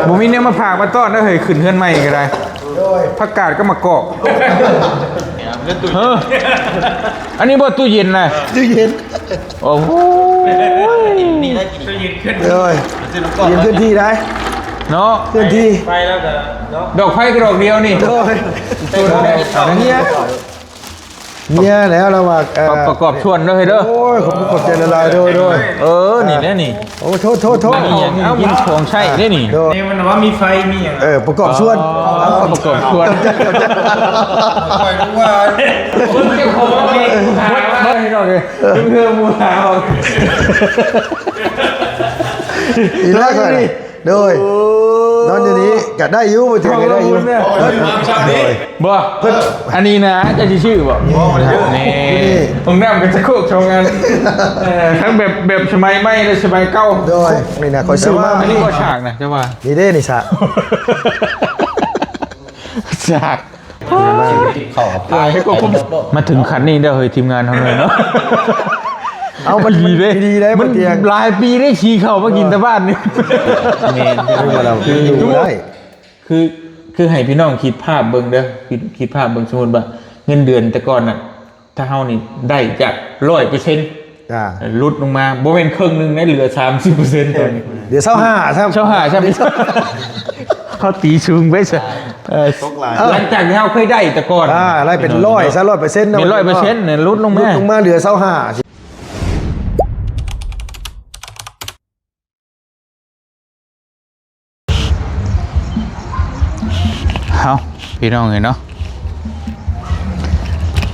ບໍ່ມີແນວມາຝາກມາຕ້ອນເດີເຮີ້ຍ ຂຶ້ນເຮືອນໃໝ່ກໍໄດ້. ໂດຍ ຜັກກາດກັບໝາກກອກ. ເຮີ້ຍ ອັນນີ້ບໍ່ ຕູ້ເຢັນນະ? ຕູ້ເຢັນ. ໂອ້ໂຫ ໂດຍ ເຢັນເຄື່ອນທີ່ໄດ້ເນາະ. ເຄື່ອນທີ່ ໄຟແລ້ວກໍເນາະ ດອກໄຟກໍດອກດຽວນີ້. ໂດຍ ເມຍ ເມຍແລ້ວລາວວ່າ ເອີ ປະກອບສ່ວນເດີເຮີ້ຍເດີ. ໂອ້ຍ ຂອບຄຸນຂອບໃຈຫຼາຍໆ. ໂດຍ ໂດຍ ເອີ ນີ້ແຫຼະນີ້. ໂອ້ ໂທດໆໆ ເອົາ ກິນຂອງໃຊ້ເດ້ນີ້. ໂດຍ ນີ້ມັນວ່າມີໄຟມີຫຍັງ. ເອີ ປະກອບສ່ວນ ອໍ ປະກອບສ່ວນ. ຂ້ອຍຮູ້ວ່າ ເຈົ້າຂອງເອງຫາວ່າໃຫ້ເນາະເອີ ເພື່ອໝູ່ຖາມ. ອີກແລ້ວຂ້ອຍ ໂດຍ ໂອ້ ນອນຢູ່ນີ້ກໍໄດ້ຢູ່ ບໍ່ເຖິງກໍໄດ້ຢູ່. ໂດຍ ບໍ່ ເພິ່ນ ອັນນີ້ນະ ເຈົ້າຊິຊື້ບໍ່? ບໍ່ ບໍ່ໄດ້ຊື້. ນີ້ ຫ້ອງນ້ຳກໍຈະໂຄກສອງອັນ ເອີ ທັງແບບ ແບບສະໄໝໃໝ່ ແລະ ສະໄໝເກົ່າ. ໂດຍ ນີ້ນະ ຂ້ອຍຊື້ມາ ອັນນີ້ກໍສາກນະ ເຈົ້າວ່າ. ນີ້ເດ້ ນີ້ສາກ ສາກ. ເຂົ້າກັບ ມາເຖິງຂັ້ນນີ້ແລ້ວເຮີ້ຍ ທີມງານເຮົາເລີຍເນາະ. ເອົາ ມັນດີເດ້ ດີເດ້ ມັນ ບໍ່ຕຽງ ຫຼາຍປີເດ້ ຂີ່ເຂົ້າມາກິນແຕ່ບ້ານນີ້. ແມ່ນ ຄືວ່າລາວຢູ່ໄດ້ ຄື ຄືໃຫ້ພີ່ນ້ອງຄິດພາບເບິ່ງເດີ ຄິດ ຄິດພາບເບິ່ງ ສົມມຸດວ່າເງິນເດືອນແຕ່ກ່ອນນະ ຖ້າເຮົານີ້ໄດ້ຈາກຮ້ອຍເປີເຊັນ ອ່າ ຫຼຸດລົງມາ ບໍ່ແມ່ນເຄິ່ງໜຶ່ງນະ ເຫຼືອສາມສິບເປີເຊັນຕອນນີ້ ເຫຼືອຊາວຫ້າຊ້ຳ ຊາວຫ້າຊ້ຳ. ເຮົາຕີສູງໄປຊະ ເອີ ຕົກຫຼາຍ ຫຼັງຈາກທີ່ເຮົາເຄີຍໄດ້ແຕ່ກ່ອນ ອ່າ ໄດ້ເປັນຮ້ອຍຊະ ຮ້ອຍເປີເຊັນເນາະ ແມ່ນຮ້ອຍເປີເຊັນນະ ຫຼຸດລົງມາ ຫຼຸດລົງມາເຫຼືອຊາວຫ້າ. ເຮົາ ພີ່ນ້ອງເອີຍເນາະ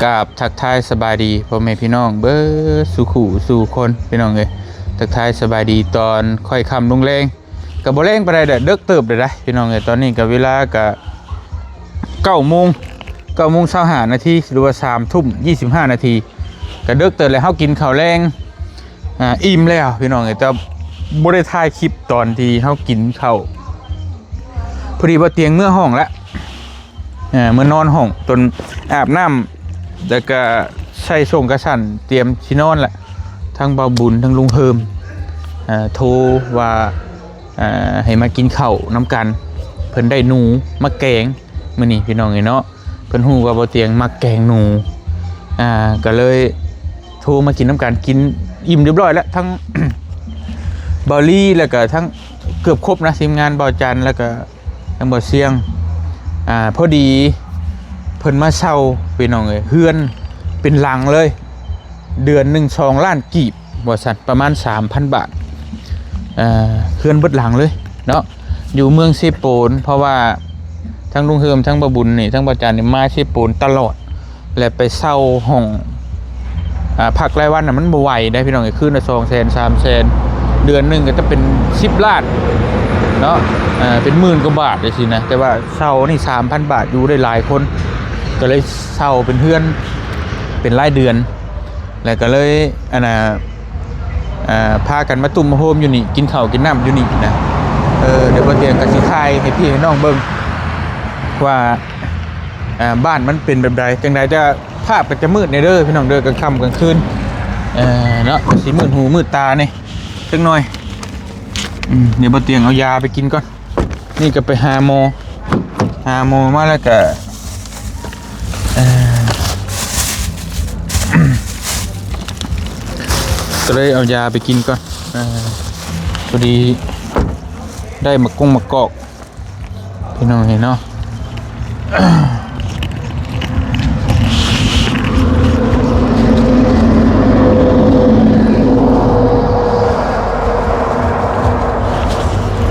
ກາບທັກທາຍສະບາຍດີພໍ່ແມ່ພີ່ນ້ອງເບິດສູ່ຄູ່ສູ່ຄົນ ພີ່ນ້ອງເອີຍ. ທັກທາຍສະບາຍດີຕອນຄ່ອຍຄ່ຳລົງແລງ ກໍບໍ່ແລງປານໃດດອກ ເດິກເຕີບເລີຍເດ້ ພີ່ນ້ອງເອີຍ. ຕອນນີ້ກໍເວລາກໍເກົ້າໂມງ ເກົ້າໂມງຊາວຫ້ານາທີ ຫຼືວ່າສາມທຸ່ມຊາວຫ້ານາທີ ກໍເດິກເຕີບແລ້ວ. ເຮົາກິນເຂົ້າແລງ ອ່າ ອີ່ມແລ້ວພີ່ນ້ອງເອີຍ ແຕ່ບໍ່ໄດ້ຖ່າຍຄລິບຕອນທີ່ເຮົາກິນເຂົ້າ. ພໍດີບໍ່ຕຽງເມືອຫ້ອງລະ ເອີ ເມືອນອນຫ້ອງ ຕົນອາບນ້ຳ ແລ້ວກະໃສ່ໂສ້ງກະສັນ ຕຽມຊິນອນລະ. ທັງບ່າວບຸນ ທັງລຸງເຮີມ ເອີ ໂທວ່າ ເອີ ໃຫ້ມາກິນເຂົ້ານຳກັນ ເພິ່ນໄດ້ໜູມາແກງມື້ນີ້ ພີ່ນ້ອງເອີຍເນາະ. ເພິ່ນຮູ້ວ່າບ່າວຕຽງມັກແກງໜູ ອ່າ ກໍເລີຍໂທມາກິນນຳກັນ ກິນອີ່ມຮຽບຮ້ອຍແລ້ວ ທັງບ່າວລີ ແລ້ວກໍທັງເກືອບຄົບນະ ທີມງານບ່າວຈັນ ແລ້ວກໍທັງບ່າວຊຽງ. ອ່າ ພໍດີເພິ່ນມາເຊົ່າ ພີ່ນ້ອງເອີຍ ເຮືອນເປັນຫຼັງເລີຍ ເດືອນໜຶ່ງສອງລ້ານກີບ ວ່າຊັ້ນ ປະມານສາມພັນບາດ ເອີ ເຮືອນເບິດຫຼັງເລີຍເນາະ ຢູ່ເມືອງເຊໂປນ. ເພາະວ່າທັງລຸງເຮີມ ທັງບ່າວບຸນນີ້ ທັງບ່າວຈັນນີ້ ມາເຊໂປນຕະຫຼອດ ແລະ ໄປເຊົ່າຫ້ອງ ອ່າ ພັກລາຍວັນນະ ມັນບໍ່ໄຫວເດ້ພີ່ນ້ອງເອີຍ ຄືນລະສອງແສນ ສາມແສນ ເດືອນໜຶ່ງກໍຈະເປັນສິບລ້ານເນາະ ເປັນໝື່ນກວ່າບາດຈັ່ງຊີ້ນະ. ແຕ່ວ່າເຊົ່ານີ້ສາມພັນບາດ ຢູ່ໄດ້ຫຼາຍຄົນ ກໍເລີຍເຊົ່າເປັນເຮືອນເປັນລາຍເດືອນ. ແລ້ວກໍເລີຍ ອັນນ່າ ອ່າ ພາກັນມາຕຸ້ມມາໂຮມຢູ່ນີ້ ກິນເຂົ້າກິນນ້ຳຢູ່ນີ້ນະ. ເອີ ດຽວບ່າວຕຽງກໍຊິຖ່າຍໃຫ້ພີ່ໃຫ້ນ້ອງເບິ່ງວ່າ ອ່າ ບ້ານມັນເປັນແບບໃດ ຈັ່ງໃດ. ແຕ່ພາບກໍຈະມືດແດ່ເດີພີ່ນ້ອງເດີ ກາງຄ່ຳກາງຄືນ ເອີ ເນາະ ກໍຊິມືດຫູມືດຕາແດ່ຈັກໜ່ອຍ. ອືມ ດຽວບ່າວຕຽງເອົາຢາໄປກິນກ່ອນ. ນີ້ກໍໄປຫາໝໍ ຫາໝໍມາແລ້ວກໍ ເອີ ກໍເລີຍເອົາຢາໄປກິນກ່ອນ. ເອີ ພໍດີໄດ້ໝາກກົງໝາກກອກ ພີ່ນ້ອງເຫັນເນາະ.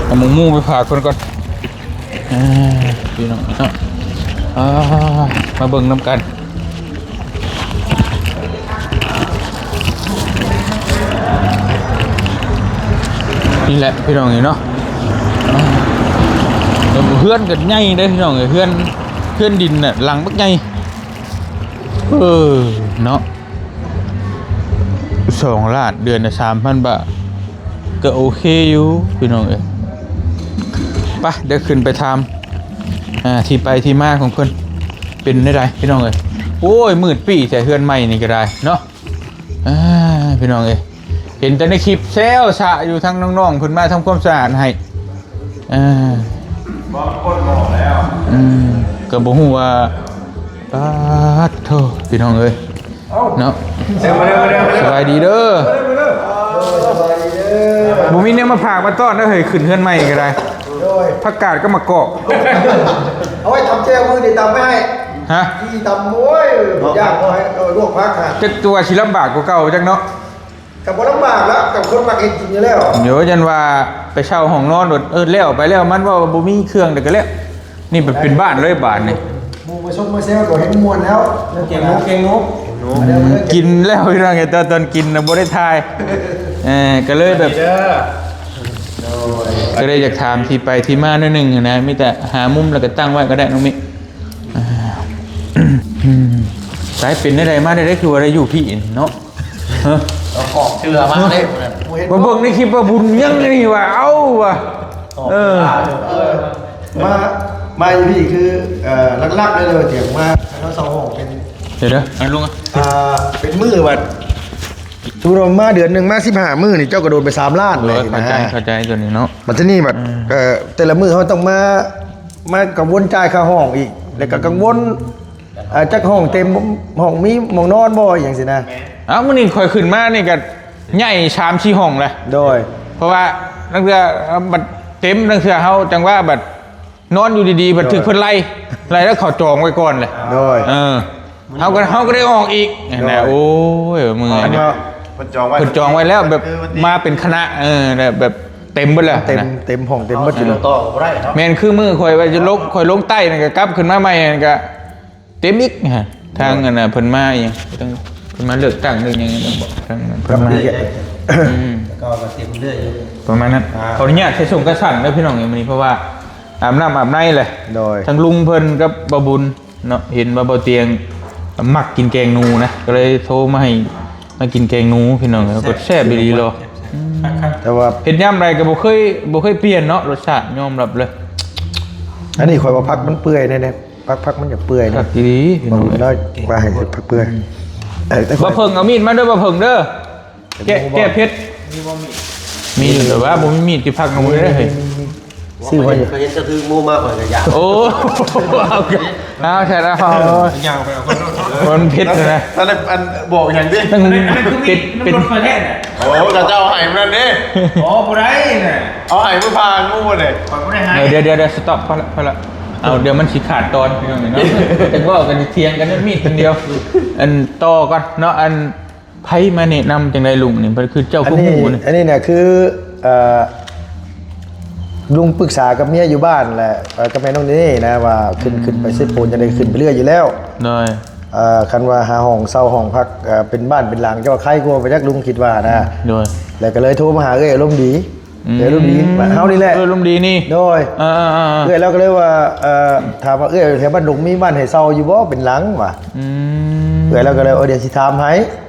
ເອົາໝູ່ໄປຝາກເພິ່ນກ່ອນ ເອີ ພີ່ນ້ອງເນາະ. ອ່າ ມາເບິ່ງນຳກັນ ນີ້ແຫຼະພີ່ນ້ອງເອີຍເນາະ. ເຮືອນກໍໃຫຍ່ເດ້ພີ່ນ້ອງເອີຍ ເຮືອນ ເຮືອນດິນນະ ຫຼັງບັກໃຫຍ່. ເອີ ເນາະ ສອງລ້ານ ເດືອນລະສາມພັນບາດ ກໍໂອເຄຢູ່ພີ່ນ້ອງເອີຍ. ໄປ ດຽວຂຶ້ນໄປຖາມ ອ່າ ທີ່ໄປທີ່ມາຂອງເພິ່ນເປັນແນວໃດພີ່ນ້ອງເອີຍ. ໂອ້ຍ ມືດປີ້ແທ້ ເຮືອນໃໝ່ນີ້ກໍໄດ້ເນາະ. ອ່າ ພີ່ນ້ອງເອີຍ ເຫັນແຕ່ໃນຄລິບແຊວຊະຢູ່ ທັງນ້ອງໆເພິ່ນມາທຳຄວາມສະອາດໃຫ້ ອ່າ ບາງຄົນເວົ້າແລ້ວ ອືມ ກໍບໍ່ຮູ້ວ່າ ປາດໂທ ພີ່ນ້ອງເອີຍ ເອົ້າ ເນາະ ເດີມາເດີມາເດີມາເດີ ສະບາຍດີເດີ ມາເດີມາເດີ ເອີ ສະບາຍດີເດີ ບໍ່ມີແນວມາຝາກມາຕ້ອນເດີ ເຮີ້ຍ ຂຶ້ນເຮືອນໃໝ່ກໍໄດ້ ໂດຍ ຜັກກາດກັບໝາກກອກ ເອົາໄວ້ຕຳແຈ່ວ ມື້ນີ້ຕຳໄວ້ໃຫ້ ຮະ ທີ່ຕຳ ໂອ້ຍ ຢາກເອົາໃຫ້ ເອີ ລວກຜັກຫັ້ນ ຈັກຕົວຊິລຳບາກກວ່າເກົ່າຈັກເນາະ. ກໍບໍ່ລຳບາກແລ້ວ ກັບຄົນມັກເຮັດກິນຢູ່ແລ້ວ ໂຍ ຢ້ານວ່າໄປເຊົ່າຫ້ອງນອນໂດດ ເອີ ແລ້ວໄປແລ້ວ ມັນເວົ້າວ່າບໍ່ມີເຄື່ອງ ແລ້ວກໍແລ້ວ ນີ້ເປັນ ເປັນບ້ານເລີຍບາດນີ້ ໝູ່ມາຊົມມາແຊວກໍເຫັນມ່ວນແລ້ວ ເກັ່ງນົກ ເກັ່ງນົກ ມາເດີ ມາເດີ ກິນແລ້ວພີ່ນ້ອງເອີຍ ແຕ່ຕອນກິນນະບໍ່ໄດ້ຖ່າຍ ເອີ ກໍເລີຍແບບ ໂດຍ ກໍເລີຍຢາກຖາມທີ່ໄປທີ່ມາໜ້ອຍໜຶ່ງຫັ້ນນະ ມີແຕ່ຫາມຸມແລ້ວກໍຕັ້ງໄວ້ກໍໄດ້ນ້ອງມິ ສາຍເປັນແນວໃດມາແນວໃດ ຄືວ່າໄດ້ຢູ່ພີ້ເນາະ? ຮະ ອອກເທື່ອມາເດ້ ມາເບິ່ງໃນຄລິບວ່າບຸນຫຍັງນີ້ວ່າ ເອົ້າວ່າ ເອີ ເອີ ມາ ມາຢູ່ພີ້ຄື ເອີ ຫຼັກໆເລີຍ ຕຽງມາເຮົາເຊົ່າຫ້ອງເປັນ ດຽວໆ ອັນລຸງ ອ່າ ເປັນມື້ວ່າ ສົມມຸດວ່າມາເດືອນໜຶ່ງ ມາສິບຫ້າມື້ນີ້ ເຈົ້າກໍໂດນໄປສາມລ້ານເລີຍ ເອີ ເຂົ້າໃຈ ນະ ເຂົ້າໃຈຕົວນີ້ເນາະ ບັດທີນີ້ບັດ ອືມ ເອີ ແຕ່ລະມື້ເຮົາຕ້ອງມາ ມາກັງວົນຈ່າຍຄ່າຫ້ອງອີກ ແລ້ວກໍກັງວົນ ອ່າ ຈັກຫ້ອງເຕັມ ຫ້ອງມີໝ່ອງນອນບໍ່ ອີ່ຫຍັງຊີ້ນະ ເອົ້າ ມື້ນີ້ຂ້ອຍຂຶ້ນມານີ້ກໍໃຫຍ່ສາມສີ່ຫ້ອງແຫຼະ ໂດຍ ເພາະວ່າລາງເທື່ອບັດເຕັມ ລາງເທື່ອເຮົາຈັງຫວະບັດນອນຢູ່ດີໆ ບັດຖືກເພິ່ນໄລ່ ໂດຍ ໄລ່ແລ້ວເຂົາຈອງໄວ້ກ່ອນແຫຼະ ໂດຍ ເອີ ເຮົາກໍ ເຮົາກໍໄດ້ອອກອີກ ໂດຍ ຫັ້ນນະ ໂອ້ຍ ເມື່ອຍ ເພິ່ນວ່າ ເພິ່ນຈອງໄວ້ ເພິ່ນຈອງໄວ້ແລ້ວ ແບບ ຄືວັນທີ ມາເປັນຄະນະ ເອີ ແບບເຕັມເບິດແລ້ວ ເຕັມ ນະ ເຕັມຫ້ອງເຕັມເບິດຢູ່ ຕໍ່ບໍ່ໄດ້ເນາະ ແມ່ນຄືມື້ຂ້ອຍວ່າຈະລົງ ຂ້ອຍລົງໃຕ້ນັ້ນກໍກັບຂຶ້ນມາໃໝ່ນັ້ນກໍ ເຕັມອີກຮະ ທາງອັນນ່າເພິ່ນມາອີ່ຫຍັງ ທາງເພິ່ນມາເລືອກຕັ້ງເລື່ອງຫຍັງ ທາງເພິ່ນມາ ອືມ ແລ້ວກໍເຕັມເລື້ອຍຢູ່ ປະມານນັ້ນ ອ່າ ຂໍອະນຸຍາດໃສ່ສົ່ງກະສັນເດີພີ່ນ້ອງ ມື້ນີ້ ເພາະວ່າອາບນ້ຳອາບໃນແຫຼະ ໂດຍ ທັງລຸງເພິ່ນກັບບ່າວບຸນເນາະ ເຫັນວ່າບ່າວຕຽງມັກກິນແກງໜູນະ ກໍເລີຍໂທມາໃຫ້ມາກິນແກງໜູພີ່ນ້ອງ ແຊບ ກໍແຊບອີ່ຫຼີເນາະ ແຕ່ວ່າເຮັດຍາມໃດກໍບໍ່ເຄີຍ ບໍ່ເຄີຍປ່ຽນເນາະ ລົດຊາດຍອມຮັບເລີຍ ອັນນີ້ຂ້ອຍວ່າຜັກມັນເປື່ອຍແນ່ໆ ຜັກ ຜັກມັນຢາກເປື່ອຍ ຄັກອີ່ຫຼີພີ່ນ້ອງ ເອີຍ ວ່າໃຫ້ຜັກເປື່ອຍ ອືມ ເອີ ແຕ່ຂ້ອຍ ບໍ່ເພິ່ງ ເອົາມີດມາເດີ ບໍ່ເພິ່ງເດີ ແກ້ ແກ້ເຜັດ ມີບໍ່ມີດ? ມີ ແຕ່ວ່າບໍ່ມີມີດຊິຜັກໜູເດ້ ມີ ເຮີ້ຍ ມີ ມີ ຊື້ໄວ້ຢູ່ ເຄີຍເຫັນ ເຄີຍເຫັນເຈົ້າຖືໝູມາ ຂ້ອຍກໍຢາກ ໂອ້ ເອົາ ເອົາ ເອົາ ເອົາ ເອົາ ເອົາ ເອົາ ເອົາ ເອົາ ມັນເຜັດນະ ອັນນັ້ນ ອັນ ບອກຫຍັງຕິ ເປັດ ເປັດ ໂອ້ ຂະເຈົ້າໃຫ້ມັນນັ້ນເດ້ ໂອ້ ບໍ່ໄດ້ນະ ເອົາໃຫ້ມື້ພາງູເດ້ ຂ້ອຍບໍ່ໄດ້ໃຫ້ ເອີ ດຽວ ດຽວ ດຽວ ສະຕັອບ ພໍລະ ພໍລະ ເອົາ ດຽວມັນຊິຂາດຕອນ ພີ່ນ້ອງເອີຍເນາະ ຈັກເວົ້າກັນ ຖຽງກັນເລື່ອງມີດຄົນດຽວ ອັນ ຕໍ່ກ່ອນເນາະ ອັນ ໃຜມາແນະນຳຈັ່ງໃດລຸງນີ້ ຄືເຈົ້າຄືຮູ້ນີ້ ອັນນີ້ນະຄື ເອີ ລຸງປຶກສາກັບເມຍຢູ່ບ້ານແຫຼະ ເອີ ກັບແມ່ນ້ອງເນເນນະ ວ່າຂຶ້ນ ອືມ ຂຶ້ນໄປເຊໂປນຈັ່ງໃດ ຂຶ້ນໄປເລື້ອຍຢູ່ແລ້ວ ໂດຍ ເອີ ຄັນວ່າຫາຫ້ອງເຊົ່າຫ້ອງພັກ ເອີ ເປັນບ້ານເປັນຫຼັງ ເຈົ້າວ່າໃຄກວ່າໄປຈັກ ລຸງຄິດວ່ານະ ໂດຍ ແລ້ວກໍເລີຍໂທມາຫາເອື້ອຍອາລົມດີ ອືມ ເອື້ອຍອາລົມດີ ເຮົານີ້ແຫຼະ ເອື້ອຍອາລົມດີນີ້ ໂດຍ ເອີໆໆໆ ເອື້ອຍລາວກໍເລີຍວ່າ ເອີ ຖາມວ່າເອື້ອຍແຖວບ້ານດົງມີບ້ານໃຫ້ເຊົ່າຢູ່ບໍ່ເປັນຫຼັງວ່າ ອືມ ເອື້ອຍລາວກໍເລີຍ ເອີ ດຽວຊິຖາມໃຫ້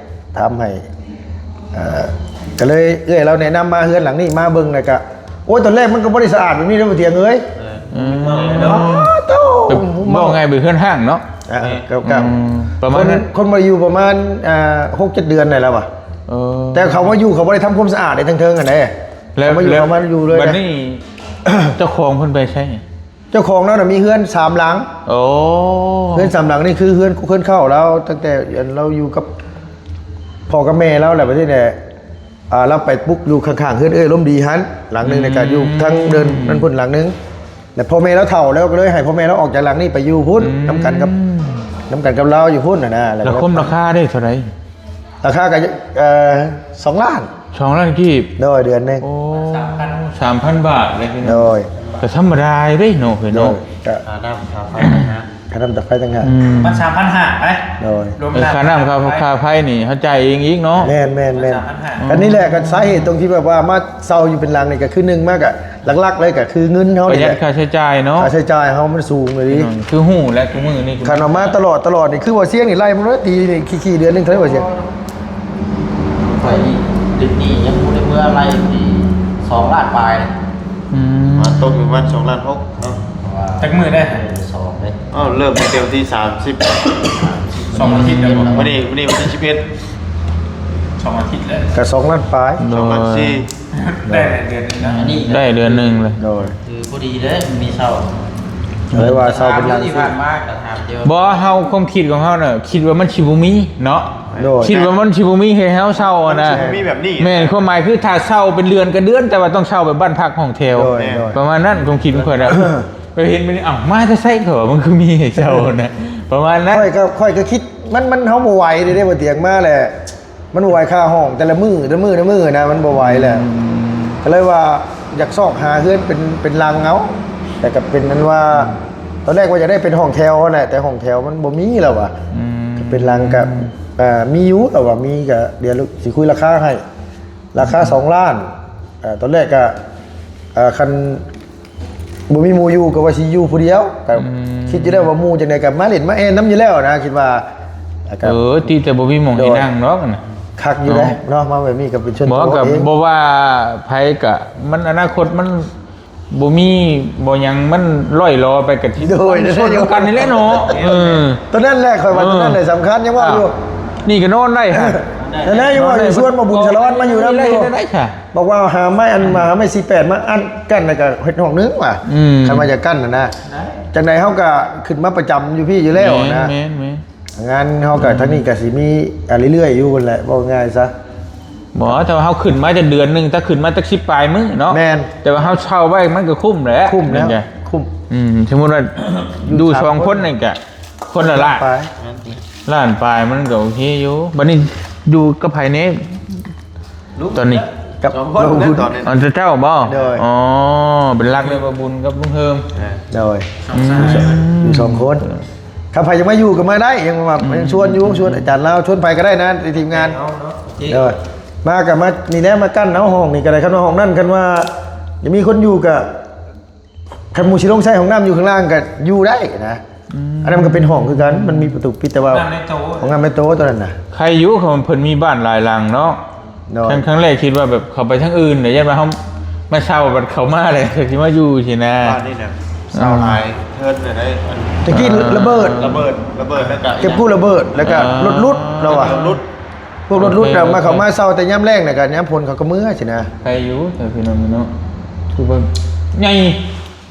ຖາມໃຫ້ ເອີ ກໍເລີຍເອື້ອຍລາວແນະນຳມາເຮືອນຫຼັງນີ້ ມາເບິ່ງແລ້ວກະ ໂອ້ຍ ຕອນແລກມັນກໍບໍ່ໄດ້ສະອາດແບບນີ້ເດ້ ບໍ່ຖຽງເອີຍ ເອີ ເອີ ເວົ້າງ່າຍເປັນເຮືອນຮ້າງເນາະ ເອີ ກໍ ອືມ ປະມານນັ້ນ ຄົນ ຄົນບໍ່ໄດ້ຢູ່ປະມານ ອ່າ ຫົກເຈັດເດືອນໄດ້ແລ້ວວ່າ ເອີ ແຕ່ເຂົາມາຢູ່ ເຂົາບໍ່ໄດ້ທຳຄວາມສະອາດໃນເທິງໆຫັ້ນເດ້ ແລ້ວ ເຂົາມາຢູ່ ແລ້ວ ເຂົາມາຢູ່ເລີຍ ບັດນີ້ ເຈົ້າຂອງເພິ່ນໄປໃສ? ເຈົ້າຂອງລາວນະມີເຮືອນສາມຫຼັງ ໂອ້ ເຮືອນສາມຫຼັງນີ້ຄືເຮືອນ ເຮືອນເກົ່າລາວ ຕັ້ງແຕ່ລາວຢູ່ກັບພໍ່ກັບແມ່ລາວແຫຼະ ບັດນີ້ແຫຼະ ອ່າ ລາວໄປປຸກຢູ່ຂ້າງໆເຮືອນເອື້ອຍອາລົມດີຫັ້ນ ຫຼັງໜຶ່ງ ອືມ ແລ້ວກໍຢູ່ທາງເດີ່ນນັ້ນພຸ້ນຫຼັງໜຶ່ງ ແລ້ວພໍ່ແມ່ລາວເຖົ້າແລ້ວ ກໍເລີຍໃຫ້ພໍ່ແມ່ລາວອອກຈາກຫຼັງນີ້ໄປຢູ່ພຸ້ນ ອືມ ນຳກັນກັບ ນຳກັນກັບລາວຢູ່ພຸ້ນຫັ້ນນະ ແລ້ວ ລະຄົມລາຄາເດ້ເທົ່າໃດ? ລາຄາກໍ ເອີ ສອງລ້ານ ສອງລ້ານກີບ ໂດຍ ເດືອນໜຶ່ງ ໂອ້ ສາມພັນ ສາມພັນບາດເລີຍພີ່ນ້ອງ ໂດຍ ກໍທຳມະດາເດ້ເນາະ ເອີຍເນາະ ໂດຍ ກໍຄ່ານ້ຳຄ່າໄຟຕ່າງຫາກ ຄ່ານ້ຳຄ່າໄຟຕ່າງຫາກ ອືມ ມັນສາມພັນຫ້າໄດ໋ ໂດຍ ລວມ ເອີ ຄ່ານ້ຳຄ່າ ຄ່າໄຟນີ້ເຮົາຈ່າຍເອງອີກເນາະ ແມ່ນໆໆ ສາມພັນຫ້າ ອືມ ອັນນີ້ແຫຼະ ກໍສາເຫດຕົງທີ່ແບບວ່າມາເຊົ່າຢູ່ເປັນຫຼັງນີ້ ກໍຄືໜຶ່ງມາກໍ ຫຼັກໆເລີຍກໍຄືເງິນເຮົານີ້ແຫຼະ ປະຢັດຄ່າໃຊ້ຈ່າຍເນາະ ຄ່າໃຊ້ຈ່າຍເຮົາມັນສູງເລີຍ ຄືຮູ້ແຫຼະ ທຸກມື້ນີ້ ຄັນວ່າມາຕະຫຼອດ ຕະຫຼອດນີ້ ຄືວ່າສຽງນີ້ໄລ່ໝົດເລີຍ ປີນີ້ ຂີ້ໆເດືອນໜຶ່ງເທົ່າໃດວ່າສຽງ ຂ້ອຍນີ້ ເດືອນນີ້ຍັງບໍ່ໄດ້ເມືອໄລ່ທີ່ສອງລ້ານປາຍ ອືມ ມາຕົກຢູ່ປະມານສອງລ້ານຫົກເນາະ ຈັກມື້ໄດ້ ເດືອນສອງເດ້ ອ້າວ ເລີ່ມຕັ້ງແຕ່ວັນທີສາມສິບ ສອງອາທິດແລ້ວບໍ່ ມື້ນີ້ ມື້ນີ້ວັນທີສິບເອັດ ສອງອາທິດແລ້ວ ກໍສອງລ້ານປາຍ ໂດຍ ສອງລ້ານສີ່ ໄດ້ເດືອນໜຶ່ງນະ ອັນນີ້ໄດ້ເດືອນໜຶ່ງເລີຍ ໂດຍ ຄື ບໍ່ດີເດ້ ມີເຊົ່າ ເລີຍວ່າເຊົ່າເປັນຫຼັງ ທີ່ຜ່ານມາກໍຖາມຢູ່ ບໍ່ ເຮົາ ຄວາມຄິດຂອງເຮົານະ ຄິດວ່າມັນຊິບໍ່ມີເນາະ ໂດຍ ຄິດວ່າມັນຊິບໍ່ມີໃຫ້ເຮົາເຊົ່າຫັ້ນນະ ມັນຊິບໍ່ມີແບບນີ້ ແມ່ນ ຄວາມໝາຍຄືຖ້າເຊົ່າເປັນເດືອນກໍເດືອນ ແຕ່ວ່າຕ້ອງເຊົ່າແບບບ້ານພັກຫ້ອງແຖວ ໂດຍ ໂດຍ ປະມານນັ້ນ ຄວາມຄິດຂອງຂ້ອຍນະ ຂ້ອຍເຫັນມັນ ອ້າວ ມາແຕ່ໃສ ເຂົາວ່າມັນຄືມີໃຫ້ເຊົ່ານະ ປະມານນັ້ນ ຂ້ອຍກໍ ຂ້ອຍກໍຄິດ ມັນ ມັນ ເຮົາບໍ່ໄຫວເດ້ ບໍ່ຕຽງມາແຫຼະ ມັນບໍ່ໄຫວຄ່າຫ້ອງແຕ່ລະມື້ ແຕ່ລະມື້ ແຕ່ລະມື້ນະ ມັນບໍ່ໄຫວແຫຼະ ອືມ ກໍເລີຍວ່າຢາກຊອກຫາເຮືອນເປັນ ເປັນຫຼັງເອົາ ແຕ່ກໍເປັນນັ້ນວ່າ ອືມ ຕອນແລກວ່າຢາກໄດ້ເປັນຫ້ອງແຖວຫັ້ນແຫຼະ ແຕ່ຫ້ອງແຖວມັນບໍ່ມີແລ້ວວ່າ ອືມ ເປັນຫຼັງກໍ ເອີ ມີຢູ່ ແຕ່ວ່າມີກໍດຽວຊິຄຸຍລາຄາໃຫ້ ລາຄາສອງລ້ານ ເອີ ຕອນແລກກໍ ເອີ ຄັນ ບໍ່ມີໝູ່ຢູ່ກໍວ່າຊິຢູ່ຜູ້ດຽວ ກໍ ອືມ ຄິດຢູ່ແລ້ວວ່າໝູ່ຈັ່ງໃດກໍມາຫຼິ້ນມາແອ່ນນຳຢູ່ແລ້ວນະ ຄິດວ່າ ແລ້ວກໍ ເອີ ຕິແຕ່ບໍ່ມີໝ່ອງໃຫ້ ໂດຍ ນັ່ງດອກນະ ຄັກຢູ່ເດ້ເນາະ ເນາະ ມາແບບນີ້ກໍເປັນສ່ວນຕົວເອງ ບໍ່ ກໍບໍ່ວ່າໃຜກໍ ມັນ ອະນາຄົດມັນບໍ່ມີບໍ່ຫຍັງ ມັນລ່ອຍຫຼໍໄປກໍ ໂດຍ ຊົນກັນນີ້ແຫຼະເນາະ ເອີ ຕົວນັ້ນແຫຼະ ຂ້ອຍວ່າ ເອີ ຕົວນັ້ນແຫຼະສຳຄັນ ຍັງເວົ້າຢູ່ ນີ້ກໍນອນໄດ້ຫັ້ນ ນັ້ນແຫຼະ ຍັງວ່າຢູ່ ນອນໄດ້ ຊວນບໍ່ບຸນສາລະວັດມາຢູ່ນຳຢູ່ ໄດ້ ໄດ້ ໄດ້ ບອກວ່າຫາໄມ້ອັນ ມາຫາໄມ້ສີ່ແປດມາອັດກັ້ນ ແລ້ວກໍເຮັດຫ້ອງໜຶ່ງວ່າ ອືມ ຄັນວ່າຢາກກັ້ນຫັ້ນນະ ຈັ່ງໃດເຮົາກໍຂຶ້ນມາປະຈຳຢູ່ພີ້ຢູ່ແລ້ວນະ ແມ່ນໆ ງານເຮົາກໍ ອືມ ທາງນີ້ກໍຊິມີ ອ່າ ເລື້ອຍໆຢູ່ຫັ້ນແຫຼະ ເວົ້າງ່າຍຊະ ບໍ່ ແຕ່ວ່າເຮົາຂຶ້ນມາຈະເດືອນໜຶ່ງ ຖ້າຂຶ້ນມາຈັກສິບປາຍມື້ເນາະ ແມ່ນ ແຕ່ວ່າເຮົາເຊົ່າໄວ້ມັນກໍຄຸ້ມແຫຼະ ຄຸ້ມແລ້ວ ແມ່ນຈ້ະ ຄຸ້ມ ອືມ ສົມມຸດວ່າຢູ່ສອງຄົນນີ້ກໍ ຄົນລະລ້ານປາຍ ລ້ານປາຍມັນກໍໂອເຄຢູ່ ບັດນີ້ຢູ່ກັບໃຜແດ່ ຕອນນີ້ ກັບ ສອງຄົນ ເຈົ້າ ຕອນນີ້ ອໍ ເຈົ້າບໍ່ ໂດຍ ອໍ ເປັນຫຼັກເລີຍ ບ່າວບຸນກັບລຸງເຮີມ ໂດຍ ອືມ ຢູ່ສອງຄົນ ຖ້າໃຜຢາກມາຢູ່ກໍມາໄດ້ ຍັງວ່າ ອືມ ຍັງຊວນຢູ່ ຊວນອາຈານລາວ ຊວນໃຜກໍໄດ້ນະ ໃນທີມງານ ໂດຍ ມາກໍມານີ້ແຫຼະ ມາກັ້ນເອົາຫ້ອງນີ້ກໍໄດ້ ຄັນວ່າຫ້ອງນັ້ນ ຄັນວ່າຍັງມີຄົນຢູ່ກໍ ຄັນໝູ່ຊິລົງໃຊ້ຫ້ອງນ້ຳຢູ່ຂ້າງລ່າງກໍຢູ່ໄດ້ນະ ອືມ ອັນນັ້ນມັນກໍເປັນຫ້ອງຄືກັນ ມັນມີປະຕູປິດ ແຕ່ວ່າຫ້ອງນ້ຳໃນໂຕ ຫ້ອງນ້ຳໃນໂຕຕົວນັ້ນນະ ໃຄຢູ່ ເຂົາເພິ່ນມີບ້ານຫຼາຍຫຼັງເນາະ ໂດຍ ຄັ້ງ ຄັ້ງແລກຄິດວ່າແບບເຂົາໄປທາງອື່ນ ແລ້ວຢ້ານວ່າເຮົາມາເຊົ່າ ບັດເຂົາມາແລ້ວ ເຂົາຊິມາຢູ່ຊີ້ນະ ບ້ານນີ້ນະ ເຊົ່າຫຼາຍເທີນເລີຍໄດ໋ ຕະກີ້ ເອີ ລະເບີດ ລະເບີດ ລະເບີດ ແລ້ວກໍເກັບກູ້ລະເບີດ ແລ້ວກໍ ເອີ ລົດຫຼຸດ ລາວວ່າ ລົດຫຼຸດ ພວກລົດຫຼຸດ ໂອເຄ ນະ ໂອເຄ ມາ ເຂົາມາເຊົ່າແຕ່ຍາມແລງນະ ກໍຍາມຝົນເຂົາກໍເມືອຊີ້ນະ ໃຄຢູ່ ແຕ່ພີ່ນ້ອງເນາະ ຄືວ່າໃຫຍ່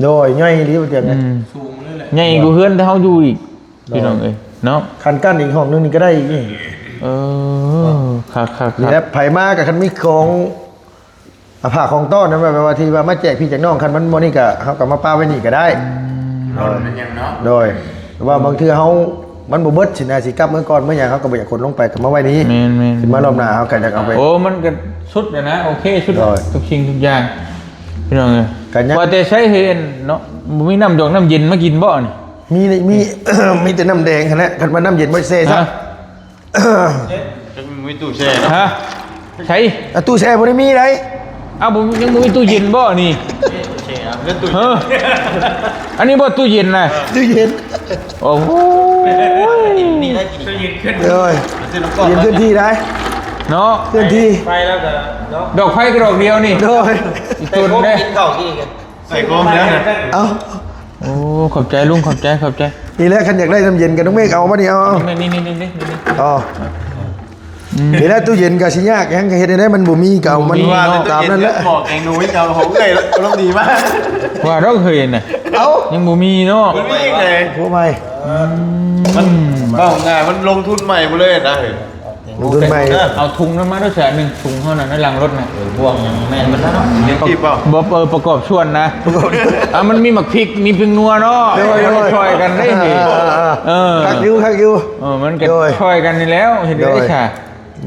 ໂດຍ ໃຫຍ່ອີ່ຫຼີ ບໍ່ຕຽງ ອືມ ສູງເລີຍແຫຼະ ໃຫຍ່ກວ່າເຮືອນທີ່ເຮົາຢູ່ອີກ ໂດຍ ພີ່ນ້ອງເອີຍເນາະ ຄັນກັ້ນອີກຫ້ອງໜຶ່ງນີ້ກໍໄດ້ອີກນີ້ ເອີ ຄັກໆໆ ນີ້ແຫຼະ ໃຜມາກໍຄັນມີຂອງ ອ່າ ຜ້າຂອງຕ້ອນນັ້ນ ແບບວ່າທີ່ວ່າມາແຈກພີ່ແຈກນ້ອງ ຄັນມັນບໍ່ນີ້ກໍ ເຮົາກໍມາປະໄວ້ນີ້ກໍໄດ້ ອືມ ໂດຍ ເປັນຫຍັງເນາະ ໂດຍ ວ່າບາງເທື່ອເຮົາ ມັນບໍ່ເບິດຊີ້ນະ ຊິກັບເມືອກ່ອນເມືອຫຍັງ ເຮົາກໍບໍ່ຢາກຂົນລົງໄປ ກໍມາໄວ້ນີ້ ແມ່ນໆ ຂຶ້ນມາລອບໜ້າເຮົາກໍຢາກເອົາໄປ ໂອ້ ມັນກໍສຸດແລ້ວນະ ໂອເຄ ສຸດ ໂດຍ ທຸກສິ່ງທຸກຢ່າງ ພີ່ນ້ອງເອີຍ ກໍຍັງ ວ່າແຕ່ໃຊ້ເຫັນເນາະ ບໍ່ມີນ້ຳດອກນ້ຳເຢັນມາກິນບໍ່ນີ້ ມີ ມີ ມີແຕ່ນ້ຳແດງຫັ້ນແຫຼະ ຄັນວ່ານ້ຳເຢັນບໍ່ແຊ່ຊ້ຳ ຮະ? ຈັກມີຕູ້ແຊ່ເນາະ ຮະ? ໃສ? ອ່ະ ຕູ້ແຊ່ບໍ່ໄດ້ມີໃດ໋ ອ້າວ ບໍ່ ຍັງບໍ່ມີຕູ້ເຢັນບໍ່ນີ້? ເອີ ຕູ້ແຊ່ ເອີ ຕູ້ເຢັນ ຮະ? ອັນນີ້ບໍ່ຕູ້ເຢັນນະ? ຕູ້ເຢັນ ໂອ້ໂຫ ນີ້ໄດ້ກິນ ຕູ້ເຢັນຂຶ້ນ ໂດຍ ຕູ້ເຢັນເຄື່ອນທີ່ໄດ້ ເນາະ ເຄື່ອນທີ່ ໄປແລ້ວກໍເນາະ ດອກໄຟກໍດອກດຽວນີ້ ໂດຍ ອີກຕົ້ນເດ້ ກິນເຂົ້າກີ້ກັນ ໃສ່ໂຄມແລ້ວ ເອົ້າ ໂອ້ ຂອບໃຈລຸງ ຂອບໃຈ ຂອບໃຈ ນີ້ແຫຼະ ຄັນຢາກໄດ້ນ້ຳເຢັນກໍຕ້ອງເມກເອົາ ບັດນີ້ເອົາ ນີ້ ນີ້ ນີ້ ອໍ ອືມ ນີ້ແຫຼະ ຕູ້ເຢັນກໍຊິຍາກຫຍັງ ເຮັດແນວໃດມັນບໍ່ມີ ກໍເອົາມັນ ບໍ່ມີເນາະ ຕາມນັ້ນແຫຼະ ໝໍ້ແກງໜູເຈົ້າຂອງເອື້ອຍ ອາລົມດີມາກ ວ່າດອກເຮີຍນະ ເອົ້າ ຍັງບໍ່ມີເນາະ ບໍ່ມີອີກເລີຍ ໂອ້ ໃໝ່ ອືມ ມັນ ເວົ້າງ່າຍ ມັນລົງທຶນໃໝ່ໝົດເລີຍນະ ລົງທຶນໃໝ່ ເອົາທຸງນັ້ນມາດ້ວຍຊະ ໜຶ່ງທຸງເຮົານັ້ນ ໃນຫຼັງລົດນະ ເອີ ບ່ວງຫຍັງແມ່ນໝົດແລ້ວເນາະ ຍັງກີບບໍ່? ບໍ່ ເອີ ປະກອບສ່ວນນະ ປະກອບ ອ່າ ມັນມີໝາກພິກ ມີພິກນົວເນາະ ໂດຍ ໂດຍ ຊ່ອຍກັນໄດ້ນີ້ ເອີ ເອີ ເອີ ເອີ ຄັກຢູ່ ຄັກຢູ່ ເອີ ມັນກໍ ໂດຍ ຊ່ອຍກັນນີ້ແລ້ວ ເຮັດໄດ້ ໂດຍ ຊະ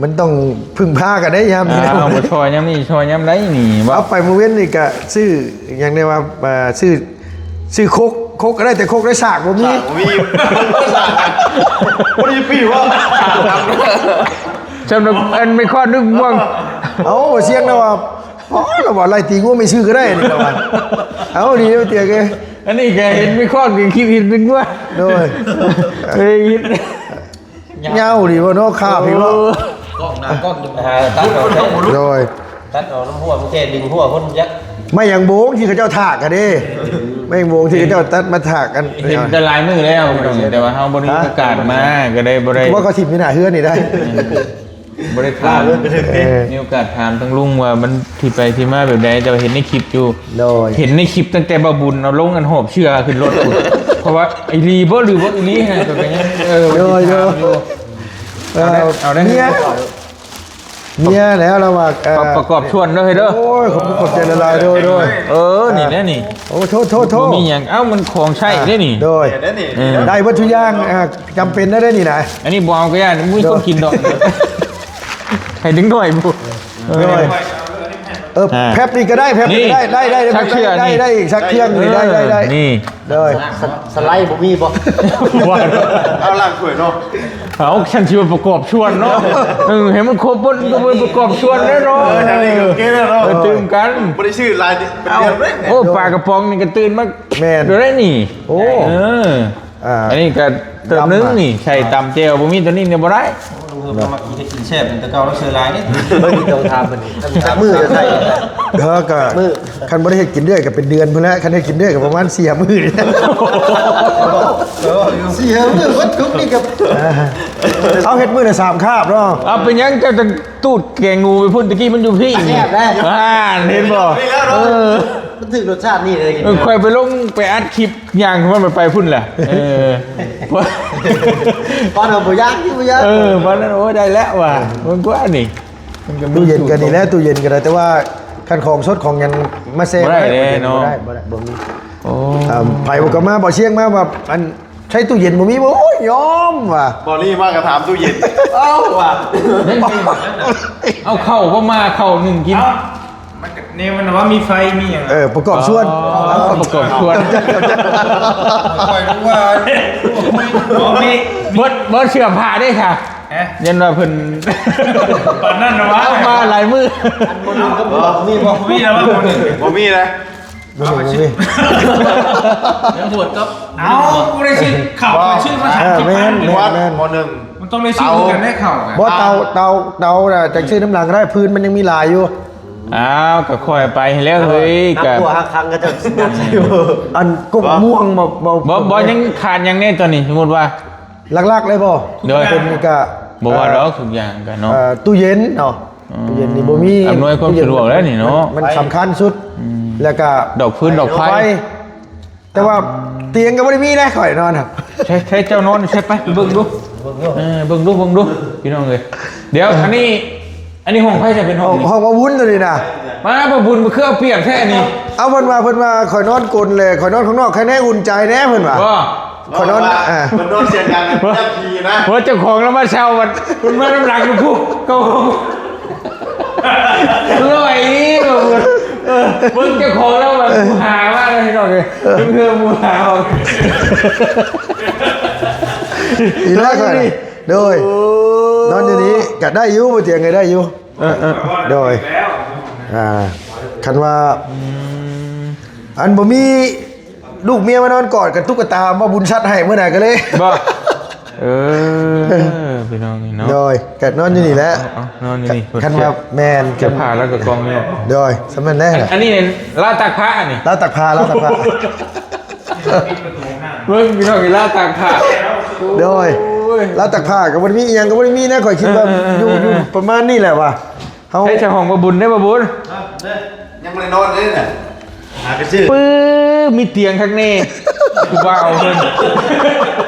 ມັນຕ້ອງເພິ່ງພາກັນໄດ້ຍາມນີ້ ອ່າ ເຮົາກໍຊ່ອຍຍາມນີ້ ຊ່ອຍຍາມໃດນີ້ ເອົາໄປມື້ເວັນນີ້ກໍຊື້ຫຍັງແດ່ວ່າ ອ່າ ຊື້ ຊື້ຄົກ ຄົກກໍໄດ້ ແຕ່ຄົກໄດ້ສາກບໍ່ມີ ສາກບໍ່ມີ ບໍ່ໄດ້ປີວ່າ ສຳລັບອັນໄມ້ຄ້ອນນຶກມ່ວງ ເອົາ ສຽງລາວວ່າ ອໍ ລາວວ່າໄລ່ຕີງົວໄມ່ຊື່ກໍໄດ້ນີ້ລາວວ່າ ເອົາ ດີເຕີເກ ອັນນີ້ກໍເຫັນໄມ້ຄ້ອນກໍຄິດເຫັນເປັນງົວ ໂດຍ ເອີ ຍາວດີບໍ່ເນາະ ຄາບອີກເນາະ ເອີ ກ້ອງໜ້າກ້ອງ ອ່າ ຕັດເອົາ ໂດຍ ຕັດເອົານຳຫົວ ບໍ່ແກ່ດຶງຫົວຄົນຈັກ ໄມ້ຫຍັງໂບງທີ່ເຂົາເຈົ້າຖາກກະເດ້ ໄມ້ຫຍັງໂບງທີ່ເຂົາເຈົ້າຕັດມາຖາກກັນ ເຫັນແຕ່ຫຼາຍມື້ແລ້ວ ໂດຍ ພີ່ນ້ອງ ແຕ່ວ່າເຮົາບໍ່ມີໂອກາດມາ ກໍໄດ້ບໍ່ໄດ້ ວ່າເຂົາຖິ້ມຢູ່ໜ້າເຮືອນນີ້ໄດ໋ ອືມ ບໍ່ໄດ້ຖາມ ເອີ ມີໂອກາດຖາມທາງລຸງວ່າມັນທີ່ໄປທີ່ມາແບບໃດ ແຕ່ວ່າເຫັນໃນຄລິບຢູ່ ໂດຍ ເຫັນໃນຄລິບຕັ້ງແຕ່ບ່າວບຸນເອົາລົງອັນຫອບເຊື້ອຂຶ້ນລົດພຸ້ນ ເພາະວ່າອີ່ຫຼີບໍ່ ຫຼືບໍ່ອີ່ຫຼີຫັ້ນ ກໍຍັງ ເອີ ໂດຍ ວ່າຊິຖາມຢູ່ ໂດຍ ເອົາໄດ້ ເອີ ເອົາໄດ້ ເມຍ ເມຍແລ້ວລາວວ່າ ເອີ ປະ ປະກອບສ່ວນເດີເຮີ້ຍເດີ ໂອ້ຍ ຂອບຄຸນຂອບໃຈຫຼາຍໆ ໂດຍ ໂດຍ ເອີ ນີ້ແຫຼະນີ້ ໂອ້ ໂທດໆໆ ບໍ່ມີຫຍັງ ເອົ້າ ມັນຂອງໃຊ້ເດ້ນີ້ ໂດຍ ເອີ ໄດ້ເບິດທຸກຢ່າງ ອ່າ ຈຳເປັນໄດ້ນີ້ນະ ອັນນີ້ບໍ່ເອົາກໍຢ້ານ ບໍ່ມີຄົນກິນດອກ ໃຫ້ເດັກນ້ອຍພຸ້ນ ເອີ ໂດຍ ເອີ ອ່າ ແພັບນີ້ກໍໄດ້ ແພັບນີ້ກໍໄດ້ ນີ້ ໄດ້ ໄດ້ ໄດ້ ຊັກເຄື່ອງ ໄດ້ ນີ້ ໄດ້ ຊັກເຄື່ອງນີ້ ເອີ ໄດ້ ໄດ້ ໄດ້ ນີ້ ໂດຍ ສະ ສະໄລບໍ່ມີບໍ່? ເອົາລ້າງຖ້ວຍເນາະ ເອົາ ຊັ້ນຊິວ່າປະກອບສ່ວນເນາະ ເອີ ໃຫ້ມັນຄົບເບິດກໍເປັນປະກອບສ່ວນແລ້ວເນາະ ເອີ ອັນນີ້ກໍໂອເຄແລ້ວເນາະ ເອີ ຕື່ມກັນ ບໍ່ໄດ້ຊື້ຫຼາຍເດ້ ເປັນເດືອນເດ້ ໂອ້ ປາກະປ໋ອງນີ້ກໍຕື່ມມາ ແມ່ນ ໂດຍນີ້ ໂອ້ ເອີ ອ່າ ອັນນີ້ກໍເຕີມໜຶ່ງນີ້ ຢຳມາ ໃສ່ຕຳແຈ່ວ ບໍ່ມີຕົວນີ້ນີ້ບໍ່ໄດ້ ເນາະ ເຮົາມັກກິນ ກິນແຊບ ແຕ່ເກົ່າລາວເຊື່ອຫຼາຍເດ້ ເບິ່ງທີ່ຕ້ອງຖາມເພິ່ນນີ້ ຈັກມື້ຈະໃສ່ ເອີ ກໍ ມື້ ຄັນບໍ່ໄດ້ເຮັດກິນເລື້ອຍກໍເປັນເດືອນພຸ້ນແຫຼະ ຄັນເຮັດກິນເລື້ອຍກໍປະມານສີ່ຫ້າມື້ນີ້ ສີ່ຫ້າມື້ ວັດຖຸນີ້ກໍ ເອົາເຮັດມື້ລະສາມຄາບເນາະ ເອົາ ເປັນຫຍັງເຈົ້າຈັ່ງຕູດແກງໜູໄປພຸ້ນ ຕະກີ້ມັນຢູ່ພີ້ ແຊບເດ້ ອ່າ ເຫັນບໍ່ ເອີ ມັນຖືກລົດຊາດນີ້ເລີຍ ເອີ ຂ້ອຍໄປລົງໄປອັດຄລິບ ຍ່າງມັນໄປພຸ້ນແຫຼະ ເອີ ຕອນນັ້ນບໍ່ຢາກ ບໍ່ຢາກ ເອີ ຕອນນັ້ນ ໂອ້ຍ ໄດ້ແລ້ວວ່າ ເບິ່ງກວ່ານີ້ ມັນກໍມີ ຕູ້ເຢັນກໍນີ້ແຫຼະ ຕູ້ເຢັນກໍໄດ້ ແຕ່ວ່າຄັນຂອງສົດຂອງຫຍັງມາແຊ່ ບໍ່ໄດ້ເດ້ເນາະ ບໍ່ໄດ້ ບໍ່ໄດ້ ບໍ່ມີ ໂອ້ ອ່າ ໃຜບໍ່ກໍມາ ບໍ່ຊຽງມາວ່າ ອັນ ໃຊ້ຕູ້ເຢັນບໍ່ມີບໍ່? ໂອ້ຍ ຍອມວ່າ ບໍ່ນີ້ມາກໍຖາມຕູ້ເຢັນ ເອົ້າວ່າ ເອົາເຂົ້າບໍ່ມາ ເຂົ້າໜຶ່ງກິນ ເອົ້າ ມັນກໍ ນີ້ມັນວ່າມີໄຟມີຫຍັງ ເອີ ປະກອບສ່ວນ ອໍ ປະກອບສ່ວນ ຂ້ອຍຮູ້ວ່າ ບໍ່ມີ ບໍ່ມີ ເບິດ ເບິດເສື້ອຜ້າເດ້ຊະ ຮະ ຢ້ານວ່າເພິ່ນ ປານນັ້ນນະວະ ເອົາມາຫຼາຍມື້ ອັນບໍ່ມີກໍບໍ່ມີ ບໍ່ມີແລ້ວວ່າບໍ່ມີ ບໍ່ມີນະ ບໍ່ມີ ບໍ່ມີ ແລ້ວບວດກໍ ເອົ້າ ບໍ່ໄດ້ຊື້ເຂົ້າ ຂ້ອຍຊື້ມາສາມສິບພັນ ເອີ ແມ່ນ ແມ່ນ ແມ່ນ ໝໍໜຶ່ງ ມັນຕ້ອງໄດ້ຊື້ຄືກັນໄດ້ເຂົ້ານະ ບໍ່ ເຕົາ ເຕົາ ເຕົານະ ຈັກຊື້ນຳຫຼັງກໍໄດ້ ພື້ນມັນຍັງມີຫຼາຍຢູ່ ອ້າວ ກໍຄ່ອຍໄປແລ້ວເຮີ້ຍ ກໍ ອັນກົກມ່ວງບໍ່ ບໍ່ ບໍ່ ບໍ່ ຍັງຂາດຫຍັງແດ່ຕອນນີ້ ສົມມຸດວ່າ ຫຼັກໆເລີຍບໍ່ ໂດຍ ເປັນກະ ບໍ່ວ່າດອກ ເອີ ທຸກຢ່າງກະເນາະ ເອີ ຕູ້ເຢັນເນາະ ອໍ ຕູ້ເຢັນນີ້ບໍ່ມີ ອຳນວຍຄວາມສະດວກແລ້ວນີ້ເນາະ ມັນ ມັນສຳຄັນສຸດ ອືມ ແລ້ວກະ ດອກຟືນດອກໄຟ ໄຟ ແຕ່ວ່າຕຽງກໍບໍ່ໄດ້ມີນະ ຂ້ອຍນອນນະ ໃຊ້ ໃຊ້ເຈົ້ານອນໃຊ້ ໄປ ໄປເບິ່ງດູ ເອີ ເບິ່ງດູ ເບິ່ງດູ ພີ່ນ້ອງເອີຍ ດຽວ ອັນນີ້ ອັນນີ້ຫ້ອງໃຜຈະເປັນຫ້ອງນີ້ ຫ້ອງ ຫ້ອງບ່າວບຸນຕົວນີ້ນະ ມາ ບ່າວບຸນ ມັນຄືເອົາປຽບແທ້ນີ້ ເອົາ ເພິ່ນວ່າ ເພິ່ນວ່າຂ້ອຍນອນກົນແຫຼະ ຂ້ອຍນອນຂ້າງນອກ ໃຄແນ່ ອຸ່ນໃຈແນ່ ເພິ່ນວ່າ ບໍ່ ຂ້ອຍນອນ ເອີ ເພິ່ນນອນສຽງດັງ ເພິ່ນວ່າເຈົ້າຂອງລາວມາເຊົ່າ ມັນ ເພິ່ນມານຳຫຼັງຢູ່ພຸ້ນ ກໍ ລອຍນີ້ ເອີ ເບິ່ງເຈົ້າຂອງລາວ ແບບ ເອີ ໝູຫາມາເລີຍ ພີ່ນ້ອງເອີຍ ເອີ ເພື່ອໝູຫາອອກ ອີກແລ້ວ ໂດຍ ໂອ້ ນອນຢູ່ນີ້ກໍໄດ້ຢູ່ ບໍ່ຕຽງກໍໄດ້ຢູ່ ເອີໆ ໂດຍ ອ່າ ຄັນວ່າ ອືມ ອັນບໍ່ມີ ລູກເມຍມານອນກອດກັບຕຸກກະຕາ ມາບຸນຊັດໃຫ້ມື້ໜ້າກໍເລີຍ ບໍ່ ເອີ ພີ່ນ້ອງນີ້ເນາະ ໂດຍ ກໍນອນຢູ່ນີ້ແຫຼະ ເອົາ ເອົາ ນອນຢູ່ນີ້ ຄັນວ່າ ແມ່ນ ເສື້ອຜ້າລາວກໍກອງນີ້ ໂດຍ ສ່ຳນັ້ນແຫຼະ ອັນ ອັນນີ້ລາວຕາກຜ້ານີ້ ລາວຕາກຜ້າ ລາວຕາກຜ້າ ເບິ່ງພີ່ນ້ອງ ລາວຕາກຜ້າ ໂດຍ ໂອ້ຍ ລາວຕາກຜ້າກໍບໍ່ໄດ້ມີອີ່ຫຍັງ ກໍບໍ່ໄດ້ມີນະ ຂ້ອຍຄິດວ່າ ເອີໆໆໆ ຢູ່ ຢູ່ປະມານນີ້ແຫຼະວ່າ ເຮົາ ໃຊ້ສະຫ້ອງບ່າວບຸນເດ້ ບ່າວບຸນ ຍັງບໍ່ໄດ້ນອນເດ້ນະ ຫາໄປຊື້ ປຶ້ ມີຕຽງຄັກແນ່ ຜູ້ບ່າວເພິ່ນ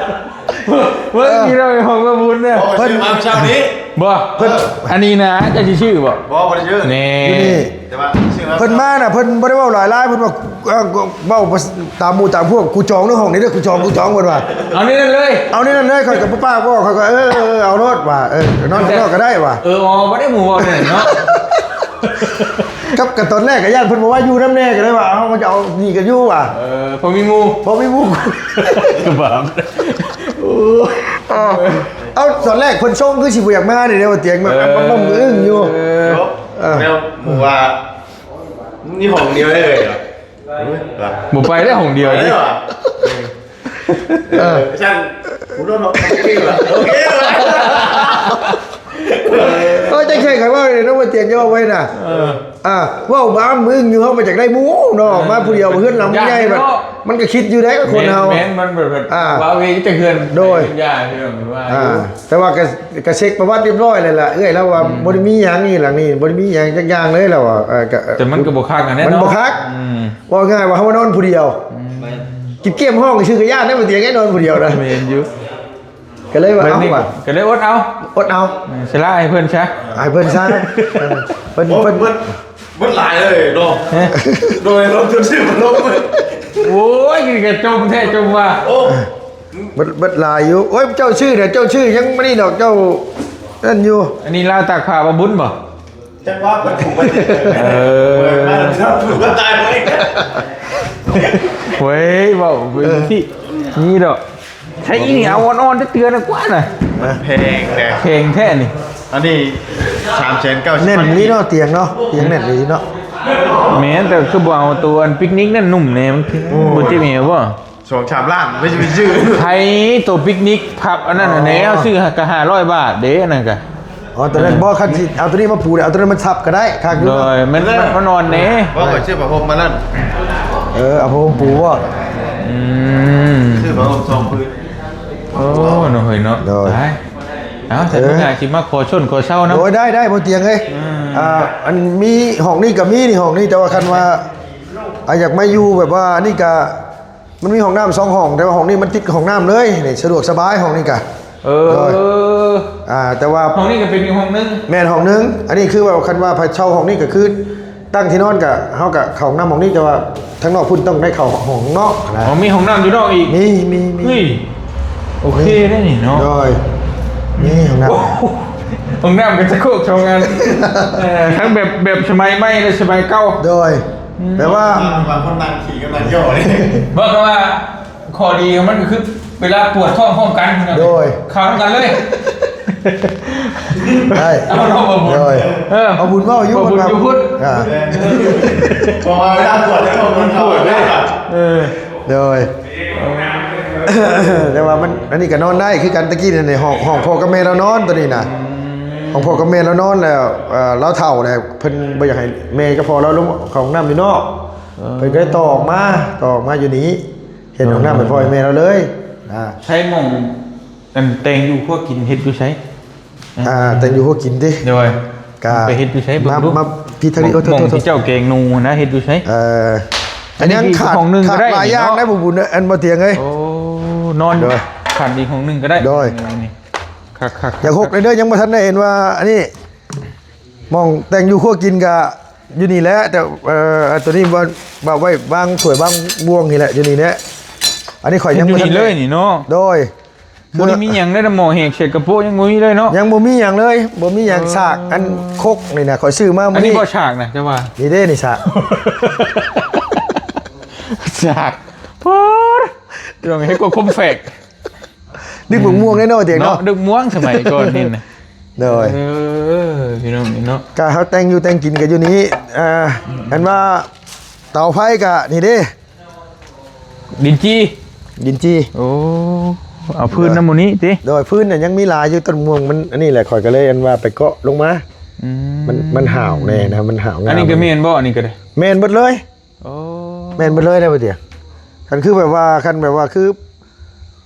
ເບິ່ງ ເອີ ພີ່ນ້ອງ ຫ້ອງບ່າວບຸນນະ ເພິ່ນມາເຊົ້ານີ້ ບໍ່ ເພິ່ນ ອັນນີ້ນະ ເຈົ້າຊິຊື້ບໍ່? ບໍ່ ບໍ່ໄດ້ຊື້ ນີ້ ຢູ່ນີ້ ແຕ່ວ່າຊື້ມາ ເພິ່ນມານະ ເພິ່ນບໍ່ໄດ້ເວົ້າຫຼາຍໆ ເພິ່ນວ່າ ເອີ ເວົ້າຕາມໝູ່ຕາມພວກ ກູຈອງເດີ້ຫ້ອງນີ້ເດີ້ ກູຈອງ ກູຈອງ ເພິ່ນວ່າ ເອົາແນວນັ້ນເລີຍ ເອົາແນວນັ້ນເລີຍ ຂ້ອຍກໍບໍ່ປາກບໍ່ ຂ້ອຍກໍ ເອີ ເອີ ເອີ ເອົາໂລດວ່າ ເອີ ນອນຂ້າງນອກກໍໄດ້ວ່າ ເອີ ອໍ ບໍ່ໄດ້ໝູ່ເວົ້າແນວນັ້ນເນາະ ກັບ ກັບຕອນແລກກໍຢ້ານເພິ່ນບອກວ່າຢູ່ນຳແດ່ ກໍເລີຍວ່າ ເຮົາກໍຈະເອົານີ້ກັນຢູ່ວ່າ ເອີ ພໍມີໝູ່ ພໍມີໝູ່ ກໍບາບ ໂອ້ຍ ເອົາ ຕອນແລກເພິ່ນຊົງຄືຊິບໍ່ຢາກມານີ້ເດ້ ວ່າຕຽງແບບ ເອີ ມັນບໍ່ອຶ້ງຢູ່ ເອີ ແນວໝູ່ວ່າ ມີຫ້ອງດຽວໄດ້ເລີຍ ບໍ່ໄປໄດ້ຫ້ອງດຽວ ໄປໄດ້ຫວາ ເອີ ເອີ ຊັ້ນ ກູນອນເນາະ ໂອເຄ ໂອເຄ ເອີ ເອີ ຈັກແຄ່ຂ້ອຍເວົ້າເດ້ເນາະ ວ່າຕຽງຈະເວົ້າໄວ້ນະ ເອີ ອ່າ ເວົ້າມາມຶງຢູ່ ເຮົາມາຈາກໄດ້ໝູ່ເນາະ ເອີ ມາຜູ້ດຽວ ເຮືອນຫຼັງໃຫຍ່ບັດ ເນາະ ມັນກໍຄິດຢູ່ເດ້ ຄົນເຮົາ ແມ່ນໆ ມັນແບບ ອ່າ ວ່າເວຈະເຮືອນ ໂດຍ ເປັນຍາເລື່ອງວ່າ ອ່າ ຢູ່ ແຕ່ວ່າກໍ ກໍເຊັກປະຫວັດຮຽບຮ້ອຍແລ້ວລະ ເອື້ອຍລາວວ່າ ອືມ ບໍ່ໄດ້ມີຫຍັງນີ້ຫຼັງນີ້ ບໍ່ໄດ້ມີຫຍັງຈັກຢ່າງເລີຍລາວວ່າ ເອີ ກໍ ແຕ່ມັນກໍບໍ່ຄັກຫັ້ນແຫຼະ ມັນບໍ່ ເນາະ ຄັກ ອືມ ເວົ້າງ່າຍວ່າເຮົາມານອນຜູ້ດຽວ ອືມ ແມ່ນ ກິບກຽມຫ້ອງຊື່ກໍຢ້ານໄດ້ ບໍ່ຕຽງໃຫ້ນອນຜູ້ດຽວນະ ແມ່ນຢູ່ ກໍເລີຍວ່າ ເອົາ ກໍເລີຍອົດເອົາ ອົດເອົາ ເອີ ສະຫຼະໃຫ້ເພິ່ນຊະ ໃຫ້ເພິ່ນຊະ ເອີ ເພິ່ນ ໂອ້ ເພິ່ນ ເບິດ ເບິດຫຼາຍເລີຍເນາະ ຮະ ໂດຍລົງທຶນຊື້ພັດລົມ ໂອ້ຍ ນີ້ກໍຈົ່ມແທ້ຈົ່ມວ່າ ໂອ້ ເບິດ ເບິດຫຼາຍຢູ່ ໂອ້ຍ ເຈົ້າຊື້ນະ ເຈົ້າຊື້ຍັງບໍ່ນີ້ດອກ ເຈົ້ານັ້ນຢູ່ ອັນນີ້ລາວຕາກຜ້າວ່າບຸນບໍ່? ຈັກວ່າເພິ່ນຖືກໄວ້ ເອີ ເປີດມາແລ້ວເຈົ້າຖືກກໍຕາຍໄປ ເວີຍ ເວົ້າເປັນ ເອີ ຈັ່ງຊີ້ ນີ້ດອກ ໃຊ້ອີ່ນີ້ເອົາອ່ອນໆເທື່ອໆນະກວ່ານະ ມັນແພງແດ່ ແພງແທ້ນີ້ ອັນນີ້ສາມແສນເກົ້າສິບພັນ ແໜ້ນນີ້ເນາະ ຕຽງເນາະ ຕຽງແໜ້ນນີ້ເນາະ ແມ່ນ ແຕ່ຄືບໍ່ເອົາໂຕອັນປິກນິກນັ້ນນຸ້ມແດ່ ມັນ ໂອ້ ບໍ່ເຈັບແອວບໍ່? ສອງສາມລ້ານ ໄປ ໄປຊື້ ໃຜໂຕປິກນິກພັບອັນນັ້ນ ອໍ ແລ້ວຊື້ກໍຫ້າຮ້ອຍບາດເດ້ ອັນນັ້ນກະ ອໍ ຕອນນັ້ນ ເອີ ບໍ່ ຄັນຊິເອົາໂຕນີ້ມາປູ ເອົາໂຕນັ້ນມາທັບກໍໄດ້ ຄັກຢູ່ ໂດຍ ແມ່ນ ມັນນອນແດ່ ບໍ່ ຂ້ອຍຊື້ຜ້າຫົ່ມມານັ້ນ ເອີ ເອົາຜ້າຫົ່ມປູບໍ່? ອືມ ຊື້ຜ້າຫົ່ມສອງຜືນ ໂອ້ ເນາະເຮີຍເນາະ ໂດຍ ຕາຍ ເອົາ ເອີ ຖ້າມີໂອກາດຊິມາຂໍຊົນຂໍເຊົານຳ ໂດຍ ໄດ້ ໄດ້ ບໍ່ຕຽງເອີຍ ອືມ ອ່າ ອັນມີຫ້ອງນີ້ກໍມີນີ້ ຫ້ອງນີ້ ແຕ່ວ່າຄັນວ່າ ອ່າ ຢາກມາຢູ່ແບບວ່າ ອັນນີ້ກໍ ມັນມີຫ້ອງນ້ຳສອງຫ້ອງ ແຕ່ວ່າຫ້ອງນີ້ມັນຕິດກັບຫ້ອງນ້ຳເລີຍ ນີ້ສະດວກສະບາຍຫ້ອງນີ້ກະ ເອີ ໂດຍ ອ່າ ແຕ່ວ່າຫ້ອງນີ້ກໍເປັນອີກຫ້ອງໜຶ່ງ ແມ່ນຫ້ອງໜຶ່ງ ອັນນີ້ຄືວ່າຄັນວ່າໃຜເຊົ່າຫ້ອງນີ້ກໍຄືຕັ້ງທີ່ນອນກໍ ເຮົາກໍເຂົ້າຫ້ອງນ້ຳຫ້ອງນີ້ ແຕ່ວ່າທາງນອກພຸ້ນຕ້ອງໄດ້ເຂົ້າຫ້ອງນອກນະ ອໍ ມີຫ້ອງນ້ຳຢູ່ນອກອີກ ມີ ມີ ມີ ເຮີ້ຍ ໂອເຄເດ້ນີ້ເນາະ ໂດຍ ມີຫ້ອງນ້ຳ ໂອ້ ຫ້ອງນ້ຳກໍຊະໂຄກສອງອັນ ເອີ ທັງແບບ ແບບສະໄໝໃໝ່ ແລະ ສະໄໝເກົ່າ ໂດຍ ອືມ ແບບວ່າ ບາງຄົນນັ່ງຂີ່ກັບນັ່ງຫຍໍ້ນີ້ ບອກວ່າ ຂໍ້ດີຂອງມັນກໍຄືເວລາປວດທ້ອງພ້ອມກັນ ໂດຍ ເຂົ້ານຳກັນເລີຍ ໄດ້ ເອົາເນາະ ບໍ່ບຸນ ໂດຍ ເອີ ເອົາບຸນເວົ້າຢູ່ ບໍ່ບຸນຢູ່ພຸ້ນ ອ່າ ເພາະວ່າເວລາປວດແລ້ວມັນປວດເດ້ ເອີ ໂດຍ ແຕ່ວ່າມັນ ອັນນີ້ກໍນອນໄດ້ຄືກັນ ຕະກີ້ນີ້ ຫ້ອງ ຫ້ອງພໍ່ກັບແມ່ລາວນອນ ໂຕນີ້ນະ ອືມ ຫ້ອງພໍ່ກັບແມ່ລາວນອນແລ້ວ ເອີ ລາວເຖົ້າແລ້ວ ເພິ່ນບໍ່ຢາກໃຫ້ແມ່ກັບພໍ່ລາວລົງເຂົ້າຫ້ອງນ້ຳຢູ່ນອກ ເອີ ເພິ່ນກໍເລີຍຕໍ່ອອກມາ ຕໍ່ອອກມາຢູ່ນີ້ ເຮັດຫ້ອງນ້ຳໃຫ້ພໍ່ໃຫ້ແມ່ລາວເລີຍ ອ່າ ໃຊ້ໝ່ອງ ອັນແຕ່ງຢູ່ຄົວກິນເຮັດຢູ່ໃສ? ອ່າ ແຕ່ງຢູ່ຄົວກິນຕິ ໂດຍ ກະ ໄປເຮັດຢູ່ໃສເບິ່ງດູ ມາ ມາ ພີ່ທາງນີ້ ໂອ້ ໂທດ ໂທດ ທີ່ເຈົ້າແກງໜູນະ ເຮັດຢູ່ໃສ? ເອີ ອັນນີ້ ຍັງຂາດ ອີກຫ້ອງໜຶ່ງກໍໄດ້ ຂາດຫຼາຍຢ່າງ ເນາະ ໄດ້ ບໍ່ບຸນ ອັນບໍ່ຕຽງເອີຍ ໂອ້ ນອນ ໂດຍ ຂັນອີກຫ້ອງໜຶ່ງກໍໄດ້ ໂດຍ ນີ້ ຄັກໆ ຢາກຫົກເດີ ຍັງບໍ່ທັນໄດ້ເຫັນວ່າ ອັນນີ້ ໝ່ອງແຕ່ງຢູ່ຄົວກິນກະຢູ່ນີ້ແຫຼະ ແຕ່ ເອີ ໂຕນີ້ວ່າ ວ່າໄວ້ວາງຖ້ວຍວາງບ່ວງນີ້ແຫຼະ ຢູ່ນີ້ແຫຼະ ອັນນີ້ຂ້ອຍຍັງບໍ່ທັນ ຢູ່ນີ້ເລີຍນີ້ເນາະ ໂດຍ ບໍ່ໄດ້ມີຫຍັງເລີຍນະ ໝໍ້ແຫກເສດກະໂປະຍັງບໍ່ມີເລີຍເນາະ ຍັງບໍ່ມີຫຍັງເລີຍ ບໍ່ມີຫຍັງ ເອີ ສາກອັນຄົກນີ້ນະ ຂ້ອຍຊື້ມາມື້ນີ້ ອັນນີ້ບໍ່ສາກນະ ເຈົ້າວ່າ ນີ້ເດ້ນີ້ສາກ ສາກ ໂອ້ ພີ່ນ້ອງເຮັດກວ່າຄົມແຝກ ດຶກໝາກມ່ວງແນ່ເນາະ ຕຽງເນາະ ດຶກມ່ວງສະໄໝກ່ອນນີ້ນະ ໂດຍ ເອີ ພີ່ນ້ອງນີ້ເນາະ ກະເຮົາແຕ່ງຢູ່ແຕ່ງກິນກະຢູ່ນີ້ ອ່າ ອືມ ອັນວ່າເຕົາໄຟກະນີ້ເດ້ ດິນຈີ່ ດິນຈີ່ ໂອ້ ເອົາຟືນນຳໝູ່ນີ້ຕິ ໂດຍ ຟືນນະຍັງມີຫຼາຍຢູ່ ຕົ້ນມ່ວງມັນ ອັນນີ້ແຫຼະ ຂ້ອຍກະເລີຍ ອັນວ່າໄປເກາະລົງມາ ອືມ ມັນ ມັນຫາວແນ່ນະ ມັນຫາວງາມ ອັນນີ້ກະແມ່ນບໍ່ ອັນນີ້ກະໄດ້ ແມ່ນເບິດເລີຍ ໂອ້ ແມ່ນເບິດເລີຍເດ້ ບໍ່ຕຽງ ຄັນຄືແບບວ່າ ຄັນແບບວ່າຄື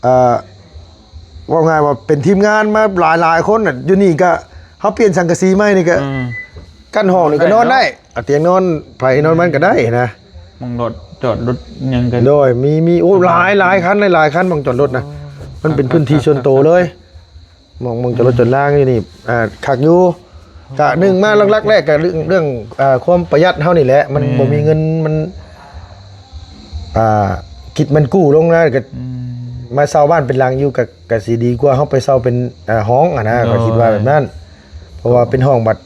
ເອີ ເວົ້າງ່າຍວ່າເປັນທີມງານມາຫຼາຍໆຄົນນະ ຢູ່ນີ້ກະ ເຮົາປ່ຽນສັງກະສີໃໝ່ນີ້ກະ ອືມ ກັ້ນຫ້ອງນີ້ກະນອນໄດ້ ໄດ້ເນາະ ເອົາຕຽງນອນໃຜນອນມັນກະໄດ້ນະ ໝ່ອງຈອດ ຈອດລົດຫຍັງກະ ໂດຍ ມີ ມີ ໂອ້ ຫຼາຍ ຫຼາຍຄັນ ຫຼາຍໆຄັນ ໝ່ອງຈອດລົດນະ ໂອ້ ມັນເປັນພື້ນທີ່ສ່ວນໂຕເລີຍ ໝ່ອງ ໝ່ອງຈອດລົດຈອດລາງຢູ່ນີ້ ອ່າ ຄັກຢູ່ ກະໜຶ່ງມາຫຼັກໆແລກກະເລື່ອງ ເລື່ອງ ອ່າ ຄວາມປະຢັດເຮົານີ້ແຫຼະ ມັນ ແມ່ນ ບໍ່ມີເງິນ ມັນ ອ່າ ກິດມັນກູ້ລົງນະ ກະ ອືມ ມາເຊົ່າບ້ານເປັນຫຼັງຢູ່ ກະ ກະຊິດີກວ່າເຮົາໄປເຊົ່າເປັນ ອ່າ ຫ້ອງຫັ້ນນະ ໂດຍ ຂ້ອຍຄິດວ່າແບບນັ້ນ ເພາະວ່າເປັນຫ້ອງບັດ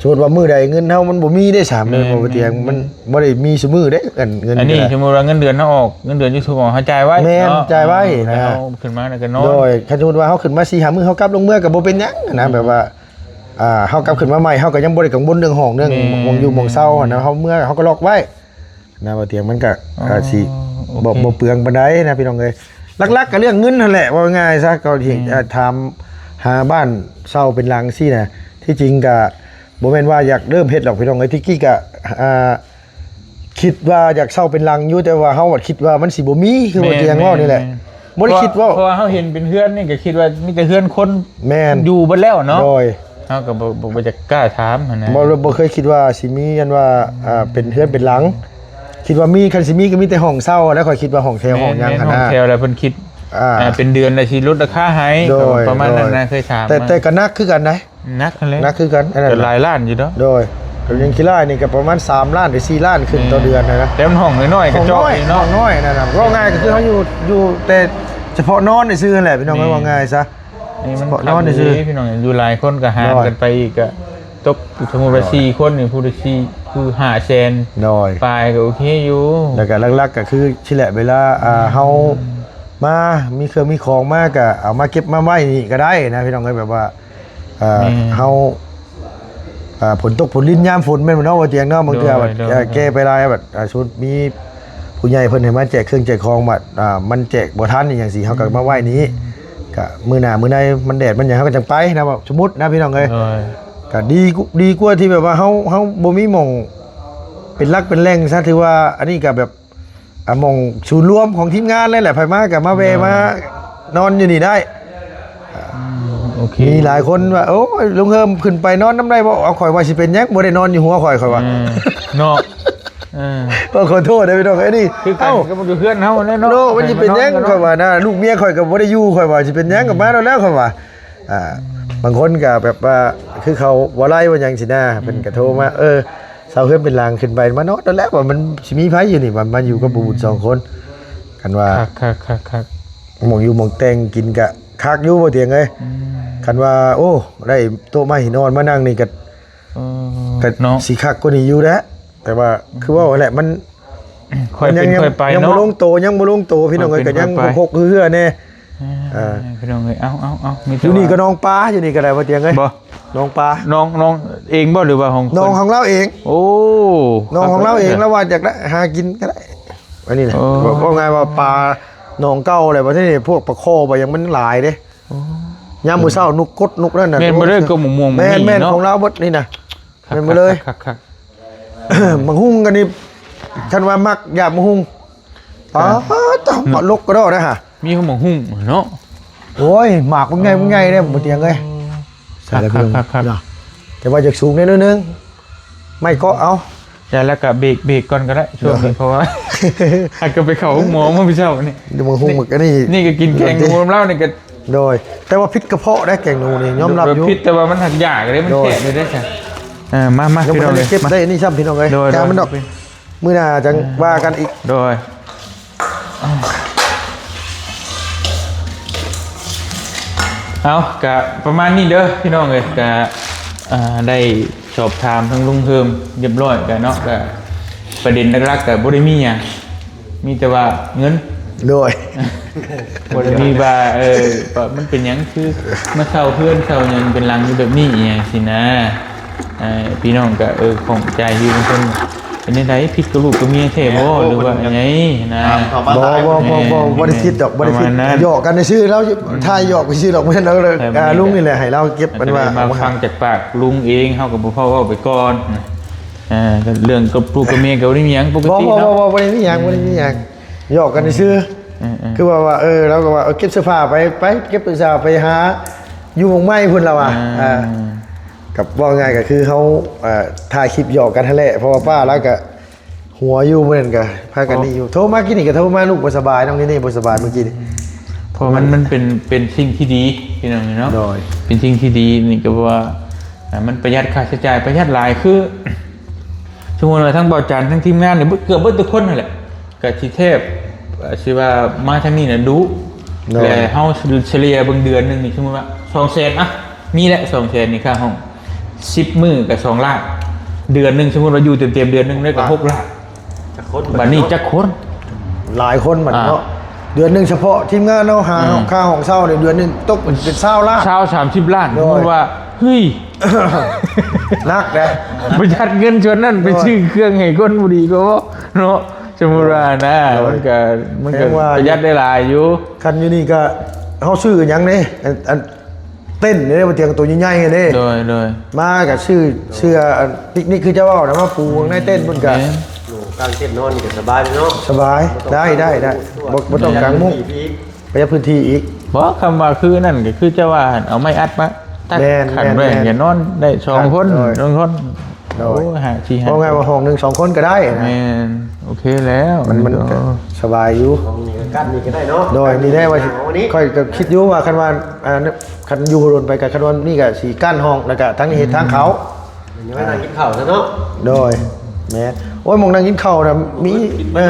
ສົມມຸດວ່າມື້ໃດເງິນເຮົາມັນບໍ່ມີເດ້ ສາມໝື່ນ ແມ່ນ ບໍ່ວ່າຕຽງ ແມ່ນ ມັນບໍ່ໄດ້ມີຊຸມື້ເດ້ ອັນເງິນ ອັນນີ້ ກະໄດ້ ສົມມຸດວ່າເງິນເດືອນເຮົາອອກ ເງິນເດືອນຢູທູບອອກ ເຮົາຈ່າຍໄວ້ ແມ່ນ ເນາະ ຈ່າຍໄວ້ນະ ເຮົາຂຶ້ນມາແລ້ວກະນອນ ໂດຍ ຄັນສົມມຸດວ່າເຮົາຂຶ້ນມາສີ່ຫ້າມື້ ເຮົາກັບລົງເມືອກະບໍ່ເປັນຫຍັງຫັ້ນນະ ອືມ ແບບວ່າ ອ່າ ເຮົາກັບຂຶ້ນມາໃໝ່ ເຮົາກະຍັງບໍ່ໄດ້ກັງວົນເລື່ອງຫ້ອງ ເລື່ອງ ແມ່ນ ໝ່ອງຢູ່ໝ່ອງເຊົາຫັ້ນນະ ເຮົາເມືອເຮົາກະລັອກໄວ້ ນະ ວ່າຕຽງມັນກະ ອໍ ອາດຊິ ໂອເຄ ບໍ່ ບໍ່ເປືອງປານໃດນະ ພີ່ນ້ອງເອີຍ ຫຼັກໆກະເລື່ອງເງິນຫັ້ນແຫຼະ ເວົ້າງ່າຍຊະ ກໍທີ່ ອືມ ອ່າ ຖາມຫາບ້ານເຊົ່າເປັນຫຼັງຊີ້ນະ ທີ່ຈິງກະບໍ່ແມ່ນວ່າຢາກເລີ່ມເຮັດດອກ ພີ່ນ້ອງເອີຍ ທີ່ກີ້ກະ ອ່າ ຄິດວ່າຢາກເຊົ່າເປັນຫຼັງຢູ່ ແຕ່ວ່າເຮົາບັດຄິດວ່າມັນຊິບໍ່ມີ ຄືວ່າ ແມ່ນ ທີ່ຫຍັງເວົ້ານີ້ແຫຼະ ແມ່ນ ບໍ່ໄດ້ຄິດເວົ້າ ເພາະວ່າເຮົາເຫັນເປັນເຮືອນນີ້ກໍຄິດວ່າມີແຕ່ເຮືອນຄົນ ແມ່ນ ຢູ່ເບິດແລ້ວເນາະ ໂດຍ ເຮົາກໍບໍ່ ບໍ່ ບໍ່ຢາກກ້າຖາມຫັ້ນນະ ບໍ່ ບໍ່ເຄີຍຄິດວ່າຊິມີອັນວ່າ ອ່າ ເປັນເຮືອນເປັນຫຼັງ ຄິດວ່າມີ ຄັນຊິມີກໍມີແຕ່ຫ້ອງເຊົ່າ ແລ້ວຂ້ອຍຄິດວ່າຫ້ອງແຖວ ແມ່ນ ຫ້ອງຫຍັງ ແມ່ນ ຫັ້ນນະ ຫ້ອງແຖວ ແລ້ວເພິ່ນຄິດ ອ່າ ອ່າ ເປັນເດືອນລະຊິລົດລາຄາໃຫ້ ໂດຍ ກໍປະມານນັ້ນນະ ໂດຍ ເຄີຍຖາມ ແຕ່ ມາ ແຕ່ກໍໜັກຄືກັນໄດ໋ ໜັກຫັ້ນແຫຼະ ໜັກຄືກັນ ອັນນັ້ນ ກໍຫຼາຍລ້ານຢູ່ເນາະ ໂດຍ ກໍຍັງຂີ້ລ້າຍນີ້ກໍປະມານສາມລ້ານ ຫຼື ສີ່ລ້ານ ຂຶ້ນ ໂດຍ ຕໍ່ເດືອນນະ ແຕ່ມັນຫ້ອງນ້ອຍໆ ກະຈອກ ຫ້ອງນ້ອຍ ເນາະ ຫ້ອງນ້ອຍນັ້ນນະ ເວົ້າງ່າຍກໍຄືເຮົາຢູ່ ຢູ່ແຕ່ສະເພາະນອນຊື່ໆຫັ້ນແຫຼະ ພີ່ນ້ອງເອີຍ ແມ່ນ ເວົ້າງ່າຍຊະ ນີ້ມັນ ສະເພາະນອນຊື່ໆ ພີ່ນ້ອງ ຢູ່ຫຼາຍຄົນກໍຫານ ໂດຍ ກັນໄປອີກ ກໍຕົກ ສົມມຸດວ່າ ໂດຍ ສີ່ຄົນນີ້ ຜູ້ລະສີ່ ຜູ້ຫ້າແສນ ໂດຍ ປາຍກໍໂອເຄຢູ່ ແລ້ວກໍຫຼັກໆກໍຄືຊີ້ແຫຼະ ເວລາ ອ່າ ເຮົາມາມີເຄື່ອງມີຂອງມາ ກໍເອົາມາເກັບມາໄວ້ນີ້ກໍໄດ້ນະ ພີ່ນ້ອງເອີຍ ແບບວ່າ ເອີ ແມ່ນ ເຮົາ ອ່າ ຝົນຕົກຝົນລິນຍາມຝົນແມ່ນບໍ່ເນາະ ບໍ່ຕຽງເນາະ ບາງເທື່ອ ໂດຍ ແບບ ໂດຍ ເອີ ແກ່ໄປຫຼາຍ ແບບ ອ່າ ສົມມຸດມີຜູ້ໃຫຍ່ເພິ່ນໃຫ້ມາແຈກເຄື່ອງແຈກຂອງ ບັດ ອ່າ ມັນແຈກບໍ່ທັນອີ່ຫຍັງຊີ້ ເຮົາກໍມາໄວ້ນີ້ ອືມ ກະມື້ໜ້າມື້ໃນມັນແດດມັນຫຍັງ ເຮົາກໍຈັ່ງໄປນະ ແບບສົມມຸດນະ ພີ່ນ້ອງເອີຍ ໂດຍ ກະດີ ດີກວ່າທີ່ແບບວ່າເຮົາ ເຮົາບໍ່ມີໝ່ອງເປັນຫຼັກເປັນແຫຼ່ງຊະ ຖືວ່າອັນນີ້ກະແບບ ອ່າ ໝ່ອງສູນລວມຂອງທີມງານເລີຍແຫຼະ ໃຜມາກໍມາແວ່ ໂດຍ ມານອນຢູ່ນີ້ໄດ້ ອືມ ໂອເຄ ມີຫຼາຍຄົນວ່າ ໂອ້ຍ ລຸງເຮີມຂຶ້ນໄປນອນນຳໄດ້ບໍ່? ເອົາ ຂ້ອຍວ່າຊິເປັນຫຍັງ ບໍ່ໄດ້ນອນຢູ່ຫົວຂ້ອຍ ຂ້ອຍວ່າ ເອີ ເນາະ ເອີ ກໍຂໍໂທດເດີພີ່ນ້ອງ ອັນນີ້ ຄືກັນ ເອົ້າ ກັບຢູ່ເຮືອນເຮົາແຫຼະເນາະ ໂນ ມັນຊິເປັນຫຍັງ ຂ້ອຍວ່ານະ ລູກເມຍຂ້ອຍກໍບໍ່ໄດ້ຢູ່ ຂ້ອຍວ່າຊິເປັນຫຍັງ ກໍມາໂລດແລ້ວ ຂ້ອຍວ່າ ອ່າ ບາງຄົນກໍແບບວ່າ ຄືເຂົາບໍ່ໄລ່ບໍ່ຫຍັງຊີ້ນະ ອືມ ເພິ່ນກໍໂທມາ ເອີ ເຊົ່າເຮືອນເປັນຫຼັງຂຶ້ນໄປ ມານອນໂລດແລ້ວ ວ່າມັນຊິມີໃຜຢູ່ນີ້ ວ່າມາຢູ່ກັບ ອືມ ບໍ່ບຸນສອງຄົນ ຄັນວ່າ ຄັກໆໆໆ ໝ່ອງຢູ່ໝ່ອງແຕ່ງກິນກະຄັກຢູ່ ບໍ່ຕຽງເອີຍ ອືມ ຄັນວ່າ ໂອ້ ໄດ້ໂຕະໄມ້ນອນມານັ່ງນີ້ກະ ເອີ ກະ ເນາະ ຊິຄັກກວ່ານີ້ຢູ່ແຫຼະ ແຕ່ວ່າ ອືມ ຄືເວົ້າຫັ້ນແຫຼະ ມັນ ຄ່ອຍເປັນ ຍັງ ຄ່ອຍໄປ ຍັງ ເນາະ ບໍ່ລົງໂຕ ຍັງບໍ່ລົງໂຕ ພີ່ນ້ອງເອີຍ ຄ່ອຍເປັນ ກໍຍັງ ຄ່ອຍໄປ ຫົກໆເຮືອໆແດ່ ອ່າ ອ່າ ພີ່ນ້ອງເອີຍ ເອົາໆໆ ມີແຕ່ ຢູ່ນີ້ກໍ ວ່າ ໜອງປາ ຢູ່ນີ້ກໍໄດ້ ບໍ່ຕຽງເອີຍ ບໍ່ ໜອງປາ ໜອງ ໜອງເອງບໍ່ ຫຼືວ່າຂອງ ໜອງຂອງລາວເອງ ໂອ້ ໜອງຂອງລາວເອງ ຄັກເລີຍ ລາວວ່າຢາກໄດ້ ຫາກິນກໍໄດ້ ອັນນີ້ນະ ໂອ້ ເວົ້າ ເວົ້າງ່າຍວ່າປາໜອງເກົ່າແຫຼະ ບັດນີ້ພວກປາຄໍ່ ປາຫຍັງມັນຫຼາຍເດ້ ໂອ້ ຍາມມື້ເຊົ້າ ນົກກົດ ນົກນັ້ນນະ ແມ່ນບໍ່ເດີ ໂອ້ ກໍໝະມ່ວງ ແມ່ນໆ ຂອງລາວເບິດນີ້ນະ ຄັກ ແມ່ນບໍ່ເລີຍ ຄັກໆໆ ໝາກຫຸ່ງກັນນີ້ ຄັນວ່າມັກຢາກໝາກຫຸ່ງ ປາດ ເນາະ ເອົາລົກກະດອກນະຫະ ມີຫອດໝາກຫຸ່ງເນາະ ໂອ້ຍ ໝາກມັນໃຫຍ່ ມັນໃຫຍ່ເດ້ ບໍ່ຕຽງເອີຍ ໃສ່ແລ້ວ ຄັກໆໆ ເນາະ ແຕ່ວ່າຢາກສູງແດ່ໜ້ອຍໜຶ່ງ ໄມ້ເກາະເອົາ ແຕ່ແລ້ວກະເບກ ເບກກ່ອນກໍໄດ້ ຊ່ວງນີ້ ເພາະວ່າ ຫາກະໄປເຂົ້າໂຮງໝໍມື້ເຊົ້ານີ້ ໝາກຫຸ່ງ ນີ້ ມັນກະນີ້ ນີ້ກະກິນແກງໜູນຳລາວນີ້ກະ ໂດຍ ແຕ່ວ່າຜິດກະເພາະໄດ໋ ແກງໜູນີ້ ຍອມຮັບຢູ່ ຜິດ ແຕ່ວ່າມັນຫັກຢາກເດ້ ມັນແຂງເດ້ ເອີ ມາໆ ພີ່ນ້ອງເອີຍ ເກັບໄດ້ນີ້ຊ້ຳ ພີ່ນ້ອງເອີຍ ໂດຍ ຈາມມັນດອກ ໂດຍ ມື້ໜ້າຈັ່ງວ່າກັນອີກ ໂດຍ ເອົາ ກະປະມານນີ້ເດີພີ່ນ້ອງເອີຍ ກະ ອ່າ ໄດ້ສອບຖາມທາງລຸງເຮີມຮຽບຮ້ອຍ ກະເນາະ ກະປະເດັນຫຼັກໆ ກະບໍ່ໄດ້ມີຫຍັງ ມີແຕ່ວ່າເງິນ ໂດຍ ບໍ່ໄດ້ມີວ່າ ເອີ ວ່າມັນເປັນຫຍັງຄືມາເຊົ່າເຮືອນເຊົ່າຫຍັງເປັນຫຼັງຢູ່ແບບນີ້ ອີ່ຫຍັງຊີ້ນະ ເອີ ພີ່ນ້ອງກໍ ເອີ ຂ້ອງໃຈຢູ່ ບາງຄົນເປັນຈັ່ງໃດ ຜິດກັບລູກກັບເມຍແທ້ບໍ່ ຫຼືວ່າຫຍັງນະ ບໍ່ ບໍ່ ບໍ່ ບໍ່ ບໍ່ໄດ້ຜິດດອກ ບໍ່ໄດ້ຜິດ ປະມານນັ້ນ ຫຍອກກັນຊື່ໆ ລາວ ອືມ ຖ່າຍຫຍອກຊື່ໆດອກ ແມ່ນລາວ ອ່າ ລຸງນີ້ແຫຼະ ໃຫ້ລາວເກັບອັນວ່າ ມາຟັງຈາກປາກລຸງເອງ ເຮົາກໍບໍ່ພໍເວົ້າໄປກ່ອນ ອ່າ ເລື່ອງກັບລູກກັບເມຍກໍບໍ່ໄດ້ມີຫຍັງ ປົກກະຕິເນາະ ບໍ່ ບໍ່ ບໍ່ ບໍ່ໄດ້ມີຫຍັງ ອືມ ບໍ່ໄດ້ມີຫຍັງ ຫຍອກກັນຊື່ໆ ອືມ ອືມ ຄືວ່າ ວ່າ ເອີ ລາວກໍວ່າ ເອີ ເກັບເສື້ອຜ້າໄປ ໄປເກັບເສື້ອຜ້າໄປຫາຢູ່ໝ່ອງໃໝ່ພຸ້ນລາວວ່າ ອ່າ ອ່າ ກໍເວົ້າງ່າຍກໍຄືເຮົາ ອ່າ ຖ່າຍຄລິບຫຍອກກັນຫັ້ນແຫຼະ ເພາະວ່າປ້າລາວກໍຫົວຢູ່ ມື້ນັ້ນກໍພາກັນນີ້ຢູ່ ໂທມາກີ້ນີ້ກໍໂທມາ ລູກບໍ່ສະບາຍ ນ້ອງນີ້ບໍ່ສະບາຍມື້ກີ້ນີ້ ເພາະມັນ ມັນເປັນ ເປັນສິ່ງທີ່ດີ ພີ່ນ້ອງເນາະ ໂດຍ ເປັນສິ່ງທີ່ດີ ນີ້ກໍວ່າ ອ່າ ມັນປະຢັດຄ່າໃຊ້ຈ່າຍ ປະຢັດຫຼາຍ ຄື ສົມມຸດວ່າທັງບ່າວຈັນ ທັງທີມງານນີ້ ເກືອບເບິດທຸກຄົນຫັ້ນແຫຼະ ກະຊິແທບ ເອີ ຊິວ່າມາທາງນີ້ນະດຸ ໂດຍ ແລະ ເຮົາສະເລ່ຍເບິ່ງເດືອນໜຶ່ງນີ້ ສົມມຸດວ່າສອງແສນ ອ່ະ ມີແຫຼະ ສອງແສນນີ້ຄ່າຫ້ອງ ສິບມື້ກະສອງລ້ານ ເດືອນໜຶ່ງ ສົມມຸດວ່າຢູ່ເຕັມໆເດືອນໜຶ່ງໄດ້ກະຫົກລ້ານ ຈັກຄົນ ບັດນີ້ຈັກຄົນ ຫຼາຍຄົນບັດເນາະ ອ່າ ເດືອນໜຶ່ງສະເພາະທີມງານເຮົາຫາ ອືມ ຄ່າຫ້ອງເຊົ່າໃນເດືອນໜຶ່ງຕົກເປັນຊາວລ້ານ ຊາວ ສາມສິບລ້ານ ໂດຍ ສົມມຸດວ່າ ເຮີ້ຍ ໜັກເດ້ ປະຢັດເງິນສ່ວນນັ້ນໄປ ໂດຍ ຊື້ເຄື່ອງໃຫ້ຄົນບໍ່ດີກໍເນາະ ສົມມຸດວ່ານະ ໂດຍ ມັນກະ ມັນກະປະຢັດໄດ້ຫຼາຍຢູ່ ຄັນຢູ່ນີ້ກະເຮົາຊື້ຫຍັງເດ້ ອັນ ອັນ ເຕັນເດ້ ບໍ່ຕຽງໂຕໃຫຍ່ໆເດ້ ໂດຍ ໂດຍ ມາກະຊື້ເສື້ອ ອັນ ປິກນິກຄືເຈົ້າເວົ້ານະ ມາປູຂ້າງໃນເຕັນພຸ້ນກະ ແມ່ນ ກາງເຕັນນອນນີ້ກໍສະບາຍເນາະ ສະບາຍ ບໍ່ຕ້ອງ ໄດ້ ໄດ້ ໄດ້ ກາງມຸ້ງ ບໍ່ ບໍ່ຕ້ອງກາງມຸ້ງ ປະຢັດພື້ນທີ່ອີກ ປະຢັດພື້ນທີ່ອີກ. ບໍ່ ຄຳວ່າຄືນັ້ນກໍຄືຈະວ່າ ເອົາໄມ້ອັດມາ ຕັດ ແມ່ນ ຂັນໄວ້ ແມ່ນ ແມ່ນ ກໍນອນໄດ້ສອງຄົນ ໂດຍ ສອງຄົນ ໂດຍ ໂອ້ ຫ້າ ສີ່ ຫ້າ ເວົ້າງ່າຍວ່າຫ້ອງໜຶ່ງສອງຄົນກໍໄດ້ນະ ແມ່ນ ໂອເຄແລ້ວ ມັນ ມັນກໍສະບາຍຢູ່ ຫ້ອງນີ້ກໍກັ້ນນີ້ກໍໄດ້ເນາະ ໂດຍ ນີ້ແຫຼະວ່າຊິ ຂ້ອຍກໍຄິດຢູ່ວ່າຄັນວ່າ ອ່າ ຄັນຢູ່ດົນໄປກໍ ຄັນວ່ານີ້ກໍຊິກັ້ນຫ້ອງ ແລ້ວກໍທາງນີ້ເຮັດທາງເຂົ້າ ອືມ ໄວ້ນັ່ງກິນເຂົ້າຊະເນາະ ໂດຍ ແມ່ນ ໂອ້ຍ ໝ່ອງນັ່ງກິນເຂົ້ານະມີ ເອີ